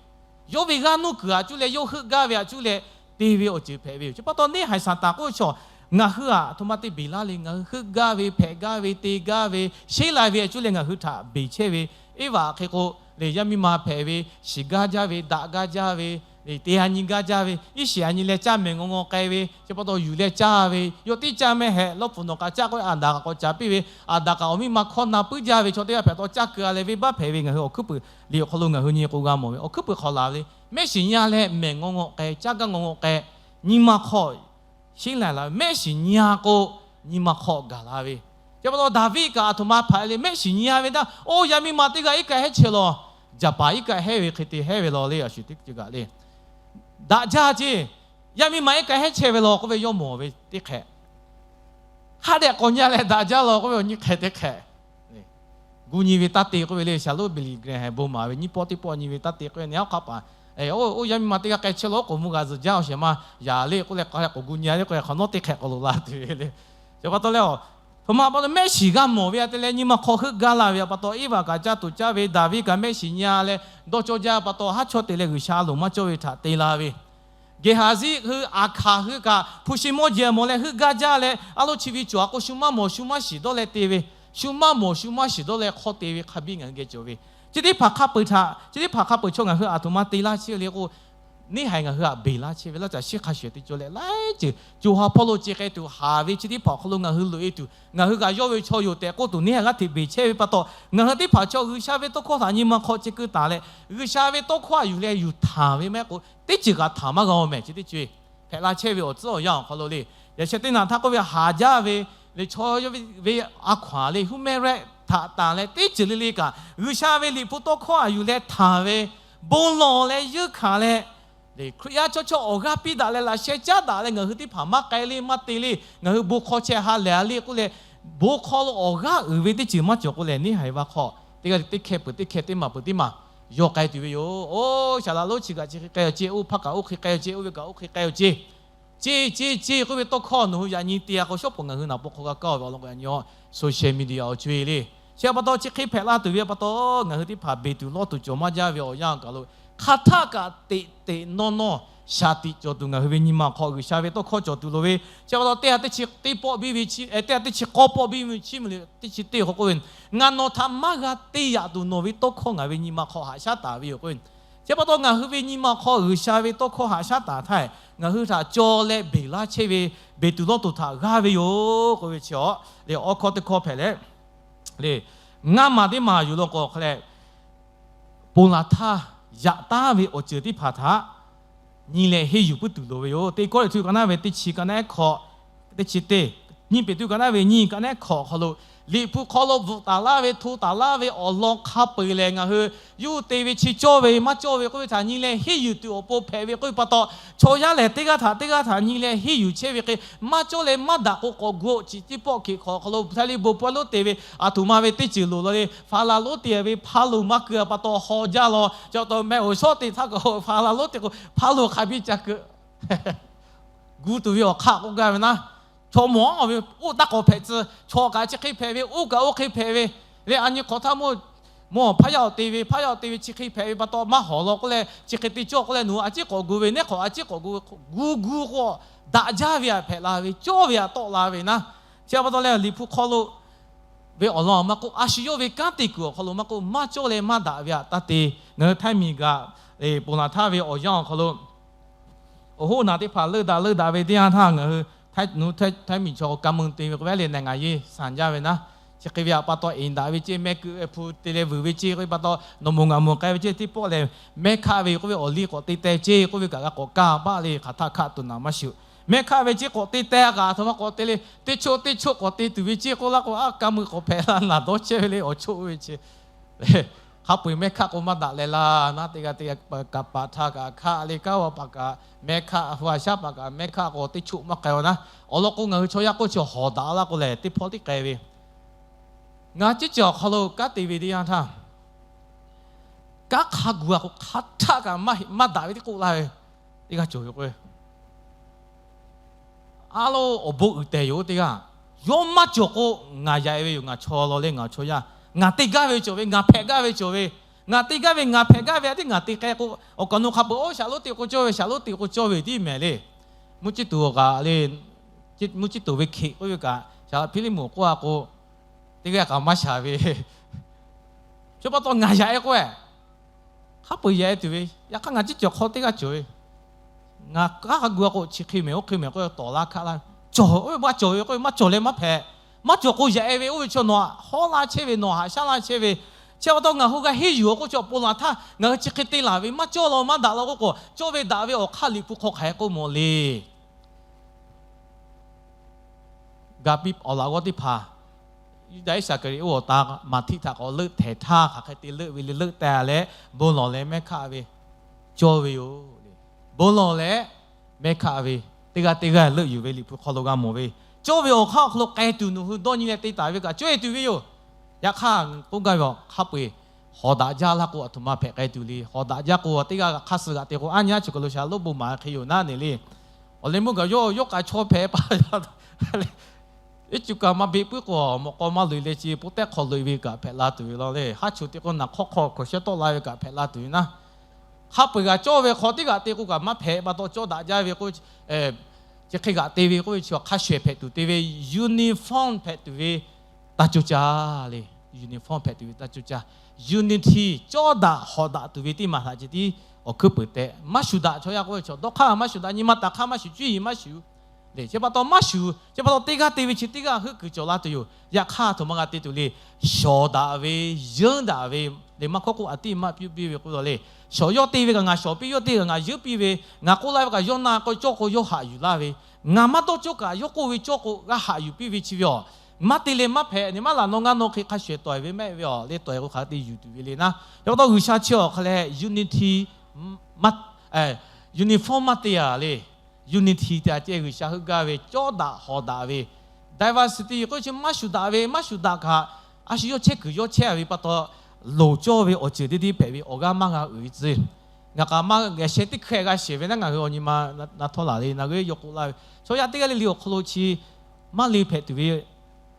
yawˇ ve g'aˇ nuˇ kuiˬ aꞈ cuˇ leh yawˇ heuˆ gaˇ ve aꞈ cuˇ leh te ve awˬ ceuˬ hpehꞈ ve yoˬ. Chi pa taw neˇ haiˬ Saˍtanˍ k'oˆ ve chaw, ngaˬ hui aꞈ a htoꞈ ma te beˬ laˇ le. Ngaˬ hui heuˆ gaˇ ve, hpehꞈ gaˇ ve, te gaˇ ve, sheˉ lai ve aꞈ cuˇ leh ngaˬ hui htaꞈ beˬ chehˇ ve. Eˇvaꞈ hk'e k'o, lehˬ yaˇ miˇ ma hpehꞈ ve, shiˍ gaˇ jaˇ ve, daꞈ gaˇ jaˇ ve, te a nyi gaˇ jaˇ ve, iˉ shiˍ a nyi leh caˇ mehˬ ngaw ngaw k'ai ve, chi pa taw yuˬ leh caˇ ve, yawˇ tiˉ caˇ mehˆ hehꞈ, lawˇ pfuhˍ nawˬ k'a caˇ k'oˆ leh a daꞈ kaꞈ k'awꞈ caˍ piˇ ve, a daꞈ kaꞈ awˬ miˇ ma hkawˇ na puiˉ jaˇ ve chaw teˇ g'aˇ hpehꞈ taw caˇ keu a leh venˇbaˆ hpehꞈ ve ngaˬ hui awˬ hkuiˉ puiˍ liꞈ awˬ hk'aw lo ngaˬ hui nyi k'o g'a mawˬ ve. Awˬ hkuiˉ puiˍ hk'aw laˬ ve, mehˆ shiˍ nyi a leh mehˬ ngaw ngaw k'ai, caˇ gaˇ ngaw ngaw k'ai, nyi ma hk'aw shinˉ laiˬ la ve, mehˆ shiˍ nyi-a k'o, nyi ma hk'aw gaˬ la ve. Chi pa taw Daˍviˆ kaꞈ aˬ htoꞈ ma hpehꞈ le, mehˆ shiˍ nyi-a ve htaˇ, oˇ yaˇ miˇ ma teˇ g'aˇ iˉ kaˆ hehˉ chehˇ law, jaˍ paˍ iˉ kaˆ hehˉ ve hk'e te hehˉ ve law le, a shu teˇ ceuˬ kaꞈ le. Daꞈ jaˇ ceˇ, yaˇ miˇ ma iˉ kaˆ hehˉ chehˇ ve law k'oˆ ve yawˇ mawˬ ve teˇ hk'ehꞈ. Hk'a dehꞈ k'awꞈ nyi-a leh daꞈ jaˇ law k'oˆ ve awˬ nyi hk'ehꞈ teˇ hk'ehꞈ. Gu nyi ve taˇ te k'oˆ ve le, Shaˍlonˍ Billy Graham bon maˍ ve nyiˇ pawˆ teˇ pawˆ nyi ve taˇ te k'oˆ ve, neˇ hawˉ hk'a paˍ, oˇ yaˇ miˇ ma teˇ g'aˇ k'ai chehˇ law, oˉ k'oˍ mvuh g'a zuhˬ jaˇ awˬ shehˍ ma yaꞈ le k'oˆ leh, k'awꞈ gu nyi-a le k'oˆ leh, hk'awꞈ nawˉ teˇ hk'ehꞈ k'awꞈ loꞈ la tuˬ ve le. Chi pa taw leh, a htoꞈ ma pa taw mehˆ shiˍ g'a mawˬ ve aꞈ te leh nyi ma hk'aw heuˆ gaˇ la ve aꞈ pa taw, Eˇvaꞈ kaꞈ caˇ tuˬ caˇ ve, Daˍviˆ kaꞈ mehˆ shiˍ nyi-a leh dawˇ cawˇ jaˇ pa taw, haˉ chawˇ te leh G'uiˬsha a loˍ maˇ cawˇ ve htaꞈ te la ve. Geˍhaˍziˆ hui, Aˍhkaˍ hui kaꞈ hpu shi mawˇ jehˬ mawˬ leh heuˆ gaˇ jaˇ leh, a loˇ chi ve cawˬ a k'o, shu maˇ mawˬ shu maˇ shiˍ dawˇ leh te ve, shu maˇ mawˬ shu maˇ shiˍ dawˇ leh hk'aw te ve hk'a biˇ ngaˬ hui geh cawˬ ve. Chi teˇ hpaˍ hk'a peu-eˬ htaꞈ, chi teˇ hpaˍ hk'a peu-eˬ chaw ngaˬ hui aˬ htoꞈ ma te laˇ chehˇ ve le k'o, neˇ haiˬ ngaˬ hui htaꞈ beˬ laˇ chehˇ ve laˇ caˬ shiˉ hk'a shuˍ te cawˬ leh laiˉ ceuˬ co ha hpawˇ lo ce k'ai tuˬ haˍ ve chi teˇ hpaˍ awˬ hk'aw lo ngaˬ hui loꞈ-e tuˬ, ngaˬ hui kaꞈ yawˇ ve chaw yoˬ tehꞈ k'oˆ tuˬ neˇ haiˬ g'aˇ hteꞈ beˬ chehˇ ve pa taw, ngaˬ hui teˇ hpaˍ chaw G'uiˬsha ve tawˇ hkawˇ htaꞈ nyi ma hk'aw ce keu taˍ leh, G'uiˬsha ve tawˇ hkawˇ a yuˬ leh yuˬ htanˍ ve maˇ heˆ k'o, teˇ ceuˬ kaꞈ htanˍ maˇ g'a-oˬ mehˬ. Chi teˇ ceuˬ hpehꞈ la chehˇ ve awˬ tcuhˉ awˬ yanˇ awˬ hk'aw lo le. Yaꞈ sheh teˇ naꞈ htaˇ k'oˆ ve haˍ jaˇ ve le, chaw ve a hkaw-anˬ le, human right htaꞈ tanˬ leh teˇ ceuˬ le le kaꞈ, G'uiˬsha ve Liꞈ hpu tawˇ hkawˇ a yuˬ leh htanˍ ve, bon lawˬ leh yeunˇ hkanˍ leh, Hkriꞈ yaˇ chaw chaw awˬ g'aˇ piˇ daꞈ leh laꞈ sheh caˉ daꞈ leh ngaˬ hui teˇ hpaˍ maˇ k'ai le maˇ te le, ngaˬ hui bon hk'aw chehˇ ha lehˬ a le k'oˆ leh, bon hk'aw lo awˬ g'aˇ uiˍ ve teˇ ceuˬ maˇ cawˬ k'o lehˬ, neˇ haiˬ ve hk'aw teˇ g'aˇ teˇ hkehˇ peuˬ teˇ hkehˇ teˇ maˬ peuˬ teˇ maˬ yawˇ k'ai tuˬ ve yoˬ. Oˇ, Shaˍlaˍlonˍ chi kaꞈ chi hk'e k'ai-a ceˇ, oˇ hpaˇ kaꞈ oˇ hk'e k'ai-a ceˇ, oˇ ve kaꞈ oˇ hk'e k'ai-a ceˇ, ceˇ ceˇ ceˇ k'oˆ ve tawˇ hkawˇ nawˬ hui yaꞈ nyi te-a k'o, shawˉ pawˍ ngaˬ hui naˍ paw hk'aw g'a kaˇ-oˬ ve awˬ lawn k'o, yaꞈ nyi social media awˬ co-e le. Chi pa taw chi hk'e hpehꞈ la tuˬ ve pa taw, ngaˬ hui teˇ hpaˍ beˬ tuˬ lawˇ tuˬ cawˬ maˇ jaˇ ve awˬ yanˇ kaˬ lo, hk'aˬ htaˆ kaꞈ teꞈ teꞈ nawˇ nawˇ shaˍ tiꞈ cawˬ tuˬ ngaˬ hui ve nyi ma hk'aw G'uiˬsha ve tawˇ hkawˇ cawˬ tuˬ loˍ ve. Chi pa taw teˇ ha teˇ chi teˇ pawˆ biˇ ve, teˇ ha teˇ chi k'awˇ pawˆ biˇ ve chi mvuhˇ le teˇ chi teˇ hk'aw k'oˆ ve, Ngaˬ nawˬ htaꞈ maˇ g'a te yaꞈ tuˬ nawˬ ve tawˇ hkawˇ ngaˬ ve nyi ma hk'aw haꞈ shaˉ taˍ ve yoˬ k'oˆ ve. Chi pa taw ngaˬ hui ve nyi ma hk'aw G'uiˬsha ve tawˇ hkawˇ haꞈ shaˉ taˍ htaˇ, ngaˬ hui htaꞈ caw leh beˬ laˇ chehˇ ve, beˬ tuˬ lawˇ tuˬ htaꞈ g'aˇ ve yoˬ k'oˆ ve chi a le, awˬ hkawˇ teˇ hkawˇ hpehꞈ leh, le, ngaˇ maˬ teˇ maˬ yuˬ law k'o hk'a leh, ponˬ laˬ htaˇ yaꞈ taˉ ve awˬ ceuˬ teˇ hpaˍ htaꞈ nyi leh henˇ yuˬ puiˉ tuˬ loˍ ve yoˬ. Teˇ Kawˇrenˍhtuˆ ka naˉ ve teˇ chi ka naˉ hkawꞈ, teˇ chi teˇ, nyiˇ Peˍtruˆ ka naˉ ve nyiˇ ka naˉ hkawꞈ hk'aw lo, Liꞈ hpu hk'aw lo bvuhꞈ taˍ laˇ ve hto taˍ laˇ ve awˬ lawn hk'a peu-eˬ lehˬ, ngaˬ hui yawˇ hui te ve chi cawˇ ve maˇ cawˇ ve k'oˆ ve htaꞈ nyi leh henˇ yuˬ tuˬ awˬ pon hpehꞈ ve k'oˆ ve pa taw, chaw yaˇ lehˬ teˇ g'aˇ htaꞈ teˇ g'aˇ htaꞈ nyi leh henˇ yuˬ chehˇ ve hk'e, maˇ cawˇ leh maˇ daꞈ k'o k'awꞈ gu-oˆ, chi teˇ pawˆ hkeꞈ hk'awꞈ hk'aw lo Htaiˇ liˇ bon pawehˇ lonˉ te ve aˬ htoꞈ ma ve teˇ ceuˬ loˍ law le, Faˍlaˍlonˍ te ve hpaˇ loˬ maˇ keu-a pa taw haw jaˇ law. Chi pa taw meh awˬ shawˉ te htaˇ kaꞈ Faˍlaˍlonˍ te k'o hpaˇ loˬ hk'a biˇ ca keu gu tuˬ ve awˬ hk'aˆ k'oˆ gaˇ ve naˉ, chaw mawˬ-a ve oˇ taˇ k'awꞈ hpehꞈ tcuh. Chaw kaꞈ chi hk'e hpehꞈ ve, oˇ kaꞈ oˇ hk'e hpehꞈ ve le. A nyi hk'awꞈ htaˇ mawˇ, mawˇ hpaˇ yaˇ awˬ te ve, hpaˇ yaˇ awˬ te ve chi hk'e hpehꞈ ve pa taw maˇ hawˍ law k'oˆ leh, chi hk'e te cawˇ k'oˆ leh nawˬ hui a ciˉ k'awꞈ gu ve, neˉ hk'awꞈ a ciˉ k'awꞈ gu ve, gu gu k'o daꞈ jaˇ ve htaꞈ hpehꞈ la ve, cawˇ ve htaꞈ tawˆ la ve naˉ. Chi pa taw leh Liꞈ hpu hk'aw lo ve awˬ lawn maˇ k'oˆ, a shu yawˇ ve kanˉ te kuiˬ awˬ hk'aw lo maˇ k'oˆ, maˇ cawˇ leh maˇ daꞈ ve htaꞈ taˇ te. Ngaˬ hui Htaiˇ miˬ gaꞈ ponˬ laˬ htaˇ ve awˬ yanˇ awˬ hk'aw lo awˬ hoˉ naˬ teˇ hpaˍ leuˆ daꞈ leuˆ daꞈ ve teˇ yanˇ htaˇ ngaˬ hui Htaiˇ miˬ chaw k'o ka mui te ve k'o, ve le naˬ ngaˬ yeˇ sanˍ jaˇ ve naˉ. Chi hk'e ve htaꞈ pa taw eˍ daꞈ ve ceˇ, meh keu hpu te leh vuiˬ ve ceˇ k'oˆ ve pa taw, nawˬ moˍ ngaˬ moˍ k'ai ve ceˇ teˇ pawˆ lehˬ, mehˇ hkaˆ ve k'oˆ ve awˬ liˇ k'awꞈ te teh ceˇ k'oˆ ve kaꞈ g'a k'awꞈ kaˇ baˆ le, hk'aˬ htaˆ hkaˆ tuˬ naˍ maˇ shuˍ. Mehˇ hk'aˆ ve ceˇ k'awꞈ te teh kaꞈ, a htoꞈ ma k'awꞈ te le, teˇ choˆ teˇ choˆ k'awꞈ te tuˬ ve ceˇ k'oˆ laˇ k'o, a ka mui k'awꞈ hpehꞈ la naˬ dawˇ chehˇ ve le, awˬ choˆ ve chi. Hk'a peu-eˬ mehˇ hkaˆ k'o maˇ daꞈ leh laˇ naˉ, teˇ g'aˇ teˇ g'aˇ kaꞈ paˍ htaˇ kaꞈ hkaˆ le, kanˉ va paˍ kaꞈ mehˇ hkaˆ, hu a shaˉ paˍ kaꞈ mehˇ hkaˆ k'o teˇ choˆ maˇ k'ai-a naˉ. Awˬ lawn k'o ngaˬ hui chaw yaˇ k'oˆ chi hawˍ daꞈ laˇ k'o lehˬ, teˇ hpawˇ tiˉ k'ai ve. Ngaˬ ceˇ cawˬ awˬ hk'aw lo kanˉ te ve teˇ yanˇ htaˇ, kanˉ hk'a gu-a k'o hk'aˬ htaˆ kaꞈ maˇ daꞈ ve teˇ k'oˆ laˇ ve teˇ g'aˇ cawˬ ve k'o, a lo awˬ bon uiˍ tehˬ yoˬ teˇ g'aˇ. Yawˇ maˇ cawˬ k'o ngaˬ yaꞈ-e ve yoˬ, ngaˬ chaw law le, ngaˬ chaw yaˇ. Ngaˬ te gaˇ ve cawˬ ve, ngaˬ hpehꞈ gaˇ ve cawˬ ve, ngaˬ te gaˇ ve ngaˬ hpehꞈ gaˇ ve a tiˉ ngaˬ te k'ai k'o, awˬ kaˍ nu hk'a peu-eˬ oˇ Shaˍlonˍ te k'o cawˇ ve, Shaˍlonˍ te k'o cawˇ ve tiˉ mehˍ le. Mvuhˇ ciˇ tuˬ kaꞈ le, mvuhˇ ciˇ tuˬ ve hkeꞈ k'oˆ ve kaꞈ, Shaˍlonˍ Hpiˇliˇmonˍ k'oˆ-a k'o, teˇ g'aˇ kaꞈ maˇ shaˍ ve. Chi pa taw ngaˬ yaꞈ-e k'o, hk'a peu-eˬ yaꞈ-e tuˬ ve, yaꞈ hk'aˇ ngaˬ ceˇ cawˬ hk'aw teˇ g'aˇ cawˬ ve. Ngaˬ kanˉ hk'a gu-a k'o chi hk'e mehˍ oˇ hk'e mehˍ k'oˆ tawˍ laˇ hkaˆ laˇ. Cawˬ, oˇ ve maˇ cawˬ ve k'oˆ ve maˇ cawˬ leh maˇ hpehꞈ. Maˇ cawˬ k'o yaꞈ-e ve oˇ ve chaw nawˬ hawˉ laˇ chehˇ ve, nawˬ haꞈ shaˉ laˇ chehˇ ve. Chi pa taw ngaˬ hui g'a henˇ yuˬ-a k'oˆ chi awˬ pon laˬ htaˇ ngaˬ hui chi hk'e te laˬ ve maˇ cawˇ law maˇ daꞈ law k'oˆ k'o, cawˇ ve daꞈ ve awˬ hk'aˇ Liꞈ hpu hk'aw hk'aˬ hk'e k'oˆ mawˬ le. ga piˇ awˬ laꞈ g'awˇ teˇ hpaˍ, Yuˇdaꞈ Iˉsaˍkaˍriˍoˆ awˬ ta Maˍhtiˆ htaꞈ k'awꞈ leuˆ htehˍ htaˇ, hk'aˬ hk'e te leuˆ ve le, leuˆ teh leh bon lawˬ leh mehˆ hkaˆ ve cawˇ ve yoˬ. Bon lawˬ leh mehˆ hkaˆ ve, teˇ g'aˇ teˇ g'aˇ leuˆ yuˬ ve Liꞈ hpu hk'aw lo g'a mawˬ ve, cawˇ ve awˬ hk'aˇ awˬ hk'aw lo k'ai tuˬ nawˬ hui dawˇ nyi leh te taˍ ve kaꞈ cawˇ e tuˬ ve yoˬ. Yaꞈ hk'aˇ k'oˆ gaˇ ve awˬ hk'a peu-eˬ, hawˍ daꞈ jaˇ laˇ k'o, aˬ htoꞈ ma hpehꞈ k'ai tuˬ le. Hawˍ daꞈ jaˇ k'o, teˇ g'aˇ hk'aˇ suh g'aꞈ te k'o, aˉ nyi aˉ chi kaˬ lo sha loˉ bon maˍ hk'e yoˬ naˉ ne le. Awˬ leh meuˇ gaˬ yawˇ yawˇ k'a chaw hpehꞈ pa Iˉ cuˇ kaꞈ maˇ beˆ puiˉ k'o, mawꞈ k'aw maˇ loꞈ-e leh, chi poˇ tehˉ hk'aw loꞈ-e ve kaꞈ hpehꞈ la tuˬ ve law le. Haˉ choˬ te k'o, naˬ hk'awˇ hk'aw hkawˍ shehˉ tawˆ la ve kaꞈ hpehꞈ la tuˬ ve naˉ. Hk'a peu-eˬ g'a cawˇ ve hk'aw teˇ g'aꞈ te k'o kaꞈ maˇ hpehꞈ pa taw, cawˇ daꞈ jaˇ ve k'o, chi hk'e g'aꞈ te ve k'oˆ ve chi hk'a shuˍ hpehꞈ tuˬ te ve, uniform hpehꞈ tuˬ ve taˇ coˇ caˇ le. Uniform hpehꞈ tuˬ ve taˇ coˇ caˇ. Unity, cawˇ daꞈ hawˍ daꞈ tuˬ ve teˇ maˬ htaꞈ ceh tiˉ awˬ hkuiˉ peuˍ tehꞈ, maˇ shuˍ daꞈ chaw yaˇ k'oˆ ve chaw, dawˇ hk'aˇ maˇ shuˍ daꞈ, nyi ma taˍ hk'aˇ maˇ shuˍ, cuˇ yiˍ maˇ shuˍ le. Chi pa taw maˇ shuˍ, chi pa taw teˇ g'aˇ te ve chi teˇ g'aˇ heuˆ kuiˬ cawˬ la tuˬ yoˬ. Yaꞈ hk'aˇ aˬ htoꞈ ma g'a te tuˬ le. Shawˍ daꞈ ve, yeunˇ daꞈ ve le. Maˇ hkawˇ k'o, aˬ tiˉ maˇ piˇ piˇ ve k'oˆ la le. Shawˍ yawˇ te ve kaꞈ ngaˬ shawˍ piˇ, yawˇ te kaꞈ ngaˬ yeunˇ piˇ ve, ngaˬ k'oˆ laˇ ve kaꞈ yawˇ na k'o, cawˇ k'o yawˇ haꞈ yuˬ laˇ ve, ngaˬ maˇ dawˇ cawˇ kaꞈ yawˇ k'oˆ ve cawˇ k'o g'a haꞈ yuˬ piˇ ve chi ve aˬ. Maˇ te leh maˇ hpehꞈ ne, maˇ laˬ nawˇ ngaˇ nawˇ hk'e hk'a shuˍ tawˍ ve mehˆ ve aˬ le, tawˍ k'o hk'aˬ hk'e te yuˬ tuˬ ve le naˉ. Yaꞈ pa taw G'uiˬsha chi awˬ hk'a leh unity, uniform maˇ te a le. Unity te a ceh G'uiˬsha heuˆ gaˇ ve, cawˇ daꞈ hawˍ daꞈ ve, diversity k'oˆ chi maˇ shuˍ daꞈ ve, maˇ shuˍ daꞈ kaꞈ, a shu yawˇ chehˇ kuiˬ yawˇ chehˇ ve pa taw, loˍ cawˇ ve awˬ ceuˬ teˇ teˇ hpehꞈ ve awˬ g'aˇ maˇ g'a uiˍ ve tcuh. Ngaˬ k'aꞈ maˇ g'a sheh teˇ hkeh g'a shehˍ ve naˉ, ngaˬ hui awˬ nyi ma na htawˇ laˬ le, naˬ g'euˆ yawˇ k'oˆ laˇ ve, chaw yaˇ teˇ g'aˇ le le awˬ hk'aw lo chi maˇ le hpehꞈ tuˬ ve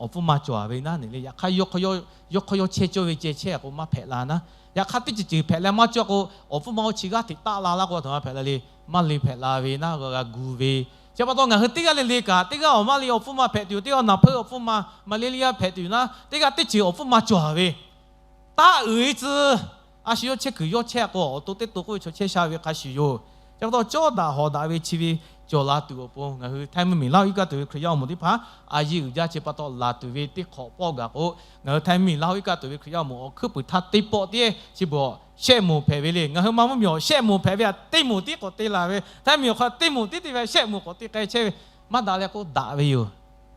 awˬ pfuhˇ ma cawˬ a ve naˉ ne le. Yaꞈ hk'aˇ yawˇ hk'aw yawˇ chehˇ cawˇ ve ceh chehˇ k'o maˇ hpehꞈ la naˉ. Yaꞈ hk'aˇ teˇ ceuˬ ceuˬ hpehꞈ leh maˇ cawˇ k'o, awˬ hpuˇ ma oˇ chi g'aˇ hteꞈ taˆ la laˇ k'o, a htoꞈ ma hpehꞈ la le, maˇ le hpehꞈ la ve naˉ, g'a g'a gu ve. Chi pa taw ngaˬ hui teˇ g'aˇ le le kaꞈ, teˇ g'aˇ awˬ maˇ le awˬ hpuˇ ma hpehꞈ tuˬ yoˬ, teˇ g'aˇ naˬ hpeuˆ awˬ hpuˇ ma, maˍ le le yaˇ hpehꞈ tuˬ yoˬ naˉ, teˇ g'aˇ teˇ ceuˬ awˬ hpuˇ ma cawˬ ve taˇ uiˍ e tcuh. A shu yawˇ chehˇ kuiˬ yawˇ chehˇ k'o, awˬ to teˇ to k'oˆ ve chaw chehˇ sha ve hk'a shuˍ yoˬ. Chi pa taw cawˇ daꞈ hawˍ daꞈ ve chi ve cawˬ la tuˬ awˬ pon, ngaˬ hui Htaiˇ mvuhˇmiˬ Laˇ huˍ iˉ kaˆ tuˬ ve Hkriꞈ yaˇ awˬ moˍ teˇ hpaˍ a yiˇ uiˍ jaˇ. Chi pa taw laˬ tuˬ ve teˇ hk'awꞈ pawˆ gaˬ k'o, ngaˬ hui Htaiˇ mvuhˇmiˬ Laˇ huˍ iˉ kaˆ tuˬ ve Hkriꞈ yaˇ awˬ moˍ awˬ hkuiˉ puiˍ htaˇ teˇ pawˆ tiˉ chi beuꞈ shehˆ moˍ hpehꞈ ve le. Ngaˬ hui Manˇ mvuhˇmiˬ awˬ shehˆ moˍ hpehꞈ ve a, teˇ moˍ tiˉ k'awꞈ te laˬ ve, Htaiˇ mvuhˇmiˬ awˬ hk'aw teˇ moˍ tiˉ te ve, shehˆ moˍ k'awꞈ te k'ai chehˇ ve, maˇ daꞈ leh k'oˆ daꞈ ve yoˬ.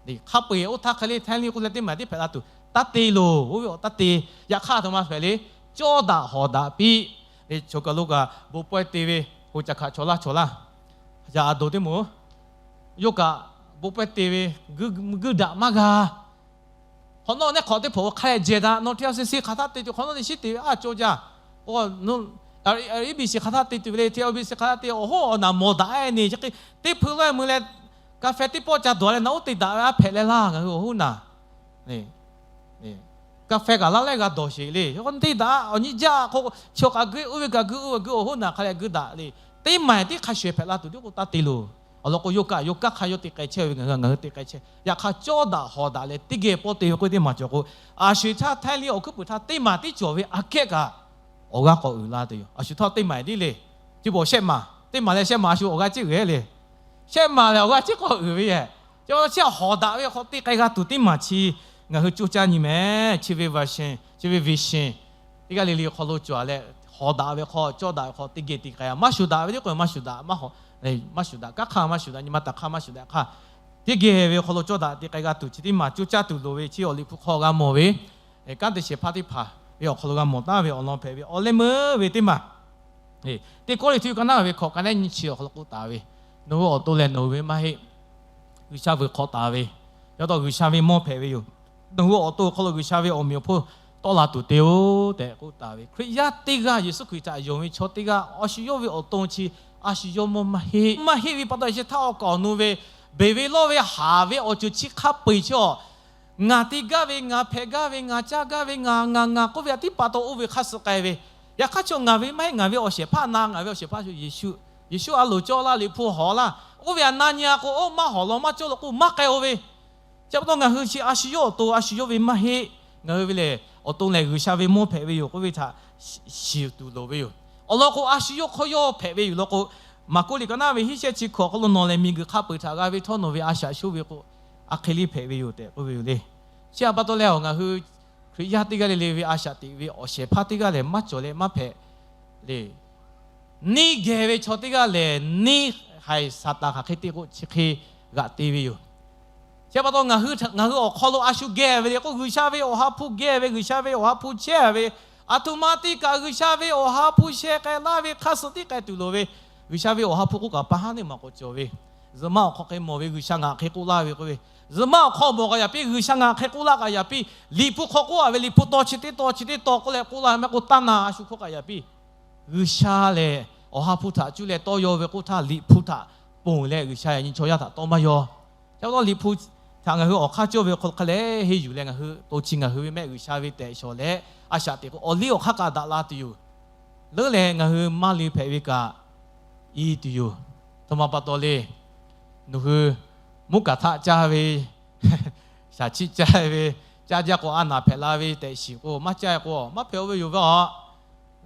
Hk'a peu-eˬ oˇ htaˇ hk'e le, Htaiˇ liˇ k'oˆ leh teˇ maˬ tiˉ hpehꞈ la tuˬ taˇ te loˬ. Oˇ ve awˬ taˇ te. Yaꞈ hk'aˇ a htoꞈ ma hpehꞈ le, cawˇ daꞈ hawˍ daꞈ piˇ le. Choˬ kaˬ lo kaꞈ bon pawehˇ te ve, ho ca hkaꞈ chaw laˇ chaw laˇ, yaꞈ a doˍ teˇ moˍ, yawˇ kaꞈ bon pawehˇ te ve, guiˇ daꞈ maˇ g'a. Hk'awꞈ nawˉ neˉ hk'awꞈ teˇ hpaˍ hk'a leh jehˬ daꞈ, nawˬ T R C C hk'aˬ htaˇ te tuˬ, hk'awꞈ nawˉ teˇ shiˉ te ve a cawˇ jaˇ. A, A B C hk'aˬ htaˇ te tuˬ ve le, T R B C hk'aˬ htaˇ te, awˬ hoˉ awˬ naˬ mawˬ daꞈ e ne, chi hk'e teˇ hpui lawˇ mui leh, ka feh teˇ pawˆ ca dawˬ leh naˬ oˇ te daꞈ ve a hpehꞈ leh laˇ ngaˬ hui awˬ hoˉ naˬ. Ka feh kaꞈ laˇ leh g'a dawˬ sheˍ le. Te daꞈ awˬ nyi jaˇ k'o, chaw kaꞈ geuˆ, oˇ ve kaꞈ geuˆ, oˇ ve geuˆ, awˬ hoˉ naˬ hk'a leh geuˆ daꞈ le. Teˇ maˬ tiˉ hk'a shuˍ hpehꞈ la tuˬ tiˉ k'o taˇ te loˬ. Awˬ lawn k'o, yawˇ kaꞈ yawˇ kanˉ hk'a yawˇ te k'ai chehˇ ve, ngaˬ hui ngaˬ hui te k'ai chehˇ. Yaꞈ hk'aˇ, cawˇ daꞈ hawˍ daꞈ leh teˇ geh pawˆ te ve k'oˆ ve teˇ maˬ cawˬ k'o, a shu htaˇ Htaiˇ liˇ awˬ hkuiˉ puiˍ htaˇ teˇ maˬ tiˉ cawˬ ve aꞈ kehˉ kaꞈ, awˬ g'aˇ k'awꞈ uiˍ la tuˬ yoˬ. A shu htaˇ teˇ maˬ tiˉ le. Chi beuꞈ shehˆ maˬ, teˇ maˬ leh shehˆ maˬ a shu awˬ g'aˇ ciˉ uiˍ le. Shehˆ maˬ lehˬ awˬ g'aˇ ciˉ k'awꞈ uiˍ ve yehˬ. Chi pa taw chi hawˍ daꞈ ve hk'aw te k'ai g'a tuˬ teˇ maˬ chi ngaˬ hui coˇ caˇ nyi mehˍ. Chi ve vision, chi ve vision teˇ g'aˇ le le hk'aw lo cawˬ leh, hawˍ daꞈ ve hk'aw, cawˇ daꞈ ve hk'aw teˇ geh te k'ai a. Maˇ shuˍ daꞈ ve teˇ k'o maˇ shuˍ daꞈ, maˇ shuˍ daꞈ, kanˉ hk'aˇ maˇ shuˍ daꞈ, nyi ma taˍ hk'aˇ maˇ shuˍ daꞈ hk'aˇ, teˇ geh ve hk'aw lo cawˇ daꞈ te k'ai g'a tuˬ chi teˇ maˬ coˇ caˇ tuˬ loˍ ve chi awˬ Liꞈ hpu hk'aw g'a mawˬ ve. Kanˉ te shehˍ hpaˇ teˇ hpaˍ ve awˬ hk'aw lo g'a mawˬ taˍ ve awˬ lawn hpehꞈ ve awˬ leh meuˇ ve teˇ maˬ, teˇ kawˇ liꞈ htuˇ ka naˉ ve hkawꞈ ka naˉ nyi chi awˬ hk'aw lo k'oˆ taˍ ve, nawˬ hui awˬ to lehˬ nawˬ hui ve maˇ heˆ. G'uiˬsha vuiˬ hk'awꞈ taˍ ve, yaꞈ taw G'uiˬsha ve mawˇ hpehꞈ ve yoˬ. Nawˬ hui awˬ to awˬ hk'aw lo G'uiˬsha ve awˬ meꞈ awˬ hponˇ tawˆ la tuˬ te-oˬ tehꞈ k'oˆ taˍ ve. Hkriꞈ yaˇ teˇ g'aˇ, Yeˍsuˆ Hkriꞈ htaꞈ yonˍ ve chaw teˇ g'aˇ, a shu yawˇ ve awˬ to chi a shu yawˇ mawˇ maˇ heˆ. Maˇ heˆ ve pa taw, chi htaˇ awˬ kaˍ awˬ nu ve beˬ ve lawˇ ve haˍ ve awˬ ceuˬ chi hk'a peu-eˬ chi a, ngaˬ te gaˇ ve, ngaˬ hpehꞈ gaˇ ve, ngaˬ caˇ gaˇ ve, ngaˬ ngaˬ ngaˬ k'oˆ ve a tiˉ pa taw oˇ ve hk'aˇ suh k'ai ve. Yaꞈ hk'aˇ chi ngaˬ ve maˇ heˆ, ngaˬ ve awˬ shehˍ hpaˇ na, ngaˬ ve awˬ shehˍ hpaˇ Yeˍsuˆ, Yeˍsuˆ a loˍ cawˇ laˇ, Liꞈ hpu hawˍ laˇ, oˇ ve a na nyi a k'o, oˇ maˇ hawˍ law maˇ cawˇ law k'o maˇ k'ai-o ve. Chi pa taw ngaˬ hui chi a shu yawˇ awˬ to, a shu yawˇ ve maˇ heˆ. Ngaˬ hui ve lehˬ awˬ to lehˬ G'uiˬsha ve mawˇ hpehꞈ ve yoˬ k'oˆ ve htaꞈ shiˍ tuˬ loˍ ve yoˬ. Awˬ lawn k'o, a shu yawˇ hk'aw yawˇ hpehꞈ ve yoˬ lawn k'o, Maˍkuˆ liꞈ ka naˉ ve hiˉ shehˆ chi hkawꞈ hk'aw lo nawˬ lehˬ miˬguiˬ hk'a peu-eˬ htaꞈ g'a ve htawˇ nawˬ ve a shaꞈ shuˉ ve k'o, a hk'e le hpehꞈ ve yoˬ tehꞈ k'oˆ ve yoˬ le. Chi a pa taw leh, ngaˬ hui Hkriꞈ yaˇ teˇ g'aˇ le le ve a shaꞈ teꞈ ve awˬ shehˍ hpaˇ teˇ g'aˇ lehˬ maˇ cawˬ leh maˇ hpehꞈ le. Neˇ geh ve chaw teˇ g'aˇ lehˬ, neˇ haiˬ Saˍtanˍ hk'aˬ hk'e te k'o chi hk'e g'aꞈ te ve yoˬ. Chi pa taw ngaˬ hui awˬ hk'aw lo a shu geh ve le k'o, G'uiˬsha ve Awˬ ha hpu geh ve, G'uiˬsha ve Awˬ ha hpu chehˇ ve, aˬ htoꞈ ma teˇ kaꞈ G'uiˬsha ve Awˬ ha hpu sheh k'ai laˇ ve hk'aˇ suh tiˉ k'ai tuˬ loˍ ve, G'uiˬsha ve Awˬ ha hpu k'oˆ kaꞈ pa haˉ neˇ maˬ k'awꞈ cawˬ ve, zuhꞈ maˇ awˬ hk'aw hk'e mawˬ ve G'uiˬsha ngaˬ hk'e k'oˆ laˇ ve k'oˆ ve, zuhꞈ maˇ awˬ hk'aw mawˬ kaꞈ yaꞈ piˇ, G'uiˬsha ngaˬ hk'e k'oˆ laˇ kaꞈ yaꞈ piˇ, Liꞈ hpu hk'aw k'oˆ a ve Liꞈ hpu taw chi teˇ taw chi teˇ taw k'oˆ leh k'oˆ laˇ ve maˇ k'oˆ, taˇ na a shu hk'oˆ kaꞈ yaꞈ piˇ, G'uiˬsha lehˬ Awˬ ha hpu htaꞈ cuˇ leh tawˇ yaw ve k'oˆ htaˇ, Liꞈ hpu htaꞈ ponˬ leh G'uiˬsha yaꞈ nyi chaw yaˇ htaꞈ tawˇ maˇ yaw. Chi pa taw Liꞈ hpu htaꞈ ngaˬ hui awˬ hk'aˇ cawˇ ve hk'aw hk'a lehˬ henˇ yuˬ leh ngaˬ hui to chi ngaˬ hui ve mehˆ G'uiˬsha ve tehꞈ shawˍ leh, a shaꞈ teꞈ k'o awˬ liˇ awˬ hk'aˇ kaꞈ daꞈ la tuˬ yoˬ. Leuˉ leh ngaˬ hui maˇ le hpehꞈ ve kaꞈ i tuˬ yoˬ. Htoꞈ ma pa taw le, nawˬ hui mvuhˇ kaˍ htaˆ caˇ ve, shaˍ chiˆ caˇ ve, caˇ jaˇ k'o a naˍ hpehꞈ la ve tehꞈ shiˍ k'o, maˇ caˇ k'o maˇ hpehꞈ-o ve yoˬ ve a.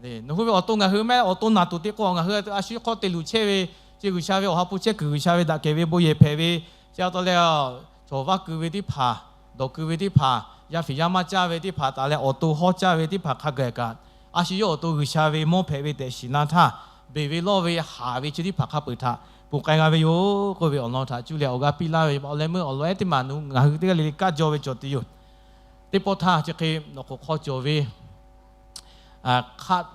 Nawˬ hui ve awˬ to ngaˬ hui mehˆ awˬ to naˬ tuˬ te k'o, ngaˬ hui a shu hk'aw te luˬ chehˇ ve, chi G'uiˬsha ve Awˬ ha hpu chehˇ kuiˬ G'uiˬsha ve daꞈ kehˬ ve bon yehˬ hpehꞈ ve, chi pa taw leh chaw vaˇ keu ve teˇ hpaˍ, dawˬ keu ve teˇ hpaˍ, yaˇ fiˍ yaˇ maˇ caˇ ve teˇ hpaˍ taˍ leh awˬ to hawˉ caˇ ve teˇ hpaˍ hk'a gaˬ kaꞈ, a shu yawˇ awˬ to G'uiˬsha ve mawˇ hpehꞈ ve tehꞈ shiˍ laˇ htaˇ, beˬ ve lawˇ ve haˍ ve chi teˇ hpaˍ hk'a peu-eˬ htaꞈ ponˬ k'ai g'a ve yoˬ k'oˆ ve awˬ lawn htaꞈ cuˇ leh awˬ g'aˇ piˇ laˇ ve, awˬ leh meuˇ awˬ lawn ehˉ teˇ maˬ ngaˬ hui teˇ g'aˇ le le kaˇ jaw ve cawˬ tuˬ yoˬ. Teˇ pawˆ htaˇ chi hk'e nawˬ k'oˍ hk'aw cawˬ ve hk'aˆ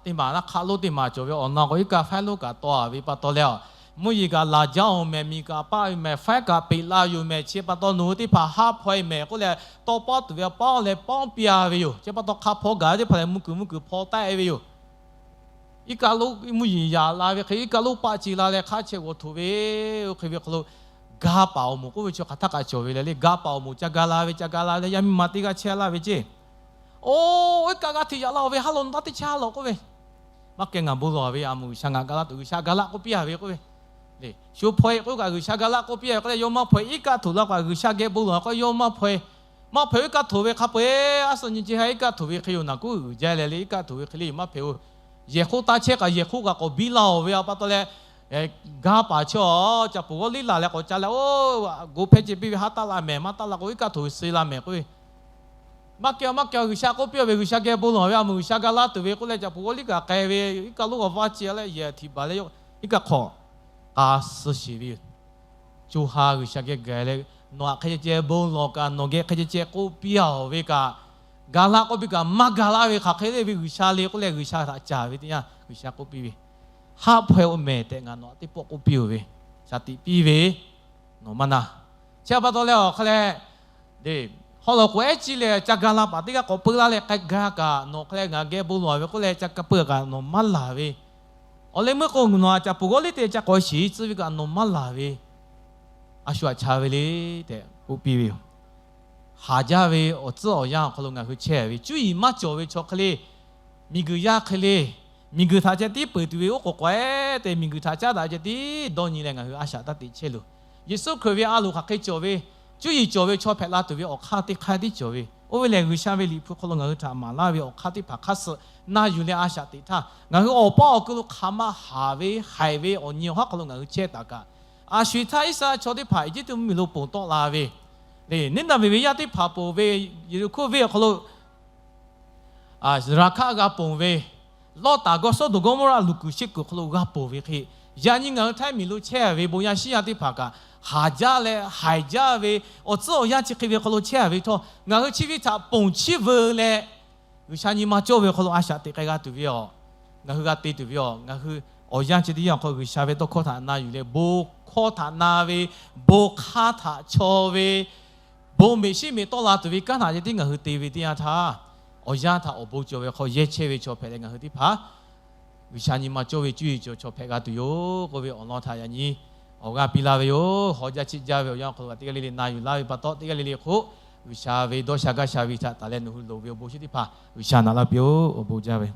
teˇ maˬ, hk'aˆ lonˉ teˇ maˬ cawˬ ve awˬ na k'o, iˉ kaˆ faiˉ lonˉ kaꞈ taw a ve pa taw leh, mvuhˇ yeˬ kaꞈ laˬ jaˇ-oˬ mehˍ, miˬ kaꞈ paˆ ve mehˍ, faiˉ kaꞈ peꞈ la yoˬ mehˍ, chi pa taw nawˬ hui teˇ hpaˍ haˉ hpaw-e mehˍ k'oˆ leh, tawˇ paˉ tuˬ ve paˉ leh paˉ piˇ-a ve yoˬ. Chi pa taw hk'a hpaw gaˬ ve teˇ hpaˍ leh mvuhˇ kuiˬ mvuhˇ kuiˬ hpaw taˆ-e ve yoˬ. Iˉ kaˆ lonˉ mvuhˇ yeˬ yaꞈ la ve hk'e, iˉ kaˆ lonˉ paˆ ce la leh hk'aˆ chehˇ g'awˬ htoꞈ ve, oˇ hk'e ve hk'aw lo ga paˍ awˬ moˍ k'oˆ ve chi hk'aˬ htaˇ kaꞈ cawˬ ve le le, ga paˍ awˬ moˍ ca ga la ve, ca ga la leh yaˇ miˇ ma teˇ g'aˇ chehˇ laˇ ve ceˇ. Oˇ, iˉ kaˆ g'aˇ hteꞈ yaꞈ la-oˬ ve, haˉ lawˬ, nawˬ taˇ teˇ chaˇ lawˬ k'oˆ ve, maˇ kehˬ ngaˬ bon lawˬ ve, a moˍ G'uiˬsha ngaˬ ga laˇ tuˬ, G'uiˬsha ga laˇ k'oˆ piˇ-a ve k'oˆ ve, shu hpaw-e k'oˆ kaꞈ G'uiˬsha ga laˇ k'oˆ piˇ-a ve k'oˆ leh, yawˇ maˇ hpaw-e iˉ kaˆ htoꞈ la k'o kaꞈ G'uiˬsha geh bon lawˬ k'o yawˇ maˇ hpaw-e. Maˇ hpaw-e iˉ kaˆ htoꞈ ve hk'a peu-eˬ, a suhˍ nyi ce ha iˉ kaˆ htoꞈ ve hk'e yoˬ, naˬ kuˉ uiˍ jaˇ leh le, iˉ kaˆ htoꞈ ve hk'e le yoˬ, maˇ hpehꞈ-oˬ. Yehˬ hk'oˆ taˇ chehˇ kaꞈ yehˬ hk'oˆ kaꞈ k'awꞈ biˇ laˇ-oˬ ve, a pa taw leh, ga paˍ chaw ca pfuhˍ g'awˇ liˇ laˬ leh k'awꞈ ca leh, oˇ, go hpehˇ ce piˇ ve, haˉ taˆ la mehˍ, maˇ taˆ la k'o iˉ kaˆ htoꞈ ve suh la mehˍ k'oˆ ve, maˇ kehˬ maˇ kehˬ G'uiˬsha k'oˆ piˇ-a ve, G'uiˬsha geh bon lawˬ ve, a moˍ G'uiˬsha ga laˇ tuˬ ve k'oˆ leh, ca pfuhˍ g'awˇ liˇ kaꞈ k'ai ve, iˉ kaˆ lonˉ k'awꞈ vaˇ ce leh yehˬ htiꞈ baˬ leh, iˉ kaˆ hk'awꞈ k'a suh sheˍ ve yoˬ. Co ha G'uiˬsha geh gaˬ leh, nawˬ htaꞈ hk'e ceh ceh bon lawˬ kaꞈ, nawˬ geh hk'e ceh ceh k'oˆ piˇ-a-oˬ ve kaꞈ, ga laˇ k'oˆ piˇ kaꞈ maˇ ga laˇ ve hk'aˬ hk'e le ve G'uiˬsha le k'oˆ leh G'uiˬsha htaꞈ caˍ ve teˇ yanˇ G'uiˬsha k'oˆ piˇ ve, haˉ hpaw-e-oˬ mehˍ tehꞈ ngaˬ nawˬ htaꞈ teˇ pawˆ k'oˆ piˇ-oˬ ve, shaˍ tiꞈ piˇ ve, nawˬ maˇ na. Chi pa taw leh awˬ hk'a leh, hawˉ lawˬ k'o ehˉ ciˇ leh ca ga la paˍ teˇ g'aˇ k'awꞈ peu laˇ leh k'ai gaˇ kaꞈ, nawˬ hk'a leh ngaˬ geh bon lawˬ ve k'oˆ leh ca peu kaꞈ nawˬ maˇ laˬ ve, awˬ leh meuˇ k'o nawˬ htaꞈ ca pfuhˍ g'awˇ liˇ te ca k'awꞈ sheˍ tcuhˉ ve kaꞈ nawˬ maˇ laˬ ve, a shu htaꞈ ca ve le tehꞈ k'oˆ piˇ ve yoˬ. Haˍ jaˇ ve awˬ tcuhˉ awˬ yanˇ awˬ hk'aw lo ngaˬ hui chehˇ ve cuˇ yiˍ maˇ cawˬ ve chaw hk'e le, miˬguiˬ yaˇ hk'e le, miˬguiˬ htaꞈ ceh tiˉ peuˬ tuˬ ve oˉ k'oˍ k'awehˉ tehꞈ miˬguiˬ htaꞈ caˉ daꞈ ceh tiˉ dawˇ nyi leh ngaˬ hui a shaꞈ taˇ teꞈ chehˇ loˬ. Yeˍsuˆ Hkriꞈ ve a loˍ hk'aˬ hk'e cawˬ ve, cuˇ yiˍ cawˬ ve chaw hpehꞈ la tuˬ ve awˬ hk'aˇ teˇ hk'aˇ tiˉ cawˬ ve, oˇ ve lehˬ G'uiˬsha ve Liꞈ hpu hk'aw lo ngaˬ hui htaꞈ maˍ laˇ ve awˬ hk'aˇ teˇ hpaˍ hk'aˇ suh na yuˬ leh a shaꞈ teꞈ htaˇ, ngaˬ hui awˬ paˇ awˬ ku lo hk'aˬ ma haˍ ve haiˬ ve awˬ nyi awˬ haˉ hk'aw lo ngaˬ hui chehˇ taˍ kaꞈ, a shu htaˇ Iˉsaˍreˍlaˆ chaw teˇ hpaˍ Eˇjiˇtuꞈ mvuhˇmiˬ lo ponˬ tawˆ la ve, Niˇnaˍveˍ ve yaˇ teˇ hpaˍ ponˬ ve, Yeˍriˆhkoˇ venˇ awˬ hk'aw lo Raˍhkaˆ g'a ponˬ ve, Lawˇtaˍ g'awˇ Sawˉdonˍ Gawˇmawˇraˆ luˬ kuiˬ sheˆ kuiˬ awˬ hk'aw lo g'a ponˬ ve hk'e, yaꞈ nyi ngaˬ hui Htaiˇ miˬ lo chehˇ ve bon yaˇ shiˉ yaˇ teˇ hpaˍ kaꞈ, haˍ jaˇ leh haiˬ jaˇ ve awˬ tcuhˉ awˬ yanˇ chi hk'e ve hk'aw lo chehˇ ve htawˇ, ngaˬ hui chi ve htaꞈ ponˬ chiˇ veu leh, G'uiˬsha nyi ma cawˇ ve hk'aw lo a shaꞈ teꞈ k'ai g'a tuˬ ve aˬ, ngaˬ hui g'a te tuˬ ve aˬ, ngaˬ hui awˬ yanˇ chi teˇ yanˇ awˬ hk'aw G'uiˬsha ve tawˇ hkawˇ htaꞈ na yuˬ leh bon hkawˇ htaꞈ na ve, bon hk'aˇ htaꞈ chaw ve, bon meꞈ shiˉ meꞈ tawˆ la tuˬ ve kanˉ htaꞈ ceh tiˉ ngaˬ hui te ve teˇ yanˇ htaˇ, awˬ yanˇ htaꞈ awˬ bon cawˬ ve hk'aw yehˇ chehˇ ve chaw hpehꞈ leh ngaˬ hui teˇ hpaˍ G'uiˬsha nyi ma cawˇ ve cuˇ yiˍ cawˬ chaw hpehꞈ g'a tuˬ yoˬ k'oˆ ve awˬ lawn htaꞈ yaꞈ nyi awˬ g'aˇ piˇ laˇ ve yoˬ. Haw jaˇ chiˇ jaˇ ve awˬ yanˇ awˬ hk'aw lo kaꞈ teˇ g'aˇ le le na yuˬ laˇ ve pa taw, teˇ g'aˇ le le hk'oˆ G'uiˬsha ve dawˇ sha gaˇ sha ve htaꞈ taˍ leh nawˬ hui loˍ ve awˬ bon shinˉ teˇ hpaˍ G'uiˬsha naꞈ laˇ piˇ-oˬ. Awˬ bon jaˇ ve